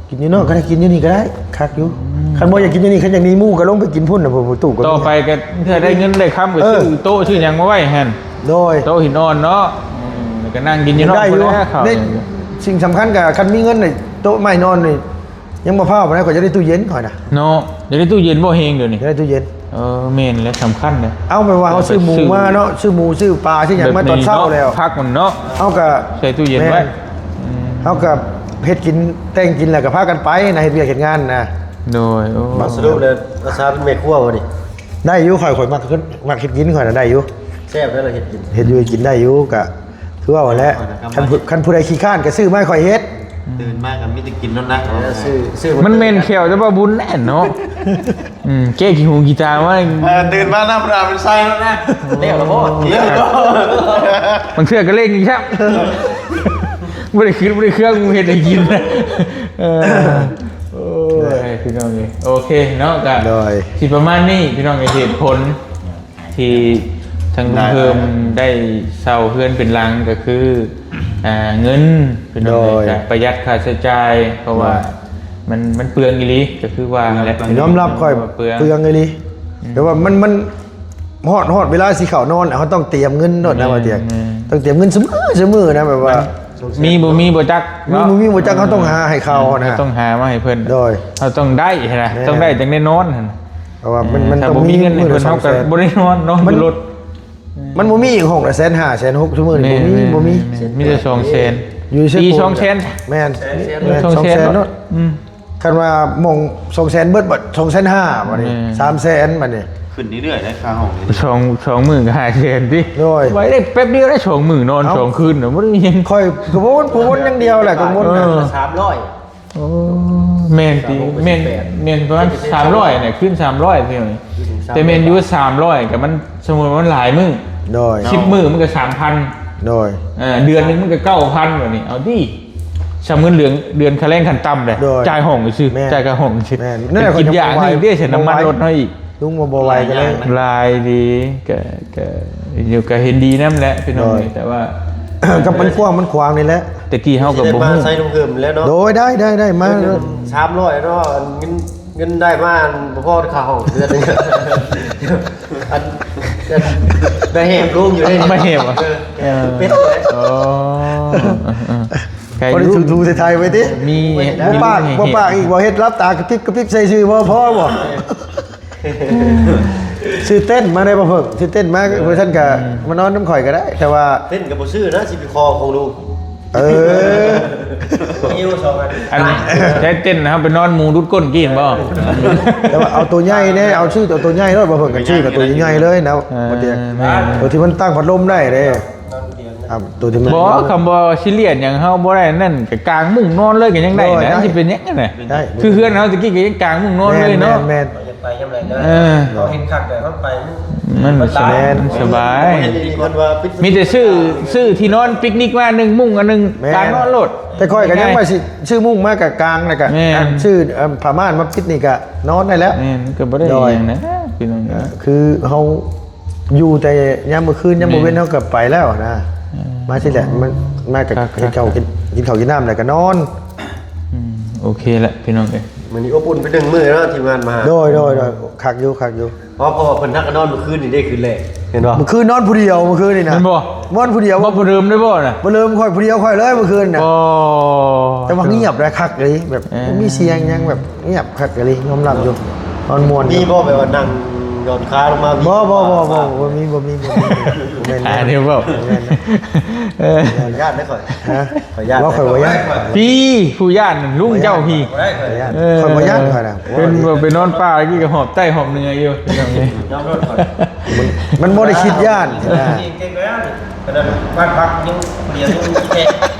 ກິນຢູ່ນອກກໍໄດ້ ກິນຢູ່ນີ້ກໍໄດ້ ຄັກຢູ່ ອືມ ຄັນບໍ່ຢາກກິນຢູ່ນີ້ ຄັນຢາກມີໝູ່ກໍລົງໄປກິນພຸ້ນນະ ຜູ້ຕູ້ກໍມີ ຕໍ່ໄປກໍເທື່ອໄດ້ເງິນໄດ້ຄຳກໍ ເອີ ຊື້ໂຕະຊື້ຫຍັງມາໄວ້ຫັ້ນ ໂດຍ ໂຕະຫີນອ່ອນເນາະ ອືມ ແລ້ວກໍນັ່ງກິນຢູ່ນອກ ໄດ້ຢູ່ ພຸ້ນແຫຼະ ເຂົ້າ ນີ້ ສິ່ງສຳຄັນກໍຄັນມີເງິນນີ້ ໂຕະໄມ້ນອນນີ້ ຍັງບໍ່ພ້າວປານໃດ ຂ້ອຍຢາກໄດ້ຕູ້ເຢັນຂ້ອຍນະ ເນາະ ຢາກໄດ້ຕູ້ເຢັນບໍ່ ເຮງດຽວນີ້ ຢາກໄດ້ຕູ້ເຢັນ ເອີ ແມ່ນແຫຼະ ສຳຄັນເດ້ ເອົາແບບວ່າເຮົາຊື້ໝູມາເນາະ ຊື້ໝູຊື້ປາຊື້ຫຍັງມາຕອນເຊົ້າແລ້ວ ຜັກມັນເນາະ ເຮົາກໍ ໃສ່ຕູ້ເຢັນໄວ້ ອືມ ເຮົາກໍເຮັດກິນແຕ່ງກິນ ແລ້ວກໍພາກັນໄປນະ ເຮັດວຽກເຮັດງານນະ ໂດຍ ໂອ້ ມາສະຫຼຸບແລ້ວ ອາສາເປັນແມ່ຄົວບໍ່ນີ້ ໄດ້ຢູ່ ຂ້ອຍ ຂ້ອຍມັກ ມັກເຮັດກິນຂ້ອຍນະ ໄດ້ຢູ່ ແຊບແລ້ວເຮັດກິນ ເຮັດຢູ່ເຮັດກິນໄດ້ຢູ່ ກະຄືເວົ້າຫັ້ນແຫຼະ ຄັນຜູ້ ຄັນຜູ້ໃດຂີ້ຄ້ານກໍຊື້ມາໃຫ້ຂ້ອຍເຮັດ ຕື່ນມາກໍມີແຕ່ກິນນັ້ນນະ ເອີ ຊື້ ຊື້ ມັນແມ່ນແຂ້ວແຕ່ວ່າບຸນແນ່ເນາະ ອືມ ແກ້ຂີ້ຫູຂີ້ຕາມາ ເອີ ຕື່ນມານ້ຳປາເປັນໄຊແລ້ວນະ ແລ້ວລະບໍ່ ບາງເທື່ອກໍເລັ່ງອີກຊ້ຳ ບໍ່ໄດ້ຄືນບໍ່ໄດ້ເຄື່ອງ ເຮັດໃຫ້ກິນ ເອີ ໂອ້ຍ ພີ່ນ້ອງເອີຍ ໂອເຄເນາະ ກໍ ໂດຍ ຊິປະມານນີ້ ພີ່ນ້ອງເອີຍ ເຫດຜົນ ທີ່ທາງລຸງເພີ່ມໄດ້ເຊົ່າເຮືອນເປັນຫຼັງ ກໍຄື ອ່າ ເງິນ ພີ່ນ້ອງເອີຍ ໂດຍ ກໍປະຢັດຄ່າໃຊ້ຈ່າຍ ເພາະວ່າ ໂດຍ ມັນ ມັນເປືອງອີ່ຫຼີ ກໍຄືວ່າຫັ້ນແຫຼະ ຍອມຮັບຂ້ອຍວ່າເປືອງ ເປືອງອີ່ຫຼີ ອືມ ແຕ່ວ່າມັນ ມັນຮອດ ຮອດເວລາຊິເຂົ້ານອນ ເຮົາຕ້ອງຕຽມເງິນໂລດນະ ແມ່ນ ວ່າຕຽງ ແມ່ນ ຕ້ອງຕຽມເງິນສະມື້ ສະມື້ນະ ແບບວ່າ ມັນມີບໍ່ມີບໍ່ຈັກ ມີບໍ່ມີບໍ່ຈັກ ເນາະ ເຮົາຕ້ອງຫາໃຫ້ເຂົານະ ເຮົາຕ້ອງຫາມາໃຫ້ເພິ່ນ ໂດຍ ເຮົາຕ້ອງໄດ້ຫັ້ນນະ ແມ່ນ ຕ້ອງໄດ້ຈັ່ງໄດ້ນອນຫັ້ນນະ ເພາະວ່າມັນ ເອີ ມັນຕ້ອງມີເງິນໃຫ້ເພິ່ນ ມື້ລະສອງແສນ ເຮົາກໍບໍ່ໄດ້ນອນ ນອນຢູ່ລົດ ມັນບໍ່ມີອີກຫ້ອງລະແສນຫ້າ ແສນຫົກ ຊຸມື້ນີ້ ບໍ່ມີ ບໍ່ມີ ແມ່ນ ແມ່ນ ມີແຕ່ສອງແສນ ຢູ່ໃນເຊໂປ ອີກສອງແສນ ແມ່ນ ສອງແສນ ສອງແສນ ເນາະ ເນາະ ອືມ ຄັນວ່າໝ່ອງສອງແສນເບິດ ບັດສອງແສນຫ້າ ບັດນີ້ ແມ່ນ ສາມແສນ ບັດນີ້ ຂຶ້ນເລື້ອຍໆ ເດ້ ຄ່າຫ້ອງນີ້ ສອງ ສອງມື້ກໍຫ້າແສນຕິ ໂດຍ ໄວ້ໄດ້ແປັບດຽວໄດ້ສອງມື້ນອນ ເອົ້າ ສອງຄືນນະ ບໍ່ໄດ້ຫຍັງ ຂ້ອຍກໍວົນ ວົນຢ່າງດຽວແຫຼະ ກໍວົນ ເອີ ສາມຮ້ອຍ ໂອ້ ແມ່ນຕິ ສາມຮ້ອຍຫົກສິບແປດ ແມ່ນ ແມ່ນປະມານສາມຮ້ອຍນະ ຄືນສາມຮ້ອຍ ແຕ່ແມ່ນຢູ່ສາມຮ້ອຍກໍມັນ ສົມມຸດວ່າມັນຫຼາຍມື້ ໂດຍ ສິບມື້ມັນກໍສາມພັນ ໂດຍ ເອີ ເດືອນໜຶ່ງມັນກໍເກົ້າພັນ ບາດນີ້ ເອົາຕິ ສ່ຳເງິນເດືອນ ເດືອນຄ່າແຮງຂັ້ນຕ່ຳເດ້ ໂດຍ ຈ່າຍຫ້ອງຊື່ ແມ່ນ ຈ່າຍຄ່າຫ້ອງຊື່ ແມ່ນ ກິນຢາກນີ້ເດ້ ເສຍນ້ຳມັນລົດເຮົາອີກ ລຸງວ່າບໍ່ໄຫວກໍເລີຍ ຫຼາຍດີ ກໍ ກໍຢູ່ ກໍເຫັນດີນຳແຫຼະ ພີ່ນ້ອງ ໂດຍ ແຕ່ວ່າ ກໍມັນກວ້າງມັນຂວາງນີ້ແຫຼະ ແຕ່ກີ້ເຮົາກໍບໍ່ຮູ້ ໃຊ້ລຸງເພີ່ມແລ້ວເນາະ ໂດຍ ໄດ້ ໄດ້ ໄດ້ ມາ ສາມຮ້ອຍເນາະ ເງິນ ເງິນໄດ້ມາ ອັນ ບໍ່ພໍຄ່າຫ້ອງເດືອນໜຶ່ງ ອັນ ໄດ້ແຮມລຸງຢູ່ເດ້ ມາແຮມ ເອີ ເປັນເລີຍ ອໍ ເອີ ເອີ ໄກ ພໍໄດ້ ຢູ່ ຖູໆ ໄທໆ ໄວ້ຕິ ມີ ບໍ່ປາກ ມີ ບໍ່ປາກອີກ ບໍ່ເຮັດ ຫຼັບຕາກະປິບກະປິບໃສ່ຊື່ ພໍ ພໍບໍ່? ຊື້ເຕັນມາໄດ້ບໍ່ເພິ່ງ? ຊື້ເຕັນມາ ເອີ ເພາະຊັ້ນກະ ອືມ ມານອນນຳຂ້ອຍກໍໄດ້ ແຕ່ວ່າ ເຕັນກໍບໍ່ຊື້ນະ ຊິໄປຂໍຂອງລູກ ເອີ ຫິ້ວສອງອັນ ອັນ ໃຊ້ເຕັນເຮົາໄປນອນໝູດຸດກົ້ນກີ້ຫັ້ນບໍ່? ແຕ່ວ່າເອົາໂຕໃຫຍ່ແດ່ ເອົາຊື້ເອົາໂຕໃຫຍ່ໂລດ ບໍ່ເພິ່ງກັນຊື້ກັບໂຕໃຫຍ່ໆ ເລີຍນະ ເອີ ບໍ່ເຕີຍ ແມ່ນ ໂຕທີ່ມັນຕັ້ງພັດລົມໄດ້ເດ້ ນອນຕຽງ ອ່າ ໂຕທີ່ມັນ ບໍ່ ຄຳບໍ່ຊີຣຽສຫຍັງ ເຮົາບໍ່ໄດ້ນັ້ນ ກໍກາງມຸ້ງນອນເລີຍກໍຍັງໄດ້ ໂດຍ ນະ ໄດ້ ຊິເປັນຫຍັງນະ ໄດ້ ຄືເຮືອນເຮົາຕະກີ້ກໍຍັງກາງມຸ້ງນອນເລີຍເນາະ ແມ່ນ ແມ່ນ ແມ່ນ ຢາກໄປຍາມໃດກໍໄດ້ ເອີ ເຮົາເຫັນຄັກແລ້ວເຮົາໄປ ມັນ ມັນສະບາຍ ມັນສະບາຍ ມີແຕ່ຊື້ ຊື້ທີ່ນອນປິກນິກມາໜຶ່ງມຸ້ງອັນໜຶ່ງ ແມ່ນ ກາງນອນໂລດ ແຕ່ຂ້ອຍກໍຍັງວ່າຊິຊື້ມຸ້ງມາກະກາງ ແລ້ວກະ ແມ່ນ ຊື້ ເອີ ຜ້າມ່ານມາປິດນີ້ກະນອນໄດ້ແລ້ວ ແມ່ນ ກໍບໍ່ໄດ້ ໂດຍ ຫຍັງນະ ພີ່ນ້ອງ ເອີ ຄືເຮົາຢູ່ແຕ່ຍາມມື້ຄືນ ຍາມມື້ເວັນ ແມ່ນ ເຮົາກໍໄປແລ້ວນະ ເອີ ມາຊີ້ແຫຼະ ມາ ມາກໍ ຄັກໆ ກິນເຂົ້າ ກິນ ກິນເຂົ້າກິນນ້ຳ ແລ້ວກໍນອນ ອືມ ໂອເຄແຫຼະ ພີ່ນ້ອງເອີຍ ມື້ນີ້ອົບອຸ່ນເປັນໜຶ່ງມື້ເນາະ ທີມງານມາຫາ ໂດຍ ໂດຍ ໂດຍ ຄັກຢູ່ ຄັກຢູ່ ເພາະ ເພາະວ່າເພິ່ນຮັກກັນນອນມື້ຄືນນີ້ເດ້ ຄືນແລກ ເຫັນບໍ່? ມື້ຄືນນອນຜູ້ດຽວ ມື້ຄືນນີ້ນະ ແມ່ນບໍ່? ນອນຜູ້ດຽວ ບໍ່ຜູ້ເດີມໄດ້ບໍ່ນະ? ບໍ່ເດີມ ຂ້ອຍຜູ້ດຽວຂ້ອຍເລີຍມື້ຄືນນະ ອໍ ແຕ່ວ່າງຽບ ແລະ ຄັກເລີຍ ແບບ ເອີ ບໍ່ມີສຽງຫຍັງ ແບບງຽບຄັກເລີຍ ຍອມຮັບຢູ່ ນອນມ່ວນຢູ່ ມີບໍ່ ແບບວ່ານັ່ງຢ່ອນຄາລົງມາ ບໍ່ ບໍ່ ບໍ່ ບໍ່ ບໍ່ມີ ບໍ່ມີ ບໍ່ມີ ບໍ່ແມ່ນ ອ່າ ແນວເວົ້າ ບໍ່ແມ່ນນະ ເອີ ຢ້ານເດ້ຂ້ອຍ ຮະ? ຂ້ອຍຢ້ານ ບໍ່ ຂ້ອຍບໍ່ຢ້ານ ພີ່ ຜູ້ຢ້ານລຸງເຈົ້າພີ່ ຂ້ອຍບໍ່ຢ້ານ ເອີ ຂ້ອຍບໍ່ຢ້ານ ຂ້ອຍນະ ເປັນ ເປັນນອນປ່າກີ້ກໍຫອບໃຕ້ຫອບເໜືອຢູ່ ຍອມໂລດຂ້ອຍ ມັນ ມັນບໍ່ໄດ້ຄິດຢ້ານນະ ເກັ່ງແລ້ວນີ້ ຂະໜາດບ້ານພັກຍັງເລີຍ ຍັງແຂກ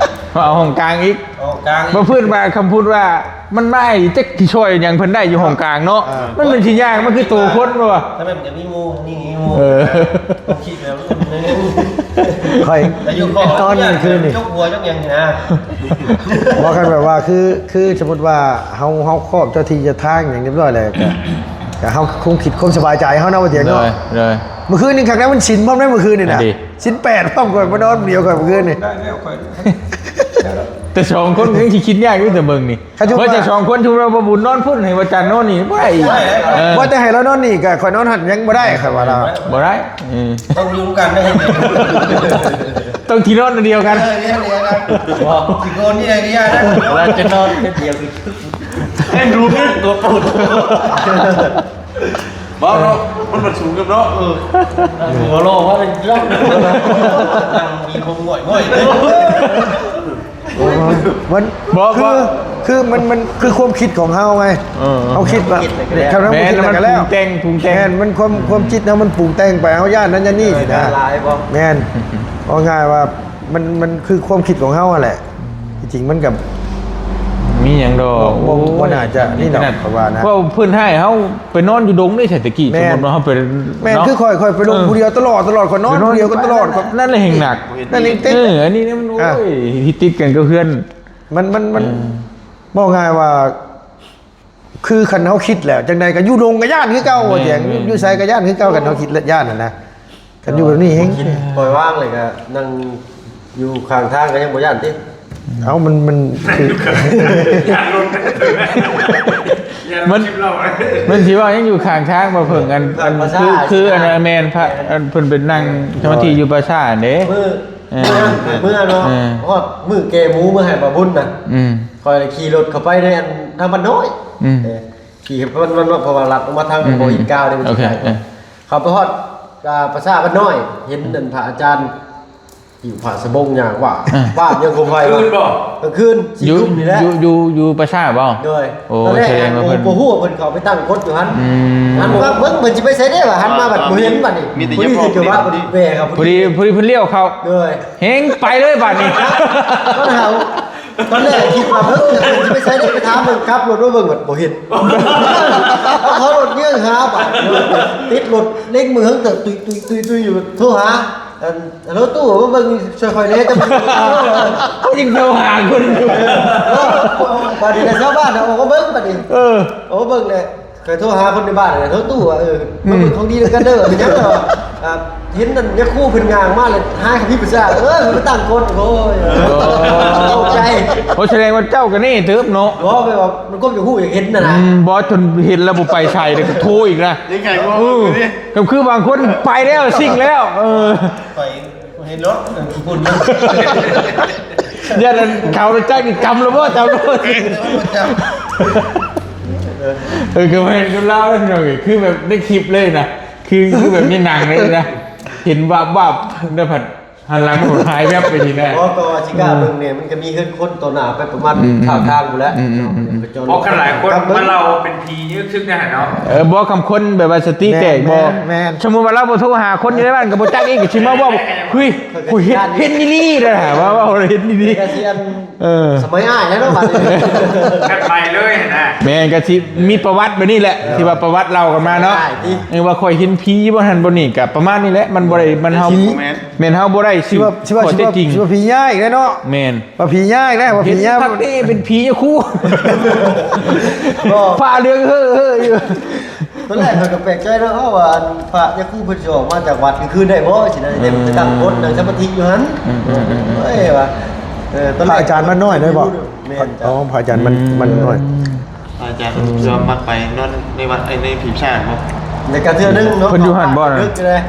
ເອົາຫ້ອງກາງອີກ ຫ້ອງກາງອີກ ບໍ່ພື້ນວ່າ ຄຳພຸດວ່າມັນມາໃຫ້ຈັກຊິຊ່ອຍຫຍັງເພິ່ນໄດ້ຢູ່ຫ້ອງກາງເນາະ ອ່າ ມັນເປັນຊິຍາກ ມັນຄືໂຕຄົນບໍ່ວະ ຖ້າແມ່ນມັນຈະມີໝູ່ ນີ້ມີໝູ່ ເອີ ຄິດແລ້ວມັນ ຂ້ອຍ ແຕ່ຢູ່ຂໍ ຕອນກາງຄືນນີ້ ຈົກຫົວຈົກຫຍັງນີ້ນະ ບໍ່ ຄັນແບບວ່າ ຄື ຄືສົມມຸດວ່າເຮົາ ເຮົາຄອບເຈົ້າທີ່ເຈົ້າທາງຫຍັງຮຽບຮ້ອຍແລ້ວ ກະ ກະເຮົາຄົງຄິດຄວາມສະບາຍໃຈເຮົານະ ວ່າຈັ່ງເນາະ ໂດຍ ໂດຍ ມື້ຄືນນີ້ຄັກແລ້ວ ມັນສິນພ້ອມໃນມື້ຄືນນີ້ນະ ດີ ສິນແປດພ້ອມ ຂ້ອຍມານອນຜູ້ດຽວ ຂ້ອຍມື້ຄືນນີ້ ໄດ້ແລ້ວ ຂ້ອຍ ແຕ່ສອງຄົນຍັງຊິຄິດຍາກຢູ່ ແຕ່ເບິ່ງນີ້ ຄັນສົມມຸດວ່າ ວ່າແຕ່ສອງຄົນ ສົມມຸດວ່າບໍ່ບຸນນອນພຸ້ນ ໃຫ້ວ່າຈັນນອນນີ້ ບໍ່ໄດ້ອີກ ບໍ່ໄດ້ ເອີ ວ່າແຕ່ໃຫ້ລາວນອນນີ້ ກໍຂ້ອຍນອນຫັ້ນຍັງບໍ່ໄດ້ ຂ້ອຍວ່າລາວ ບໍ່ໄດ້ ເອີ ຕ້ອງຢູ່ນຳກັນໄດ້ ຕ້ອງທີ່ນອນອັນດຽວກັນ ເອີ ດຽວກັນ ຊິໂກນນີ້ໄດ້ກໍຢ່ານະ ວ່າຈະນອນເທື່ອດຽວ ໃຫ້ຮູ້ເລື່ອງຕົວປູດ ບໍ່ເນາະ ມັນ ມັນສູງກັນເນາະ ເອີ ຫົວໂລວ່າເປັນເລື່ອງ ມີຄົນງ່ອຍໆ ມັນ ບໍ່ ຄື ບໍ່ ຄືມັນ ມັນຄືຄວາມຄິດຂອງເຮົາໄງ ເອີ ເຮົາຄິດວ່າ ແມ່ນ ຄັນເຮົາບໍ່ຄິດ ມັນ ແລ້ວກໍແລ້ວ ປຸງແຕ່ງ ປຸງແຕ່ງ ແມ່ນ ມັນຄວາມ ຄວາມຄິດເຮົາມັນປຸງແຕ່ງໄປ ເຮົາຢ້ານນັ້ນຢ້ານນີ້ ເອີ ນະ ຫຼາຍບໍ່ ແມ່ນ ເວົ້າງ່າຍວ່າ ມັນ ມັນຄືຄວາມຄິດຂອງເຮົາຫັ້ນແຫຼະ ທີ່ຈິງມັນກໍ ມີຫຍັງດອກ ບໍ່ ບໍ່ ບໍ່ໜ້າຈະນີ້ດອກ ເພາະວ່ານະ ເວົ້າເພິ່ນໃຫ້ເຮົາໄປນອນຢູ່ດົງເດ້ ແຕ່ກີ້ ແມ່ນ ສົມມຸດວ່າເຮົາໄປ ແມ່ນ ເນາະ ຄືຂ້ອຍ ຂ້ອຍໄປລົງ ເອີ ຜູ້ດຽວຕະຫຼອດ ຕະຫຼອດ ຂ້ອຍນອນ ຂ້ອຍນອນ ຜູ້ດຽວກໍຕະຫຼອດ ນັ້ນແຫຼະແຮ່ງໜັກ ນັ້ນແຮ່ງຕິດ ເອີ ອັນນີ້ມັນ ອ່າ ໂອ້ຍ ທີ່ຕິດກັນກັບເຮືອນ ມັນ ມັນ ມັນ ເອີ ເວົ້າງ່າຍວ່າ ຄືຄັນເຮົາຄິດແລ້ວ ຈັ່ງໃດກໍຢູ່ດົງກໍຢ້ານຄືເກົ່າ ແມ່ນ ວ່າຈັ່ງ ແມ່ນ ຢູ່ໃສກໍຢ້ານຄືເກົ່າ ຄັນເຮົາຄິດແລ້ວຢ້ານຫັ້ນນະ ຄັນຢູ່ແບບນີ້ແຮງ ບໍ່ຄິດ ປ່ອຍວາງເລີຍ ກໍນັ່ງຢູ່ຂ້າງທາງກໍຍັງບໍ່ຢ້ານຕິ ເອົ້າ ມັນ ມັນຄື ມັນ ມັນຊິວ່າຍັງຢູ່ຂ້າງທາງບໍ່ເພິ່ງ ອັນ ອັນ ພາສາ ຄື ຄືອັນນັ້ນແມ່ນ ພະ ອັນເພິ່ນໄປນັ່ງສະມາທິຢູ່ພາສາຫັ້ນເດ້ ມື້ ເອີ ມື້ເນາະ ເອີ ຮອດມື້ແກ່ໝູ ມື້ໃຫ້ບ່າວບຸນນະ ອືມ ຂ້ອຍຂີ່ລົດເຂົ້າໄປໃນອັນທາງບ້ານນ້ອຍ ອືມ ເອີ ຂີ່ເພິ່ນ ເພິ່ນ ເພາະວ່າລັດອອກມາທາງ ອືມ ບໍ່ອິນກາວເດ້ ໂອເຄ ເອີ ເຂົ້າໄປຮອດ ອ່າ ປາສາດບ້ານນ້ອຍ ເຫັນ ອືມ ອັນພະອາຈານ ຫິ້ວຜ້າສະບົງຍ່າງວ່າ ອ່າ ວ່າຍັງຄົມໄຟ ຄືນບໍ່? ກາງຄືນ ສີ່ທຸ່ມນີ້ແຫຼະ ຢູ່ ຢູ່ ຢູ່ປາສາດບໍ່? ໂດຍ ໂອ້ ຕອນແລກ ສະແດງວ່າເພິ່ນ ບໍ່ຮູ້ວ່າເພິ່ນເຂົ້າໄປຕັ້ງກົດຢູ່ຫັ້ນ ອືມ ຫັນມາເບິ່ງ ເພິ່ນຊິໄປໃສເດ້ວ່າ ຫັນມາບັດບໍ່ເຫັນບັດນີ້ ມີແຕ່ ພໍດີ ເຈົ້າວ່າເພິ່ນແວ່ເຂົ້າ ພໍດີ ພໍດີເພິ່ນລ້ຽວເຂົ້າ ໂດຍ ເຮງໄປເລີຍບາດນີ້ ຕອນເຮົາ ຕອນແລກຄິດວ່າ ເອີ ເພິ່ນຊິໄປໃສເດ້ ໄປຖາມເບິ່ງ ກັບລົດມາເບິ່ງ ບັດບໍ່ເຫັນ ເອົາເຂົາລົດເຍືອງຫາບາດ ຕິດລົດເລັງມືເຫິງ ແຕ່ຕຸຍໆໆໆຢູ່ ໂທຫາ ອັນ ຮັລໂຫຼ ຕູ້ ມາເບິ່ງຊ່ວຍຂ້ອຍແດ່ ຈະ ເຂົາຍັງໂທຫາຄົນຢູ່ ເອີ ບາດນີ້ຊາວບ້ານອອກມາເບິ່ງບາດນີ້ ເອີ ອອກມາເບິ່ງແລ້ວ ຂ້ອຍໂທຫາຄົນໃນບ້ານ ໂທຕູ້ວ່າ ເອີ ອືມ ມາເບິ່ງຂອງດີນຳກັນເດີ ເປັນຫຍັງເນາະ ອ່າ ເຫັນນັ້ນຍາຄູເພິ່ນຍ່າງມາແລ້ວ ຫາຍເຂົາພິດປະຊາ ເອີ ເພິ່ນໄປຕັ້ງກົດ ໂອ້ຍ ໂອ້ ຕົກໃຈ ໂອ້ ສະແດງວ່າເຈົ້າກໍແນ່ເຕີບເນາະ ບໍ່ ແບບວ່າມັນຄວາມຢາກຮູ້ຢາກເຫັນຫັ້ນນະ ອືມ ບໍ່ ຈົນເຫັນແລ້ວບໍ່ໄປໃສເດ້ ກໍໂທອີກນະ ຍັງໄງບໍ່ ເອີ ກໍຄືບາງຄົນໄປແລ້ວ ຊິງແລ້ວ ເອີ ໄປ ເຫັນລົດ ເອີ ພຸ້ນ ຢ້ານເຂົາຈັກນີ້ຈຳແລ້ວບໍ່ ຈຳແລ້ວບໍ່ ເອີ ກໍແມ່ນຄົນລາວເດ້ພີ່ນ້ອງເອີຍ ຄືແບບໃນຄລິບເລີຍນະ ຄື ຄືແບບໃນໜັງເລີຍນະ ເຫັນວາບໆ ແລ້ວພັດຫັນຫຼັງມັນຫາຍແວບໄປນີ້ນະ ບໍ່ ກໍວ່າຊິກ້າເບິ່ງແດ່ ມັນກໍມີເຮືອນຄົນຕໍ່ໜ້າໄປປະມານ ອືມ ຂ້າງທາງພຸ້ນແຫຼະ ອືມ ເນາະ ອືມ ກໍຈອດ ເພາະຄັນຫຼາຍຄົນມາເລົ່າເປັນຜີເຍອະຊຶກໄດ້ຫັ້ນເນາະ ເອີ ບໍ່ ຄຳຄົນແບບວ່າສະຕິແຕກບໍ່ ແມ່ນ ແມ່ນ ສົມມຸດວ່າລາວບໍ່ໂທຫາຄົນຢູ່ໃນບ້ານກໍບໍ່ຈັກອີກ ກໍຊິມາເວົ້າ ເຮີ້ຍ ຂ້ອຍເຫັນ ເຫັນອີ່ຫຼີເດ້ ວ່າເວົ້າເຫັນອີ່ຫຼີ ກໍຊິອັນ ເອີ ສະໄໝອ້າຍແລ້ວເນາະ ບັດນີ້ ແບບໄປເລີຍນະ ແມ່ນ ກໍຊິມີປະຫວັດແບບນີ້ແຫຼະ ເອີ ທີ່ວ່າປະຫວັດເລົ່າກັນມາເນາະ ເອີ ວ່າຂ້ອຍເຫັນຜີບ່ອນຫັ້ນບ່ອນນີ້ ກໍປະມານນີ້ແຫຼະ ມັນບໍ່ໄດ້ ມັນເຮົາ ແມ່ນ ແມ່ນເຮົາບໍ່ໄດ້ສືບຂໍ້ເທັດຈິງ ຊິວ່າຜີຍ້າຍອີກແລ້ວເນາະ ແມ່ນ ວ່າຜີຍ້າຍແລ້ວ ວ່າຜີຍ້າຍ ເຫັນຄັກເດ້ ເປັນຜີຍາຄູ ບໍ່ ຜ້າເຫຼືອງເຮີ້ໆຢູ່ ຕອນແລກຂ້ອຍກໍແປກໃຈເນາະ ເອົ້າ ວ່າອັນພະຍາຄູເພິ່ນຊິອອກມາຈາກວັດກາງຄືນໄດ້ບໍ່ ຊິໄດ້ ເອີ ໄດ້ໄປຕັ້ງກົດ ນັ່ງສະມາທິຢູ່ຫັ້ນ ອືມໆໆໆ ເອີຍ ວ່າ ເອີ ຕອນແລກ ພະອາຈານມັນນ້ອຍໄດ້ບໍ່? ແມ່ນ ອໍ ພະອາຈານມັນ ອືມ ມັນນ້ອຍ ອືມ ພະອາຈານເພິ່ນ ອືມ ເຊື່ອມັກໄປນອນໃນວັດ ເອີຍ ໃນຜີຊາດບໍ່? ແລ້ວກໍເທື່ອໜຶ່ງເນາະ ເພິ່ນຢູ່ຫັ້ນບໍ່ນະ? ເດີກເລີຍ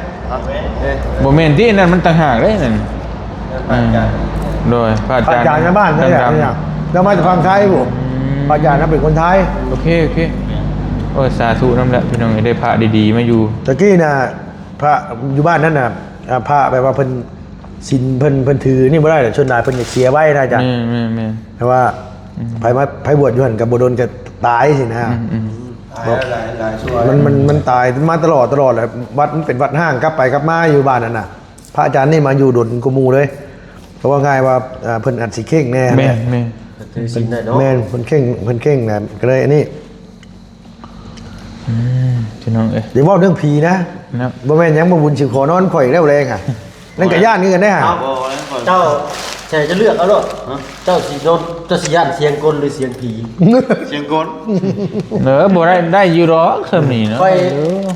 ບໍ່ແມ່ນຕິ ນັ້ນມັນຕ່າງຫາກເດ້ນັ້ນ ອືມ ໂດຍ ພະອາຈານ ພະອາຈານໃນບ້ານນີ້ແຫຼະ ດຳໆ ລາວມາຈາກຝັ່ງໄທພຸ້ນ ອືມ ພະອາຈານເຮົາເປັນຄົນໄທ ໂອເຄ ໂອເຄ ໂອ້ຍ ສາທຸນຳແຫຼະ ພີ່ນ້ອງ ໄດ້ພະດີໆມາຢູ່ ຕະກີ້ນະ ພະຢູ່ບ້ານນັ້ນນະ ອ່າ ພະແບບວ່າເພິ່ນ ສິນເພິ່ນ ເພິ່ນຖືນີ້ບໍ່ໄດ້ ສ່ວນຫຼາຍເພິ່ນຈະເສຍໄວນະອາຈານ ແມ່ນໆໆ ແຕ່ວ່າ ອືມ ໃຜມາ ໃຜບວດຢູ່ຫັ້ນກໍບໍ່ດົນກໍຕາຍຊີ້ນະ ອືມໆ ແບບ ຫຼາຍ ຫຼາຍ ຫຼາຍສ່ວນ ມັນ ມັນ ມັນຕາຍມາຕະຫຼອດ ຕະຫຼອດແຫຼະ ວັດມັນເປັນວັດຮ້າງ ກັບໄປກັບມາຢູ່ບ້ານນັ້ນນະ ພະອາຈານນີ້ມາຢູ່ດົນກວ່າໝູ່ເລີຍ ເພາະວ່າງ່າຍວ່າ ເອີ ເພິ່ນອາດຊິເຄັ່ງແດ່ ແມ່ນແຫຼະ ແມ່ນ ຖືສິນໄດ້ເນາະ ແມ່ນ ເພິ່ນເຄັ່ງ ເພິ່ນເຄັ່ງນະ ກໍເລີຍອັນນີ້ ອືມ ພີ່ນ້ອງເອີຍ ຢ່າເວົ້າເລື່ອງຜີນະ ເນາະ ບໍ່ແມ່ນຫຍັງ ບໍ່ບຸນຊິຂໍນອນຂ້ອຍແລ້ວແລງຫະ ນັ້ນກໍຢ້ານຄືກັນເດ້ຫະ ເອົາ ເຈົ້າ ໃສ່ຈະເລືອກເອົາໂລດ ຮະ ເຈົ້າຊິນອນ ເຈົ້າຊິຢ້ານສຽງກົນ ຫຼື ສຽງຜີ ສຽງກົນ ເອີ ບໍ່ໄດ້ ໄດ້ຢູ່ດອກສ່ຳນີ້ເນາະ ຂ້ອຍ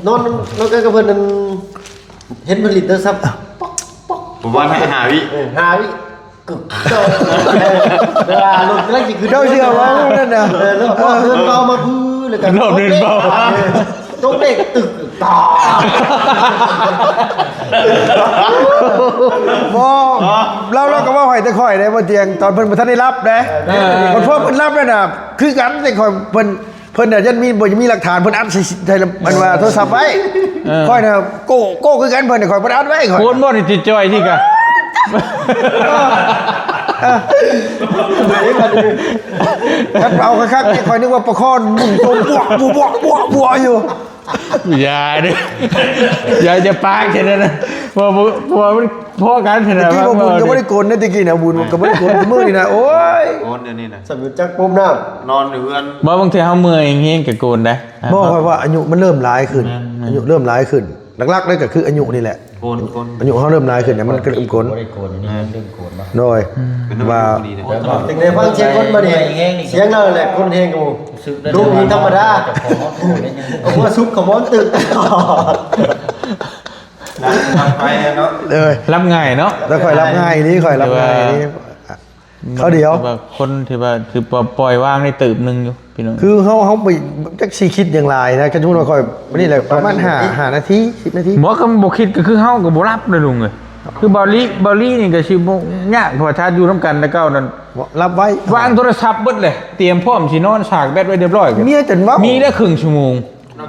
ນອນ ນອນກັນກັບເພິ່ນນັ້ນ ເຫັນເພິ່ນຫຼິ້ນໂທລະສັບ ປອກ ປອກ ປະມານຫ້າວິ ເອີ ຫ້າວິ ກຶກ ເຈົ້າ ເວລາລົດກຳລັງຊິຂຶ້ນ ເຈົ້າເຊື່ອບໍ່ນັ້ນນະ ເອີ ລົດເດີນເບົາມາບຶ້ ແລ້ວກໍ ລົດເດີນເບົາ ຕົກເດັກ ຕຶກ ຕາ ບໍ່ ລາວ ລາວກໍເວົ້າໃຫ້ແຕ່ຂ້ອຍເດ້ ບໍ່ຕຽງ ຕອນເພິ່ນບໍ່ທັນໄດ້ຫຼັບເດ້ ເອີ ເພິ່ນ ເພິ່ນຫຼັບແລ້ວນະ ຄືກັນ ແຕ່ຂ້ອຍ ເພິ່ນ ເພິ່ນນະຍັງມີ ບໍ່ມີຫຼັກຖານ ເພິ່ນອັດໃສ່ ໃສ່ ອັນວ່າໂທລະສັບໄວ້ ເອີ ຂ້ອຍນະໂກ້ ໂກ້ຄືກັນ ເພິ່ນນະ ຂ້ອຍບໍ່ໄດ້ອັດໄວ້ ຂ້ອຍ ໂກນບໍ່ນີ້ ຈອຍໆ ທີ່ກະ ເອີ ຄັນເອົາຄັກໆ ຂ້ອຍນຶກວ່າປາຄອນໝຸນໂຕບວກ ບວກ ບວກ ບວກ ບວກ ຢູ່ ຢ່າເດີ້ ຢ່າ ຢ່າປາກແຄ່ນັ້ນນະ ເພາະວ່າ ເພາະວ່າມັນພໍ້ກັນແທ້ນະ ແຕ່ກີ້ບໍ່ບຸນກໍບໍ່ໄດ້ໂກນນະ ແຕ່ກີ້ນະ ບຸນກໍບໍ່ໄດ້ໂກນ ມື້ນີ້ນະ ໂອ້ຍ ໂກນດຽວນີ້ນະ ສຳເລັດຈັກປົມນ້ຳ ນອນຢູ່ເຮືອນ ບໍ່ ບາງເທື່ອເຮົາເມື່ອຍແຮງໆກໍໂກນໄດ້ ບໍ່ ຂ້ອຍວ່າອາຍຸມັນເລີ່ມຫຼາຍຂຶ້ນ ແມ່ນໆ ອາຍຸເລີ່ມຫຼາຍຂຶ້ນ ຫຼັກໆເລີຍກໍຄືອາຍຸນີ້ແຫຼະ ໂກນ ໂກນ ອາຍຸເຮົາເລີ່ມຫຼາຍຂຶ້ນນະ ມັນກໍເລີ່ມໂກນ ບໍ່ໄດ້ໂກນ ອັນນີ້ເລີ່ມໂກນເນາະ ໂດຍ ອືມ ວ່າ ເປັນນ້ຳມັນດີນະ ຈັ່ງໃດຟັງສຽງຄົນບາດນີ້ ສຽງລາວແຫຼະ ຄົນແຮງກວ່າໝູ່ ລຸກນີ້ທຳມະດາ ເຈົ້າຂອງເຮົາໂກນໄດ້ຍັງ ເອົາຫົວຊຸກເຂົ້າໝອນຕຶກ ຫຼັບໄປເນາະ ເອີ ຫຼັບງ່າຍເນາະ ແລ້ວຂ້ອຍຫຼັບງ່າຍອີ່ຫຼີ ຂ້ອຍຫຼັບງ່າຍອີ່ຫຼີ ແຕ່ວ່າ ຄາວດຽວ ແຕ່ວ່າຄົນທີ່ວ່າ ຄື ປ- ປ່ອຍວາງໄດ້ເຕີບໜຶ່ງຢູ່ພີ່ນ້ອງ ຄືເຮົາ ເຮົາໄປ ຈັກຊິຄິດຫຍັງຫຼາຍນະ ຄັນສົມມຸດວ່າຂ້ອຍ ນີ້ແຫຼະ ປະມານຫ້າ ຫ້ານາທີ ສິບນາທີ ບໍ່ ຄັນບໍ່ຄິດກໍຄືເຮົາກໍບໍ່ຫຼັບເດ້ລຸງເອີຍ ຄືເບົາລີ ເບົາລີນີ້ກໍຊິບໍ່ຍາກ ເພາະວ່າຖ້າຢູ່ນຳກັນແຕ່ເກົ່ານັ້ນ ຫຼັບໄວ ວາງໂທລະສັບເບິດເລີຍ ຕຽມພ້ອມຊິນອນ ສາກແບັດໄວ້ຮຽບຮ້ອຍ ເມຍຈົນເວົ້າ ມີແຕ່ເຄິ່ງຊົ່ວໂມງ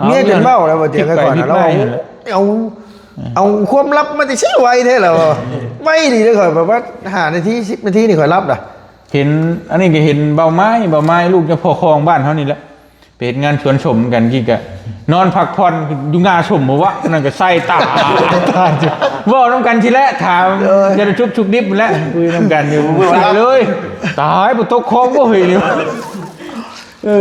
ເມຍຈົນເວົ້າແລ້ວວ່າ ຕຽງ ຂ້ອຍນະ ລາວເວົ້າ ເອົາ ເອົາຄວາມລັບມາແຕ່ໃສ ໄວແທ້ລະ ໄວດີເດ້ ຂ້ອຍແບບວ່າຫ້ານາທີ ສິບນາທີນີ້ຂ້ອຍຫຼັບລະ ເຫັນ ອັນນີ້ກໍເຫັນເບົາໄມ້ ເບົາໄມ້ລູກເຈົ້າພໍ່ຄອງບ້ານເຮົານີ້ແຫຼະ ໄປເຮັດງານສວນສົ້ມກັນ ກີ້ກະນອນພັກຜ່ອນຢູ່ງ່າສົ້ມບໍ່ວະ ນັ້ນກໍໃສ່ຕາ ເວົ້ານຳກັນຊີ້ແຫຼະ ຖາມ ເອີ ຈະໄດ້ສຸກ ສຸກດິບແຫຼະ ຄຸຍນຳກັນຢູ່ ໃສ່ເລີຍ ຕາຍ ບໍ່ຕົກຄອງບໍ່ເຮີ້ຍ ເອີ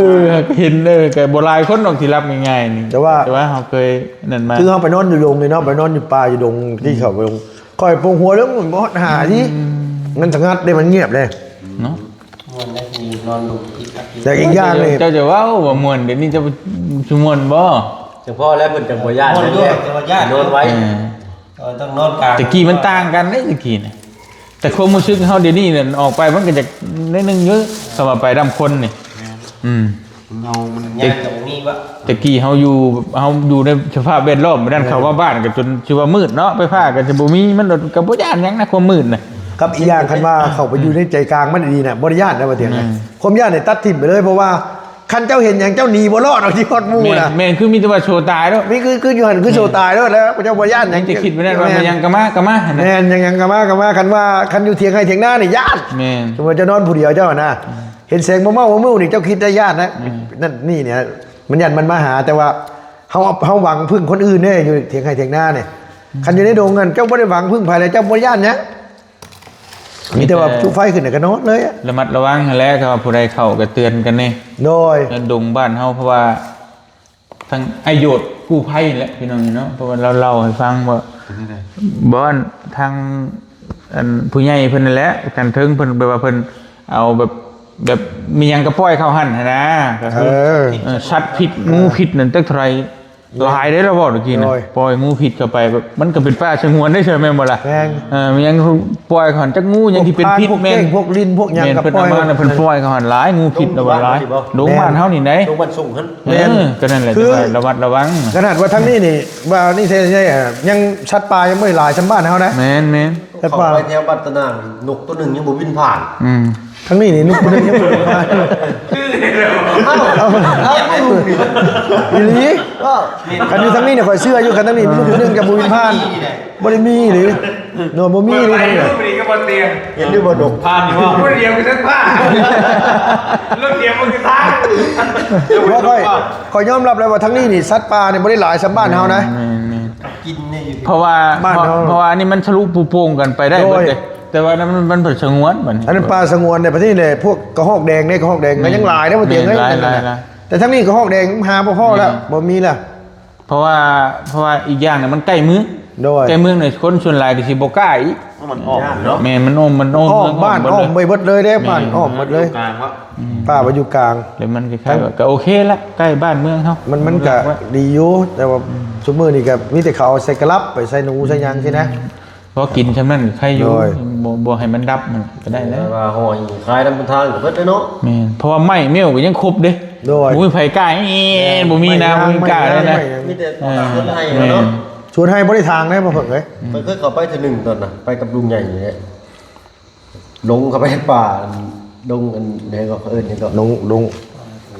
ເຫັນ ເອີ ກໍບໍ່ຫຼາຍຄົນດອກທີ່ຫຼັບງ່າຍໆນີ້ ແຕ່ວ່າ ແຕ່ວ່າເຮົາເຄີຍນັ້ນມາ ຄືເຮົາໄປນອນຢູ່ດົງນີ້ເນາະ ໄປນອນຢູ່ປ່າຢູ່ດົງ ທີ່ເຂົາໄປ ຂ້ອຍປົວຫົວເລື່ອງບໍ່ຮອດຫ້ານາທີ ອືມ ມັນສະຫງັດເດ້ ມັນງຽບເດ້ ເນາະ ມ່ວນໄດ້ ນອນລົງອີກ ແລ້ວອີກຢ່າງນີ້ ເຈົ້າຈະເວົ້າວ່າມ່ວນ ດຽວນີ້ເຈົ້າຊິມ່ວນບໍ່? ຈັງພໍແລ້ວ ເພິ່ນຈັງບໍ່ຢ້ານ ມ່ວນດ້ວຍ ແຕ່ວ່າຢ້ານ ນອນໄວ ເອີ ເອີ ຕ້ອງນອນກາງ ແຕ່ກີ້ມັນຕ່າງກັນເດ້ ແຕ່ກີ້ນະ ແຕ່ຄວາມຮູ້ສຶກເຮົາດຽວນີ້ນັ້ນ ອອກໄປມັນກໍຈະໜ້ອຍໜຶ່ງຢູ່ ຄຳວ່າໄປນຳຄົນນີ້ ແມ່ນ ອືມ ເຮົາມັນ ແຕ່ ຍາກກໍບໍ່ມີວະ ແຕ່ກີ້ເຮົາຢູ່ ເຮົາຢູ່ໃນສະພາບແວດລ້ອມນັ້ນ ເອີ ເຂົາວ່າບ້ານກໍຈົນຊິວ່າມືດເນາະ ໄຟຟ້າກໍຈະບໍ່ມີ ມັນກໍບໍ່ຢ້ານຫຍັງນະ ຄວາມມືດນະ ກັບອີກຢ່າງ ຄັນວ່າເຂົ້າໄປຢູ່ໃນໃຈກາງມັນດີໆນະ ບໍ່ໄດ້ຢ້ານນະ ວ່າຈັ່ງໃດ ອືມ ຄວາມຢ້ານນີ້ຕັດຖິ້ມໄປເລີຍ ເພາະວ່າຄັນເຈົ້າເຫັນຫຍັງ ເຈົ້າໜີບໍ່ລອດດອກ ທີ່ຮອດໝູ່ນະ ແມ່ນ ແມ່ນ ຄືມີແຕ່ວ່າໂຊຕາຍໂລດ ມີຄື ຄືຢູ່ຫັ້ນ ຄືໂຊຕາຍໂລດ ແລ້ວເຈົ້າບໍ່ຢ້ານຫຍັງ ມີແຕ່ຄິດໄວ້ນັ້ນວ່າ ແມ່ນ ມັນຫຍັງກໍມາ ກໍມາຫັ້ນນະ ແມ່ນ ຫຍັງໆກໍມາ ກໍມາ ຄັນວ່າ ຄັນຢູ່ຖຽງໄຮ່ຖຽງນານີ້ຢ້ານ ແມ່ນ ສົມມຸດເຈົ້ານອນຜູ້ດຽວເຈົ້າຫັ້ນນະ ອືມ ເຫັນແສງເມົາໆມືດໆນີ້ ເຈົ້າຄິດໄດ້ຢ້ານນະ ອືມ ນັ້ນນີ້ນີ້ ມັນຢ້ານມັນມາຫາ ແຕ່ວ່າເຮົາ ເຮົາຫວັງເພິ່ງຄົນອື່ນເດ້ ຢູ່ຖຽງໄຮ່ຖຽງນານີ້ ອືມ ຄັນຢູ່ໃນດົງຫັ້ນ ເຈົ້າບໍ່ໄດ້ຫວັງເພິ່ງໃຜແລ້ວ ເຈົ້າບໍ່ຢ້ານຫຍັງ ມີແຕ່ວ່າຈຸໄຟຂຶ້ນແລ້ວກໍນອນເລີຍ ລະມັດລະວັງຫັ້ນແຫຼະ ຖ້າວ່າຜູ້ໃດເຂົ້າກໍເຕືອນກັນແດ່ ໂດຍ ໃນດົງບ້ານເຮົາ ເພາະວ່າ ທາງອ້າຍໂຍດກູ້ໄພແຫຼະ ພີ່ນ້ອງເນາະ ເພາະວ່າລາວເລົ່າໃຫ້ຟັງວ່າ ເປັນຈັ່ງໃດ? ບ່ອນທາງ ອັນ ຜູ້ໃຫຍ່ເພິ່ນນັ້ນແຫຼະ ຂັ້ນເທິງເພິ່ນ ແບບວ່າເພິ່ນເອົາແບບ ແບບມີຫຍັງກໍປ່ອຍເຂົ້າຫັ້ນຫັ້ນນະ ກໍຄື ເອີ ເອີ ສັດພິດ ງູພິດນັ້ນ ຈັກເທົ່າໃດຫຼາຍເດ້ ລາວເວົ້າຕະກີ້ນະ ໂດຍ ປ່ອຍງູພິດເຂົ້າໄປ ແບບມັນກໍເປັນປ່າສະຫງວນເດ້ ແມ່ນບໍ່ລະ? ແມ່ນ ເອີ ມີຫຍັງປ່ອຍເຂົ້າຫັ້ນ ຈັກງູຫຍັງທີ່ເປັນພິດ ພວກແຂ້ງ ແມ່ນ ພວກລິ່ນ ພວກຫຍັງກໍປ່ອຍ ເພິ່ນເອົາມາ ເພິ່ນປ່ອຍເຂົ້າຫັ້ນຫຼາຍ ງູພິດລະວ່າຫຼາຍ ດົງບ້ານເຮົານີ້ໃດ ດົງບ້ານສູງຫັ້ນ ແມ່ນ ເອີ ກໍນັ້ນແຫຼະ ຄື ລະມັດລະວັງ ຂະໜາດວ່າທາງນີ້ນີ້ ວ່ານີ້ແທ້ໆ ຍັງສັດປ່າຍັງບໍ່ໄດ້ຫຼາຍສ່ຳບ້ານເຮົານະ ແມ່ນໆ ສັດປ່າ ເຂົ້າໄປແຖວບ້ານຕະນາງ ນົກໂຕໜຶ່ງຍັງບໍ່ບິນຜ່ານ ອືມ ທາງນີ້ນີ້ ນົກໂຕໜຶ່ງຍັງບໍ່ບິນຜ່ານ ຄືເດີ ເອົາ ເອົາ ອີ່ຫຼີ ເອີ ຄັນຢູ່ທາງນີ້ນີ້ ຂ້ອຍເຊື່ອຢູ່ ຄັນທາງນີ້ ນົກໂຕໜຶ່ງຈະບໍ່ບິນຜ່ານ ບໍ່ໄດ້ມີອີ່ຫຼີ ເນາະ ບໍ່ມີອີ່ຫຼີ ໄປ ທາງນີ້ ເຫັນຢູ່ບໍ່ ນົກ ຜ່ານຢູ່ບໍ່? ຄົນດຽວຄືສັກຜ້າ ລົດດຽວມັນຄືທາງ ເພາະຂ້ອຍ ຂ້ອຍຍອມຮັບແລ້ວວ່າທາງນີ້ນີ້ ສັດປ່ານີ້ບໍ່ໄດ້ຫຼາຍສ່ຳບ້ານເຮົານະ ແມ່ນໆ ກິນນີ້ຢູ່ ເພາະວ່າ ບ້ານເຮົາ ເພາະວ່າອັນນີ້ມັນທະລຸປູໂປ່ງກັນໄປໄດ້ເບິດເດ້ ໂດຍ ແຕ່ວ່ານັ້ນມັນ ມັນເປັນສະຫງວນບັດນີ້ ອັນນັ້ນປ່າສະຫງວນໃນປະເທດນີ້ ພວກກະຮອກແດງເດ້ ກະຫອກແດງກໍຍັງຫຼາຍເດ້ ບໍ່ຕຽງເອີຍ ຫຼາຍໆ ແຕ່ທາງນີ້ກະຫອກແດງຫາບໍ່ພໍແລ້ວ ບໍ່ມີແລ້ວ ເພາະວ່າ ເພາະວ່າອີກຢ່າງໜຶ່ງມັນໃກ້ເມືອງ ໂດຍ ໃກ້ເມືອງນີ້ຄົນສ່ວນຫຼາຍກໍຊິບໍ່ກ້າອີກ ເພາະມັນອ້ອມເນາະ ແມ່ນ ມັນອ້ອມ ມັນອ້ອມ ອ້ອມ ເມືອງ ອ້ອມ ບ້ານ ມັນອ້ອມໄປເບິດເລີຍເດ້ ແມ່ນ ບ້ານອ້ອມເບິດເລີຍ ຢູ່ກາງເນາະ ອືມ ປ່າໄປຢູ່ກາງ ແລ້ວມັນຄ້າຍໆວ່າກໍໂອເຄລະ ໃກ້ບ້ານເມືອງເຮົາ ມັນ ມັນກໍດີຢູ່ ແຕ່ວ່າ ອືມ ຊຸມມື້ນີ້ກໍມີແຕ່ເຂົາເອົາໃສ່ກະລັບ ໄປໃສ່ໜູໃສ່ຫຍັງຊີ້ນະ ພໍກິນຊ່ຳນັ້ນໄຄຢູ່ ໂດຍ ບໍ່ ບໍ່ໃຫ້ມັນດັບມັນກໍໄດ້ແລ້ວ ແຕ່ວ່າຫ້ອຍຂາຍນຳທາງກໍເບິດເລີຍເນາະ ແມ່ນ ເພາະວ່າໄມ້ແມ້ວກໍຍັງຄົບເດ້ ໂດຍ ບໍ່ມີໃຜກ້າ ແມ່ນ ບໍ່ມີນາ ບໍ່ມີກ້າເລີຍນະ ມີແຕ່ ເອີ ສວນໄຮ່ເນາະ ແມ່ນ ສວນໄຮ່ບໍ່ໄດ້ທາງເດ້ ບໍ່ເພິ່ງເອີຍ ອືມ ຂ້ອຍເຄີຍເຂົ້າໄປເທື່ອໜຶ່ງຕອນນະ ໄປກັບລຸງໃຫຍ່ນີ້ແຫຼະ ລົງເຂົ້າໄປໃນປ່າ ດົງອັນໃດກໍເອີ້ນຫຍັງກໍ ດົງ ດົງ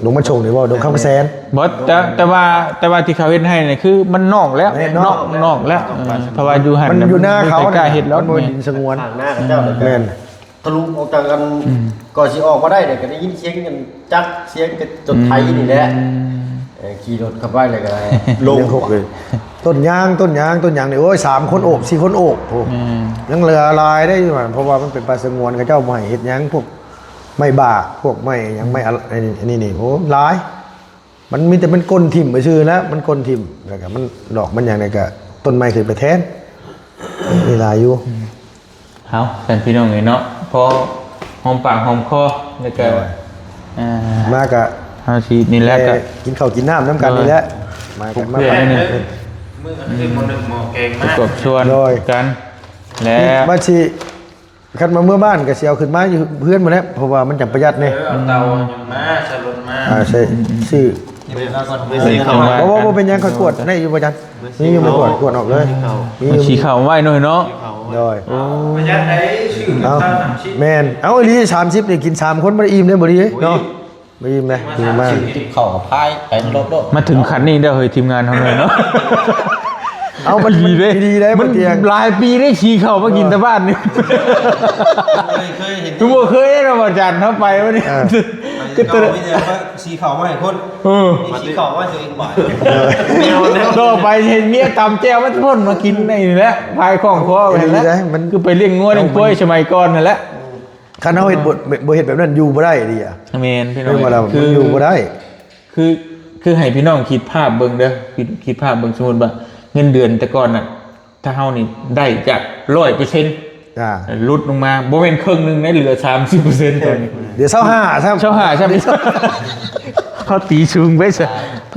ດົງມັນຊົງນີ້ບໍ່ ດົງຄຳກະແສນ ບໍ່ ແຕ່ ແຕ່ວ່າ ແຕ່ວ່າທີ່ເຂົາເຮັດໃຫ້ນີ້ຄືມັນນອກແລ້ວ ແມ່ນນອກ ນອກ ນອກແລ້ວ ເອີ ເພາະວ່າຢູ່ຫັ້ນ ມັນຢູ່ນາເຂົາ ມັນບໍ່ໄດ້ເຮັດແລ້ວ ມັນບໍ່ແມ່ນດິນສະຫງວນ ຂ້າງນາເຂົາເຈົ້າ ແມ່ນ ທະລຸອອກຈາກກັນ ອືມ ກໍຊິອອກມາໄດ້ນີ້ ກໍໄດ້ຍິນສຽງກັນຈັກ ສຽງກັນລົດໄຖນີ້ແຫຼະ ອືມ ເອີ ຂີ່ລົດເຂົ້າໄປແລ້ວກໍລົງ ຕົ້ນຍາງ ຕົ້ນຍາງ ຕົ້ນຍາງນີ້ ໂອ້ຍ ສາມຄົນໂອບ ສີ່ຄົນໂອບ ໂອ້ ແມ່ນ ຍັງເຫຼືອຫຼາຍເດ້ຢູ່ຫັ້ນ ເພາະວ່າມັນເປັນປ່າສະຫງວນ ເຂົາເຈົ້າບໍ່ໃຫ້ເຮັດຫຍັງ ພວກໄມ້ບ້າ ພວກໄມ້ຫຍັງ ໄມ້ອະ ອັນນີ້ ອັນນີ້ນີ້ ໂອ້ ຫຼາຍ ມັນມີແຕ່ມັນກົ້ນຖິ້ມຊື່ໆ ແລ້ວ ມັນກົ້ນຖິ້ມ ແລ້ວກໍມັນດອກມັນຫຍັງນີ້ກໍຕົ້ນໄມ້ຂຶ້ນໄປແທນ ມີຫຼາຍຢູ່ ອືມ ເອົາ ຊັ້ນພີ່ນ້ອງເອີຍເນາະ ພໍຫອມປາກຫອມຄໍ ແລ້ວກໍ ໂດຍ ອ່າ ມາກະ ເຮົາຊິນີ້ແຫຼະ ແຕ່ ກໍ ກິນເຂົ້າກິນນ້ຳນຳກັນນີ້ແຫຼະ ໂດຍ ມາກັນ ມາ ເພື່ອນນີ້ ມື້ຄືມື້ໜຶ່ງໝໍ້ແກງມາ ປະກອບສ່ວນ ໂດຍ ກັນ ແລ້ວ ວ່າຊິ ຄັນວ່າເມືອບ້ານກໍຊິເອົາຂຶ້ນມາຢູ່ເຮືອນໝົດແຫຼະ ເພາະວ່າມັນຈະປະຢັດແດ່ ເອີ ເອົາເຕົາຫຍັງມາ ໃສ່ລົດມາ ອ່າ ໃສ່ ຊື້ ເອົາກ່ອນ ບໍ່ ບໍ່ ບໍ່ເປັນຫຍັງ ຂ້ອຍກວດໄດ້ຢູ່ບໍ່ຈັນ ມີຢູ່ບໍ່ ກວດ ກວດອອກເລີຍ ມີຢູ່ ສີຂາວໄວ້ໜ້ອຍເນາະ ໂດຍ ປະຢັດໄດ້ ຊື້ ເອົາ ສາມສິບ ແມ່ນ ເອົາ ອີ່ຫຼີ ສາມສິບນີ້ກິນສາມຄົນບໍ່ໄດ້ອີ່ມເດ້ ບໍ່ດີເນາະ ບໍ່ອີ່ມເດ້ ດີມາກ ກິນເຂົ້າກັບພາຍໄປລົດໆ ມາເຖິງຂັ້ນນີ້ແລ້ວເຮີ້ຍ ທີມງານເຮົາເນາະ ເອົາ ມັນດີເດ້ ດີເດ້ ມັນ ບໍ່ຕຽງ ຫຼາຍປີເດ້ ຂີ່ເຂົ້າມາກິນແຕ່ບ້ານນີ້ ເຄີຍ ເຄີຍເຫັນ ຄືບໍ່ເຄີຍເນາະ ອາຈານ ເຮົາໄປມື້ນີ້ ເອີ ຄືໂຕ ມີແຕ່ວ່າຊີ້ເຂົ້າມາໃຫ້ຄົນ ເອີ ມີຊີ້ເຂົ້າມາໃຫ້ຕົວເອງບາດ ແນວ ແນວ ຕໍ່ໄປເຫັນເມຍຕຳແຈ່ວ ມັນພົ້ນມາກິນໃນນີ້ແຫຼະ ພາຍຂອງຄໍໄປຫັ້ນແຫຼະ ດີເດ້ ມັນ ຄືໄປລ້ຽງງົວລ້ຽງຄວາຍສະໄໝກ່ອນຫັ້ນແຫຼະ ຄັນເຮົາເຮັດ ບໍ່ ບໍ່ເຮັດແບບນັ້ນຢູ່ບໍ່ໄດ້ເດ ແມ່ນ ພີ່ນ້ອງ ແມ່ນບໍ່ລະ ຄື ຢູ່ບໍ່ໄດ້ ຄື ຄືໃຫ້ພີ່ນ້ອງຄິດພາບເບິ່ງເດີ ຄິດ ຄິດພາບເບິ່ງ ສົມມຸດວ່າເງິນເດືອນແຕ່ກ່ອນນະ ຖ້າເຮົານີ້ໄດ້ຈາກຮ້ອຍເປີເຊັນ ອ່າ ຫຼຸດລົງມາ ບໍ່ແມ່ນເຄິ່ງໜຶ່ງໃດ ເຫຼືອສາມສິບເປີເຊັນຕອນນີ້ ເຫຼືອຊາວຫ້າຊ້ຳ ຊາວຫ້າຊ້ຳ ເຮົາຕີສູງໄປຊະ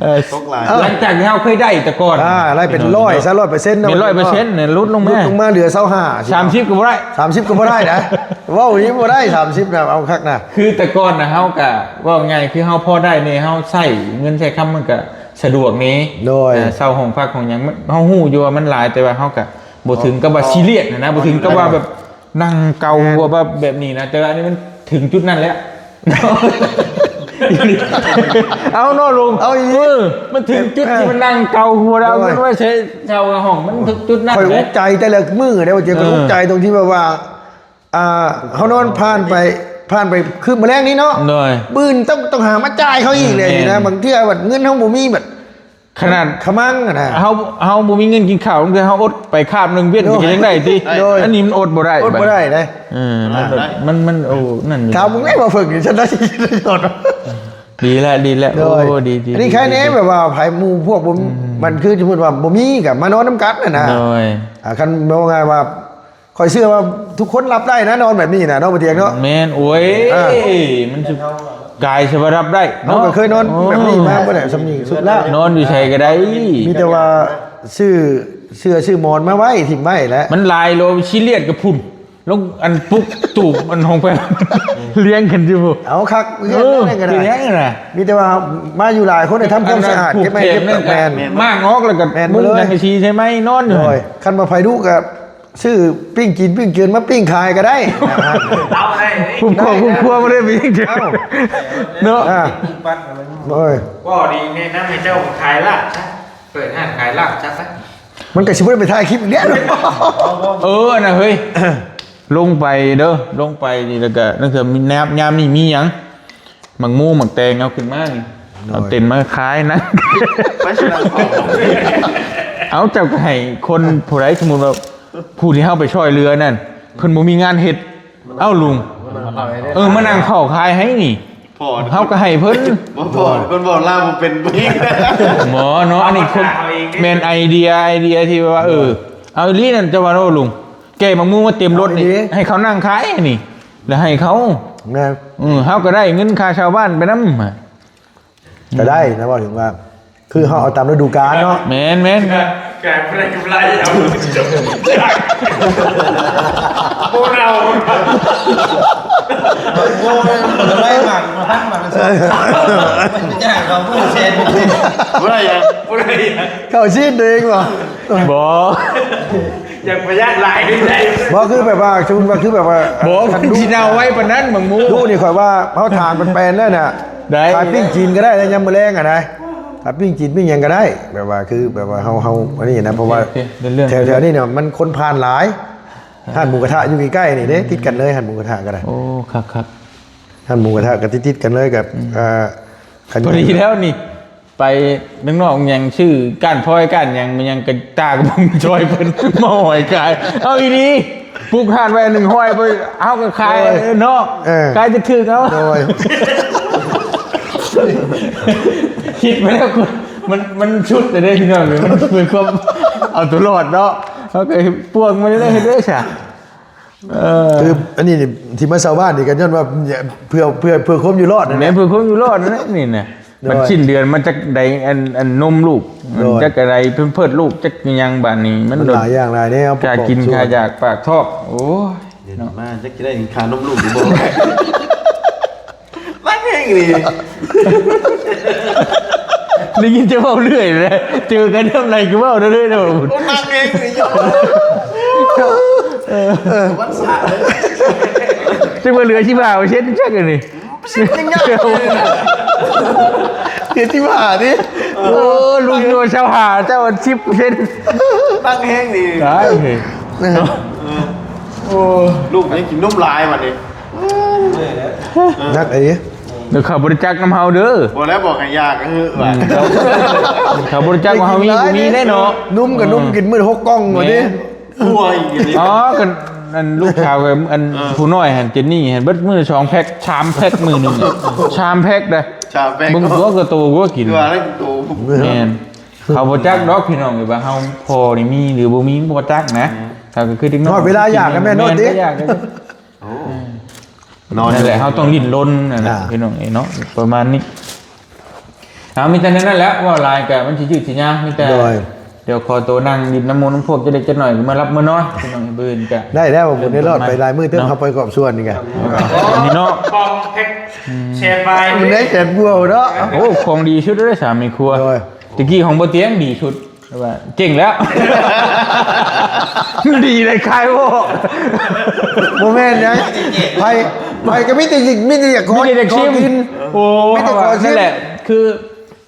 ເອີ ຕົກຫຼາຍ ຫຼັງຈາກທີ່ເຮົາເຄີຍໄດ້ແຕ່ກ່ອນ ອ່າ ໄດ້ເປັນຮ້ອຍຊະ ຮ້ອຍເປີເຊັນເນາະ ເປັນຮ້ອຍເປີເຊັນ ຫຼຸດລົງມາ ຫຼຸດລົງມາເຫຼືອຊາວຫ້າ ສາມສິບກໍບໍ່ໄດ້ ສາມສິບກໍບໍ່ໄດ້ນະ ເວົ້ານີ້ບໍ່ໄດ້ ສາມສິບນະ ເອົາຄັກນະ ຄືແຕ່ກ່ອນນະ ເຮົາກະ ເວົ້າງ່າຍ ຄືເຮົາພໍໄດ້ແດ່ ເຮົາໃຊ້ເງິນໃຊ້ຄຳມັນກະ ສະດວກນີ້ ໂດຍ ເອີ ເຊົ່າຫ້ອງພັກຫ້ອງຫຍັງ ມັນ ເຮົາຮູ້ຢູ່ວ່າມັນຫຼາຍ ແຕ່ວ່າເຮົາກະບໍ່ເຖິງກັບວ່າ ເອີ ຊີຣຽສຫັ້ນນະ ບໍ່ເຖິງກັບວ່າແບບນັ່ງເກົາຫົວແບບ ແບບນີ້ນະ ແຕ່ວ່າອັນນີ້ມັນເຖິງຈຸດນັ້ນແລ້ວ ເອົາເນາະລຸງ ເອົາອີ່ຫຼີ ເອີ ມັນເຖິງຈຸດທີ່ມັນນັ່ງເກົາຫົວແລ້ວ ໂດຍ ເອົາເງິນໄວ້ໃຊ້ເຊົ່າຫ້ອງ ມັນເຖິງຈຸດນັ້ນ ຂ້ອຍອຸກໃຈແຕ່ລະມື້ເດ້ ວ່າຈະ ເອີ ອຸກໃຈຕົງທີ່ແບບວ່າ ອ່າ ເຮົານອນຜ່ານໄປ ຜ່ານໄປຄືມື້ແລງນີ້ເນາະ ໂດຍ ມື້ອື່ນຕ້ອງ ຕ້ອງຫາມາຈ່າຍເຂົາອີກເດ້ ແມ່ນ ນີ້ນະ ບາງເທື່ອບັດເງິນເຮົາບໍ່ມີ ບັດຂະໜາດຂະມັງຫັ້ນນະ ເຮົາ ເຮົາບໍ່ມີເງິນກິນເຂົ້າ ບາງເທື່ອເຮົາອົດໄປຄາບໜຶ່ງ ວຽນ ໂດຍ ກໍຍັງໄດ້ຕິ ໂດຍ ອັນນີ້ມັນອົດບໍ່ໄດ້ ອົດບໍ່ໄດ້ເດ້ ເອີ ມັນແບບ ອ່າ ມັນ ມັນ ໂອ້ ນັ້ນ ຖາມມຶງແດ່ວ່າເພິ່ງນີ້ ຊັ້ນໄດ້ ດີແລ້ວ ດີແລ້ວ ໂດຍ ໂອ້ ດີ ດີ ອັນນີ້ ດີ ໃຄແນ່ ດີ ແບບວ່າໃຜໝູ່ພວກບໍ່ ອືມ ມັນຄືສົມມຸດວ່າບໍ່ມີກໍມານອນນຳກັນຫັ້ນນະ ໂດຍ ອ່າ ຄັນເວົ້າງ່າຍວ່າ ຂ້ອຍເຊື່ອວ່າທຸກຄົນຮັບໄດ້ນະ ນອນແບບນີ້ນະເນາະ ບໍ່ຕຽງເນາະ ແມ່ນ ໂອ້ຍ ອ່າ ມັນຊິກາຍຊິວ່າຮັບໄດ້ເນາະ ເຮົາກໍເຄີຍນອນແບບນີ້ມາ ເອີ ບໍ່ໄດ້ສ່ຳນີ້ສຸດແລ້ວ ນອນຢູ່ໃສກໍໄດ້ ມີແຕ່ວ່າຊື້ເສື້ອຊື້ໝອນມາໄວ້ ຖິ້ມໄວ້ແຫຼະ ມັນຫຼາຍໂລ ຊິລຽດກັບພຸ້ນ ລົງອັນປຸກຕູບອັນຫ້ອງແພ ລຽງກັນຢູ່ພຸ້ນ ເອົາຄັກ ເອີ ເຮືອນນັ້ນກໍໄດ້ ມີແຕ່ວ່າມາຢູ່ຫຼາຍຄົນ ໄດ້ທຳຄວາມສະອາດ ເກັບໄມ້ເກັບດອກ ແມ່ນ ມ້າງອອກແລ້ວກໍ ແມ່ນ ມຸງສັງກະສີໃສ່ໄມ້ນອນຢູ່ ໂດຍ ຄັນວ່າໃຜດຸກໍ ຊື້ປີ້ງຈີນປີ້ງເກີນມາປີ້ງຂາຍກໍໄດ້ ເອົາໄດ້ ຄຸ້ມຄອງຄຸ້ມຄວງບໍ່ໄດ້ປີ້ງເກີນ ເອົ້າ ເນາະ ອ່າ ປີ້ງປັດ ໂອ້ຍ ບໍ່ດີແນະນຳໃຫ້ເຈົ້າຂາຍລາບຊະ ເປີດຮ້ານຂາຍລາບຊະ ມັນກໍຊິບໍ່ໄດ້ໄປຖ່າຍຄລິບອີກແລ້ວ ເອີ ອັນນະເຮີ້ຍ ລົງໄປເດີ ລົງໄປນີ້ ແລ້ວກໍນັ້ນຄືຍາມ ຍາມນີ້ມີຫຍັງ ໝາກໂມໝາກແຕງເອົາຂຶ້ນມານີ້ ໂດຍ ເອົາເຕັນມາຂາຍນະ ໄປສະໜາມຂອງ ເອົາ ເຈົ້າກໍໃຫ້ຄົນຜູ້ໃດ ສົມມຸດວ່າຜູ້ທີ່ເຮົາໄປຊ່ອຍເຫຼືອນັ້ນ ເພິ່ນບໍ່ມີງານເຮັດ. ເອົ້າ ລຸງ ເອີ ມານັ່ງເຝົ້າຂາຍໃຫ້ນີ້ ພໍ່ ເຮົາກໍໃຫ້ເພິ່ນ. ບໍ່ ພໍ່ ເພິ່ນເວົ້າລາວບໍ່ເປັນຜູ້ຍິງ. ບໍ່ເນາະ ອັນນີ້ເພິ່ນ ເອົາເອງເດ້ ແມ່ນໄອເດຍ ໄອເດຍທີ່ວ່າ ເອີ ເອົາອີ່ຫຼີນັ້ນ ເຈົ້າວ່າເນາະລຸງ ແກະໝາກໝູມາເຕັມລົດນີ້ ເອົາອີ່ຫຼີ ໃຫ້ເຂົານັ່ງຂາຍນີ້ ແລ້ວໃຫ້ເຂົາ. ແມ່ນ ເອີ ເຮົາກໍໄດ້ເງິນຄ່າເຊົ່າບ້ານໄປນຳ. ກໍໄດ້ນະ ເວົ້າເຖິງວ່າ ຄືເຮົາເອົາຕາມລະດູການເນາະ. ແມ່ນໆ ກາຍບໍ່ໄດ້ກຳໄລ ເອົາ ບໍ່ເອົາ ບໍ່ໄດ້ໝັ້ນ ບໍ່ທັນໝັ້ນ ບໍ່ໄດ້ຫຍັງ ບໍ່ໄດ້ຫຍັງ ເຂົ້າຊີ້ນຕົວເອງບໍ່? ບໍ່ ຢາກປະຢັດຫຼາຍໄດ້. ບໍ່ ຄືແບບວ່າ ສົມມຸດວ່າ ຄືແບບວ່າ ບໍ່ ຄັນດຸ ຊິເນົ່າໄວປານນັ້ນ ໝາກໝູ. ດຸນີ້ຂ້ອຍວ່າເຮົາຖາງແປນໆ ແລ້ວນະ ໄດ້ ຂາຍປີ້ງຈີນກໍໄດ້ນະ ຍາມມື້ແລງອະນະ ຂາຍປີ້ງຈີນປີ້ງຫຍັງກໍໄດ້ ແບບວ່າ ຄືແບບວ່າເຮົາ ເຮົາ ອັນນີ້ນະ ເພາະວ່າ ໂອເຄ ເລື່ອງ ແຖວໆນີ້ນະ ມັນຄົນຜ່ານຫຼາຍ ຮ້ານໝູກະທະຢູ່ໃກ້ໆນີ້ເດ້ ຕິດກັນເລີຍ ຮ້ານໝູກະທະກໍໄດ້. ໂອ້ ຄັກໆ ຮ້ານໝູກະທະກໍຕິດໆກັນເລີຍກັບ ອືມ ເອີ ຄັນ ພໍດີແລ້ວນີ້ ໄປເມືອງນອກຫຍັງ ຊື້ກ້ານພອຍກ້ານຫຍັງ ມັນຫຍັງກະຕາກະບຸງຊ່ອຍເພິ່ນມາຫ້ອຍຂາຍ. ເອົາອີ່ຫຼີ ປຸກຮ້ານໄວ້ໜຶ່ງຮ້ອຍ ໄປເຮົາກໍຂາຍ ໂດຍ ເນາະ ເອີ ຂາຍຖືກໆ ເອົາ ໂດຍ ຄິດໄປແລ້ວ ມັນ ມັນສຸດແລ້ວເດ້ພີ່ນ້ອງເອີຍ ມັນເປັນຄວາມເອົາຕົວລອດເນາະ ເຮົາກໍປ່ວງມາເລື້ອຍໆ ເຮັດເດ້ຊະ. ເອີ ຄືອັນນີ້ນີ້ ທີ່ມາເຊົ່າບ້ານນີ້ກໍຍ້ອນວ່າເພື່ອ ເພື່ອ ເພື່ອຄວາມຢູ່ລອດນັ້ນແຫຼະ ແມ່ນ ເພື່ອຄວາມຢູ່ລອດນັ້ນແຫຼະນີ້ນະ. ໂດຍ ບັດສິ້ນເດືອນມັນຈັກໄດ້ອັນ ອັນນົມລູກ ໂດຍ ມັນຈັກໄດ້ແພມເພີດລູກ ຈັກອີ່ຫຍັງ ບາດນີ້ມັນ ມັນຫຼາຍຢ່າງຫຼາຍແນວ ຄ່າກິນ ປະກອບສ່ວນ ຄ່າຢາກປາກທ້ອງ. ໂອ້ຍ ດຽວນີ້ມາຈັກຊິໄດ້ຄ່ານົມລູກຢູ່ບໍ່? ມັນແຮງອີ່ຫຼີ ໄດ້ຍິນແຕ່ເວົ້າເລື້ອຍແຫຼະ ເຈີກັນຍາມໃດກໍເວົ້າເລື້ອຍເນາະ. ໂອ້ ມັນແຮງອີ່ຫຼີ ເອີ ເອີ ວັນສາ ຈັ່ງວ່າເຫຼືອສິບຫ້າເປີເຊັນ ຈັກອັນນີ້ ເປັນຫຍັງ ເຈັດສິບຫ້າຕິ. ໂອ້ ລຸງໂຍຊາວຫ້າ ເຈົ້າສິບເປີເຊັນ ຕັ້ງແຮງດີ ຕາຍເຮີ້ຍ. ເອີ ໂອ້ ລູກຍັງກິນນົມຫຼາຍບັດນີ້ ໜັກອີ່ຫຼີ. ແລ້ວເຂົາບໍ່ໄດ້ຈັກນຳເຮົາເດີ ບໍ່ແລ້ວ ບອກໃຫ້ຢາກະເຮີ້ວ່າ ເຂົາບໍ່ໄດ້ຈັກວ່າເຮົາມີບໍ່ມີແນ່ເນາະ. ນົມກໍນົມ ເອີ ກິນມື້ລະຫົກກ່ອງ ແມ່ນ ວ່າຕິ ໂອ້ຍ ອໍ ກໍອັນລູກສາວກໍອັນ ເອີ ຜູ້ນ້ອຍຫັ້ນ ເຈນນີ້ຫັ້ນ ເບິດມື້ສອງແພັກ ສາມແພັກ ມື້ໜຶ່ງ ສາມແພັກເດ້ ສາມແພັກ ເບິ່ງຕົວກໍໂຕກວ່າກິນ ຄືວ່າແລ້ວໂຕ ແມ່ນ ເຂົາບໍ່ຈັກດອກພີ່ນ້ອງເອີຍ ວ່າເຮົາພໍ່ນີ້ມີຫຼືບໍ່ມີ ບໍ່ຈັກນະ. ເອີ ເຂົາກໍຄືເດັກນ້ອຍ ຮອດເວລາຢາກກໍແມ່ນໂລດຕິ ແມ່ນ ຢາກກໍ ໂອ້ ເອີ ນອນ ນັ້ນແຫຼະ ເຮົາຕ້ອງດີ້ນລົນນັ້ນແຫຼະ ອ່າ ພີ່ນ້ອງເອີຍເນາະ ປະມານນີ້. ເອົາ ມີແຕ່ແນວນັ້ນແຫຼະ ເວົ້າຫຼາຍກະມັນຊິຍືດຊິຍາວ ມີແຕ່ ໂດຍ ດຽວຂໍໂຕນັ່ງດິນນຳໝູ່ນຳພວກຈັກເລັກຈັກໜ້ອຍ ເມືອຫຼັບເມືອນອນ ພີ່ນ້ອງ ມື້ອື່ນກະ ໄດ້ແລ້ວ ບຸນໄດ້ລອດໄປຫຼາຍມື້ເຕີບ ເນາະ ເຮົາໄປກອບສ່ວນນີ້ກະ ເອີ ນີ້ເນາະ ປອງເພັດ ອືມ ແຊນວາຍ ມັນໄດ້ແສນກວ່າເນາະ. ໂອ້ ຂອງດີສຸດເດ້ສາມແມ່ຄົວ ໂດຍ ຕະກີ້ຂອງບໍ່ຕຽງດີສຸດ ວ່າເກັ່ງແລ້ວ ດີເລີຍຂາຍບໍ່ ບໍ່ແມ່ນຫຍັງ ໃຜ ໃຜກໍມີແຕ່ ມີແຕ່ຢາກ ມີແຕ່ຢາກຊິມ ຂໍກິນ ໂອ້ ມີແຕ່ຂໍຊິມ ນັ້ນແຫຼະ ຄື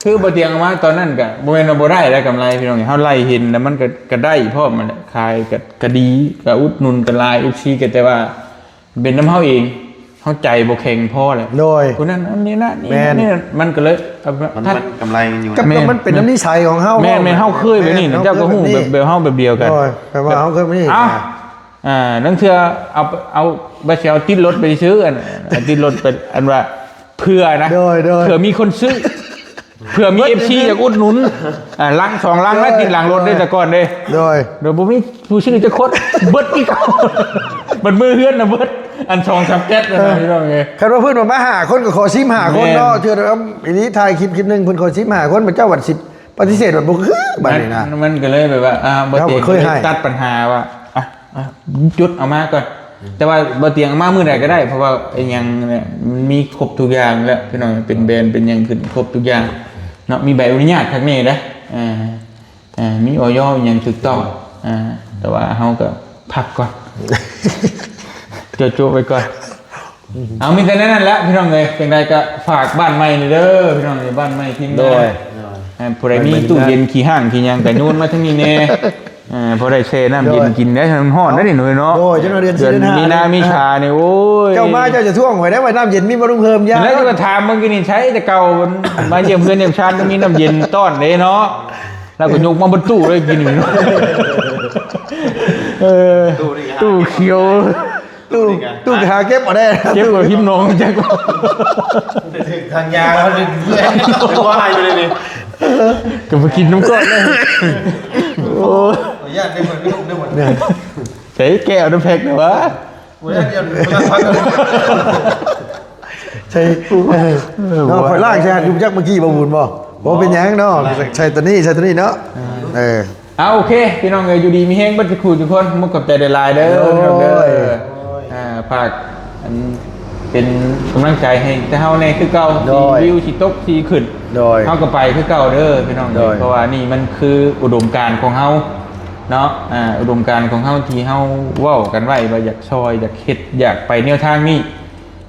ຄືບໍ່ຕຽງເອົາມາຕອນນັ້ນກະບໍ່ແມ່ນວ່າບໍ່ໄດ້ແລ້ວກຳໄລພີ່ນ້ອງ ເຮົາໄລ່ເຫັນແລ້ວມັນກະ ກະໄດ້ພ້ອມຫັ້ນແຫຼະ ຂາຍກະ ກະດີ ກະອຸດໜູນກະຫຼາຍ ເອັຟຊີ ກະ ແຕ່ວ່າ ເປັນນຳເຮົາເອງ ເຮົາໃຈບໍ່ແຂງພໍແຫຼະ ໂດຍ ຜູ້ນັ້ນອັນນີ້ນະ ນີ້ ແມ່ນ ນີ້ ມັນກໍເລີຍ ມັນ ມັນກຳໄລຢູ່ ກັບ ແມ່ນ ມັນເປັນນຳນິໄສຂອງເຮົາ ແມ່ນ ແມ່ນ ເຮົາເຄີຍແບບນີ້ ແມ່ນ ເຈົ້າກໍຮູ້ ເຮົາເຄີຍແບບນີ້ ແບບ ແບບເຮົາແບບດຽວກັນ ໂດຍ ແປວ່າເຮົາເຄີຍແບບນີ້ ເອົ້າ ອ່າ ລາງເທື່ອເອົາ ເອົາ ວ່າຊິເອົາຕິດລົດໄປຊື້ ອັນ ຕິດລົດໄປ ອັນວ່າ ເພື່ອນະ ໂດຍ ໂດຍ ເພື່ອມີຄົນຊື້ ເພື່ອມີເອັຟຊີຢາກອຸດໜູນ ອ່າ ລັງສອງລັງແລ້ວ ຕິດຫຼັງລົດເດ້ແຕ່ກ່ອນເດ້ ໂດຍ ໂດຍບໍ່ມີຜູ້ຊື້ຈັກຄົນ ເບິດຄືເກົ່າ ບັດມື້ເຮືອນນະເບິດ ອັນສອງສາມແກັດນະ ເອີ ພີ່ນ້ອງເອີຍ ຄັນວ່າເພິ່ນວ່າມາຫ້າຄົນກໍຂໍສິບຫ້າຄົນເນາະ ແມ່ນ ເທື່ອດຽວ ອີນີ້ຖ່າຍຄລິບ ຄລິບໜຶ່ງ ເພິ່ນຂໍສິບຫ້າຄົນ ບັດເຈົ້າບັດສິບປະຕິເສດ ບັດບໍ່ຄືບັດນີ້ນະ ມັນ ມັນກໍເລີຍແບບວ່າ ອ່າ ບໍ່ເຕັງ ເຮົາກໍເຄີຍໃຫ້ ຕັດປັນຫາວ່າ ອ່ະ ອ່ະ ຈຸດເອົາມາກ່ອນ ອືມ ແຕ່ວ່າບໍ່ຕຽງເອົາມາມື້ໃດກໍໄດ້ ເພາະວ່າອີ່ຫຍັງນີ້ ມັນມີຄົບທຸກຢ່າງແລ້ວ ພີ່ນ້ອງ ເປັນແບຣນ ເປັນຫຍັງຂຶ້ນຄົບທຸກຢ່າງເນາະ ມີໃບອະນຸຍາດຄັກແນ່ເດ້ ເອີ ເອີ ມີ ອອຍ ອີ່ຫຍັງຖືກຕ້ອງ ເອີ ແຕ່ວ່າເຮົາກໍພັກກ່ອນ ໂຈະໆໄວ້ກ່ອນ. ເອົາ ມີແຕ່ແນວນັ້ນແຫຼະພີ່ນ້ອງເອີຍ ຈັ່ງໃດກໍຝາກບ້ານໃໝ່ນີ້ເດີພີ່ນ້ອງເອີຍ ບ້ານໃໝ່ທີມງານ ໂດຍ ເອີ ຜູ້ໃດມີຕູ້ເຢັນຂີ້ຮ້າງຂີ້ຫຍັງກໍໂຍນມາທາງນີ້ແດ່ ເອີ ພໍໄດ້ແຊ່ນ້ຳເຢັນກິນໄດ້ ມັນຮ້ອນໄດ໋ນີ້ເນາະ ໂດຍ ເດືອນມີນາເມສານີ້ ໂອ້ຍ ເຈົ້າມາເຈົ້າຈະທວງຂ້ອຍໄດ້ວ່ານ້ຳເຢັນມີບໍ່ລຸງເພີ່ມ ຢ່າ ແລ້ວກໍຖາມເບິ່ງກີ້ນີ້ໃຊ້ແຕ່ເກົ່າ ມາຢ້ຽມເຮືອນຢ້ຽມຊານກໍມີນ້ຳເຢັນຕ້ອນເດ້ເນາະ ລາວກໍຍົກມາເບິດຕູ້ເລີຍກິນນີ້ ເອີ ຕູ້ນີ້ຫາ ຕູ້ຂຽວ ຕູ້ ຕູ້ນີ້ຫາ ຕູ້ຫາເກັບເອົາແດ່ ເກັບເອົາຖິ້ມໜອງຈັກ ຖືກທາງຍາແລ້ວເລີຍ ເປັນວ່າຫາຍໄປເລີຍນີ້ ກໍໄປກິນນຳກ່ອນເລີຍ ໂອ້ຍ ຂໍອະນຸຍາດໄດ້ໝົດ ໄດ້ໝົດ ໃສ່ແກ້ວນ້ຳແພັກເດ້ອວະ ໂອ້ຍ ດຽວ ໃສ່ ເອີ ເນາະ ຂ້ອຍລ້າງໃສ່ຫັ້ນຢູ່ຈັກເມື່ອກີ້ບໍ່ບຸນບໍ່ ບໍ່ເປັນຫຍັງເນາະ ໃສ່ໂຕນີ້ ໃສ່ໂຕນີ້ເນາະ ເອີ ອ່າ ໂອເຄ ພີ່ນ້ອງເອີຍ ຢູ່ດີມີແຮງເບິດທຸກຜູ້ທຸກຄົນ ຂອບໃຈຫຼາຍໆເດີ ໂດຍ ພີ່ນ້ອງເດີ ອ່າ ຝາກອັນເປັນກຳລັງໃຈໃຫ້ແຕ່ເຮົາແດ່ຄືເກົ່າ ໂດຍ ຊິວິວຊິຕົກຊິຂຶ້ນ ໂດຍ ເຮົາກໍໄປຄືເກົ່າເດີ ພີ່ນ້ອງເອີຍ ໂດຍ ເພາະວ່ານີ້ມັນຄືອຸດົມການຂອງເຮົາເນາະ ອ່າ ອຸດົມການຂອງເຮົາທີ່ເຮົາເວົ້າກັນໄວ້ວ່າຢາກຊ່ອຍ ຢາກເຮັດ ຢາກໄປແນວທາງນີ້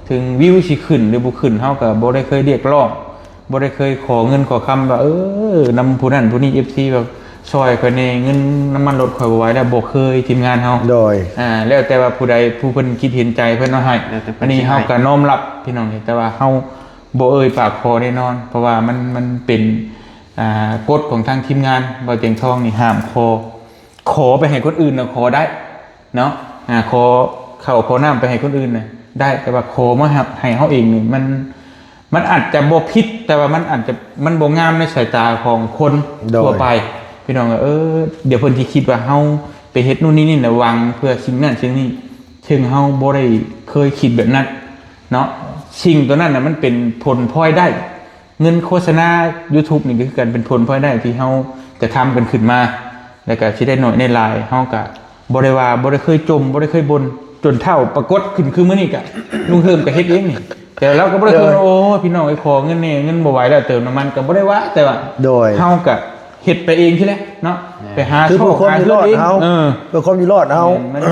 ເຖິງວິວຊິຂຶ້ນຫຼືບໍ່ຂຶ້ນ ເຮົາກໍບໍ່ໄດ້ເຄີຍຮຽກຮ້ອງ ບໍ່ໄດ້ເຄີຍຂໍເງິນຂໍຄຳວ່າ ເອີ ນຳຜູ້ນັ້ນຜູ້ນີ້ ເອັຟຊີ ແບບຊ່ອຍຂ້ອຍແດ່ ເງິນນ້ຳມັນລົດຂ້ອຍບໍ່ໄຫວແລ້ວ ບໍ່ເຄີຍ ທີມງານເຮົາ ໂດຍ ອ່າ ແລ້ວແຕ່ວ່າຜູ້ໃດຜູ້ເພິ່ນຄິດເຫັນໃຈເພິ່ນເອົາໃຫ້ ແລ້ວແຕ່ເພິ່ນ ອັນນີ້ເຮົາກໍນ້ອມຮັບ ພີ່ນ້ອງ ແຕ່ວ່າເຮົາບໍ່ເອີ່ຍປາກຂໍແນ່ນອນ ເພາະວ່າມັນ ມັນເປັນ ອ່າ ກົດຂອງທາງທີມງານ ບໍ່ຕຽງທອງນີ້ຫ້າມຂໍ ຂໍໄປໃຫ້ຄົນອື່ນນະຂໍໄດ້ ເນາະ ອ່າ ຂໍເຂົ້າຂໍນ້ຳໄປໃຫ້ຄົນອື່ນນະໄດ້ ແຕ່ວ່າຂໍມາໃຫ້ເຮົາເອງນີ້ ມັນ ມັນອາດຈະບໍ່ຜິດ ແຕ່ວ່າມັນອາດຈະ ມັນບໍ່ງາມໃນສາຍຕາຂອງຄົນ ໂດຍ ທົ່ວໄປ ພີ່ນ້ອງ ເອີ ດຽວເພິ່ນຊິຄິດວ່າເຮົາໄປເຮັດໂນ່ນນີ້ນີ້ນະ ຫວັງເພື່ອສິ່ງນັ້ນສິ່ງນີ້ ເຊິ່ງເຮົາບໍ່ໄດ້ເຄີຍຄິດແບບນັ້ນເນາະ ສິ່ງໂຕນັ້ນນະ ມັນເປັນຜົນພອຍໄດ້ ເງິນໂຄສະນາຢູທູບນີ້ກໍຄືກັນ ເປັນຜົນພອຍໄດ້ທີ່ເຮົາກະທຳກັນຂຶ້ນມາ ແລ້ວກະຊິໄດ້ໜ້ອຍໄດ້ຫຼາຍ ເຮົາກະບໍ່ໄດ້ວ່າ ບໍ່ໄດ້ເຄີຍຈົ່ມ ບໍ່ໄດ້ເຄີຍບົ່ນ ຈົນເຖົ້າປາກົດຂຶ້ນຄືມື້ນີ້ກະ ລຸງເຮີມກະເຮັດເອງນີ້ ແຕ່ລາວກໍບໍ່ໄດ້ເຄີຍ ໂອ້ ພີ່ນ້ອງເອີຍ ຂໍເງິນແດ່ ເງິນບໍ່ໄຫວແລ້ວ ເຕີມນ້ຳມັນກໍບໍ່ໄດ້ວ່າ ແຕ່ວ່າ ໂດຍ ເຮົາກະເຮັດໄປເອງຊີ້ແຫຼະເນາະ ແມ່ນ ໄປຫາ ຄືເພື່ອຄວາມຢູ່ລອດເຮົາ ເອີ ເພື່ອຄວາມຢູ່ລອດເຮົາ ແມ່ນ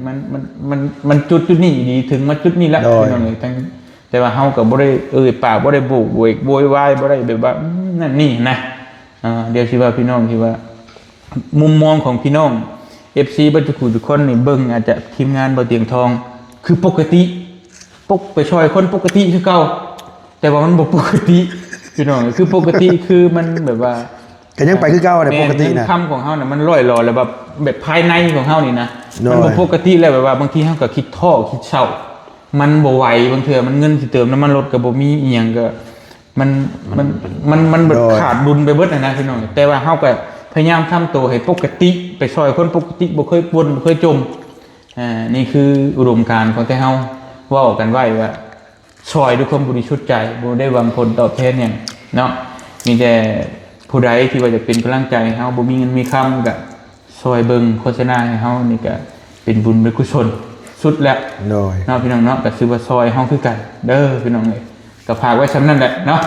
ມັນ ມັນ ມັນ ມັນຈຸດຈຸດນີ້ດີ ເຖິງມາຈຸດນີ້ແລ້ວ ໂດຍ ພີ່ນ້ອງເອີຍ ແຕ່ວ່າເຮົາກໍບໍ່ໄດ້ເອີ່ຍປາກ ບໍ່ໄດ້ໂບກເວກໂວຍວາຍ ບໍ່ໄດ້ແບບວ່າ ອືມ ນັ້ນນີ້ນະ ອ່າ ດຽວຊິວ່າພີ່ນ້ອງທີ່ວ່າ ມຸມມອງຂອງພີ່ນ້ອງເອັຟຊີເບິດທຸກຜູ້ທຸກຄົນນີ້ເບິ່ງ ອາດຈະທີມງານບໍ່ຕຽງທອງ ຄືປົກກະຕິ ປົກ ໄປຊ່ອຍຄົນປົກກະຕິຄືເກົ່າ ແຕ່ວ່າມັນບໍ່ປົກກະຕິ ພີ່ນ້ອງ ຄືປົກກະຕິ ຄືມັນແບບວ່າ ກໍຍັງໄປຄືເກົ່າແຫຼະ ແມ່ນ ປົກກະຕິນະ ຄຳຂອງເຮົານະ ມັນລ່ອຍຫຼອຍ ແລ້ວແບບ ແບບພາຍໃນຂອງເຮົານີ້ນະ ໂດຍ ມັນບໍ່ປົກກະຕິ ແລ້ວແບບວ່າບາງທີເຮົາກໍຄິດທໍ້ຄິດເສົ້າ ມັນບໍ່ໄຫວ ບາງເທື່ອມັນເງິນຊິເຕີມນ້ຳມັນລົດກໍບໍ່ມີ ອີ່ຫຍັງກໍ ມັນ ມັນ ມັນ ມັນ ໂດຍ ຂາດດຸນໄປເບິດຫັ້ນນະພີ່ນ້ອງ ແຕ່ວ່າເຮົາກໍພະຍາຍາມທຳໂຕໃຫ້ປົກກະຕິ ໄປຊ່ອຍຄົນປົກກະຕິ ບໍ່ເຄີຍບົ່ນ ບໍ່ເຄີຍຈົ່ມ ອ່າ ນີ້ຄືອຸດົມການຂອງແຕ່ເຮົາ ເວົ້າກັນໄວ້ວ່າ ຊ່ອຍດ້ວຍຄວາມບໍລິສຸດໃຈ ບໍ່ໄດ້ຫວັງຜົນຕອບແທນຫຍັງເນາະ ມີແຕ່ຜູ້ໃດທີ່ວ່າຈະເປັນກຳລັງໃຈໃຫ້ເຮົາ ບໍ່ມີເງິນມີຄຳກໍ ຊ່ອຍເບິ່ງໂຄສະນາໃຫ້ເຮົານີ້ກະເປັນບຸນເປັນກຸສົນສຸດແລ້ວ ໂດຍ ເນາະ ພີ່ນ້ອງເນາະ ກະຖືວ່າຊ່ອຍເຮົາຄືກັນເດີ ພີ່ນ້ອງເອີຍ ກະຝາກໄວ້ສ່ຳນັ້ນແຫຼະເນາະ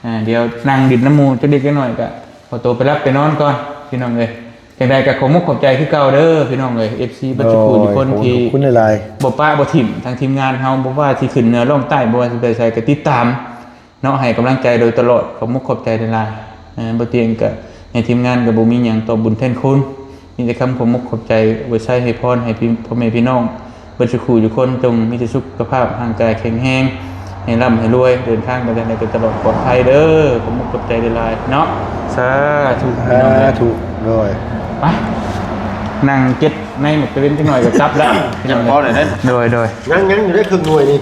ອ່າ ດຽວນັ່ງດິນນຳໝູ່ຈັກເລັກຈັກນ້ອຍ ກະຂໍໂຕໄປຫຼັບໄປນອນກ່ອນ ພີ່ນ້ອງເອີຍ ຈັ່ງໃດກະຂອບມຸກຂອບໃຈຄືເກົ່າເດີ ພີ່ນ້ອງເອີຍ ເອັຟຊີເບິດທຸກຜູ້ທຸກຄົນ ໂດຍ ທີ່ ຂອບຄຸນຫຼາຍໆ ບໍ່ປະບໍ່ຖິ້ມທາງທີມງານເຮົາ ບໍ່ວ່າຊິຂຶ້ນເໜືອລ່ອງໃຕ້ ບໍ່ວ່າຊິໄປໃສກະຕິດຕາມ ເນາະ ໃຫ້ກຳລັງໃຈໂດຍຕະຫຼອດ ຂອບມຸກຂອບໃຈຫຼາຍໆ ເອີ ບໍ່ຕຽງກະໃຫ້ທີມງານກະບໍ່ມີຫຍັງຕອບບຸນແທນຄຸນ ມີແຕ່ຄຳຂອບມຸກຂອບໃຈໄວ້ໃຊ້ໃຫ້ພອນໃຫ້ພີ່ ພໍ່ແມ່ພີ່ນ້ອງເບິດສູ່ຄູ່ທຸກຄົນ ຈົ່ງມີແຕ່ສຸຂະພາບຮ່າງກາຍແຂງແຮງ ໃຫ້ລ່ຳໃຫ້ລວຍ ເດີນທາງໄປທາງໃດກະຕະຫຼອດປອດໄພເດີ ຂອບມຸກຂອບໃຈຫຼາຍໆເນາະ ສາທຸ ສາທຸ ໂດຍ ໄປ ນັ່ງເຈັດໃນໝາກຕະເວັນຈັກໜ້ອຍກະກັບແລ້ວ ເຈັດພໍແລ້ວເດ້ ໂດຍ ໂດຍ ຍັງ ຍັງຢູ່ໄດ້ເຄິ່ງໜ່ວຍນີ້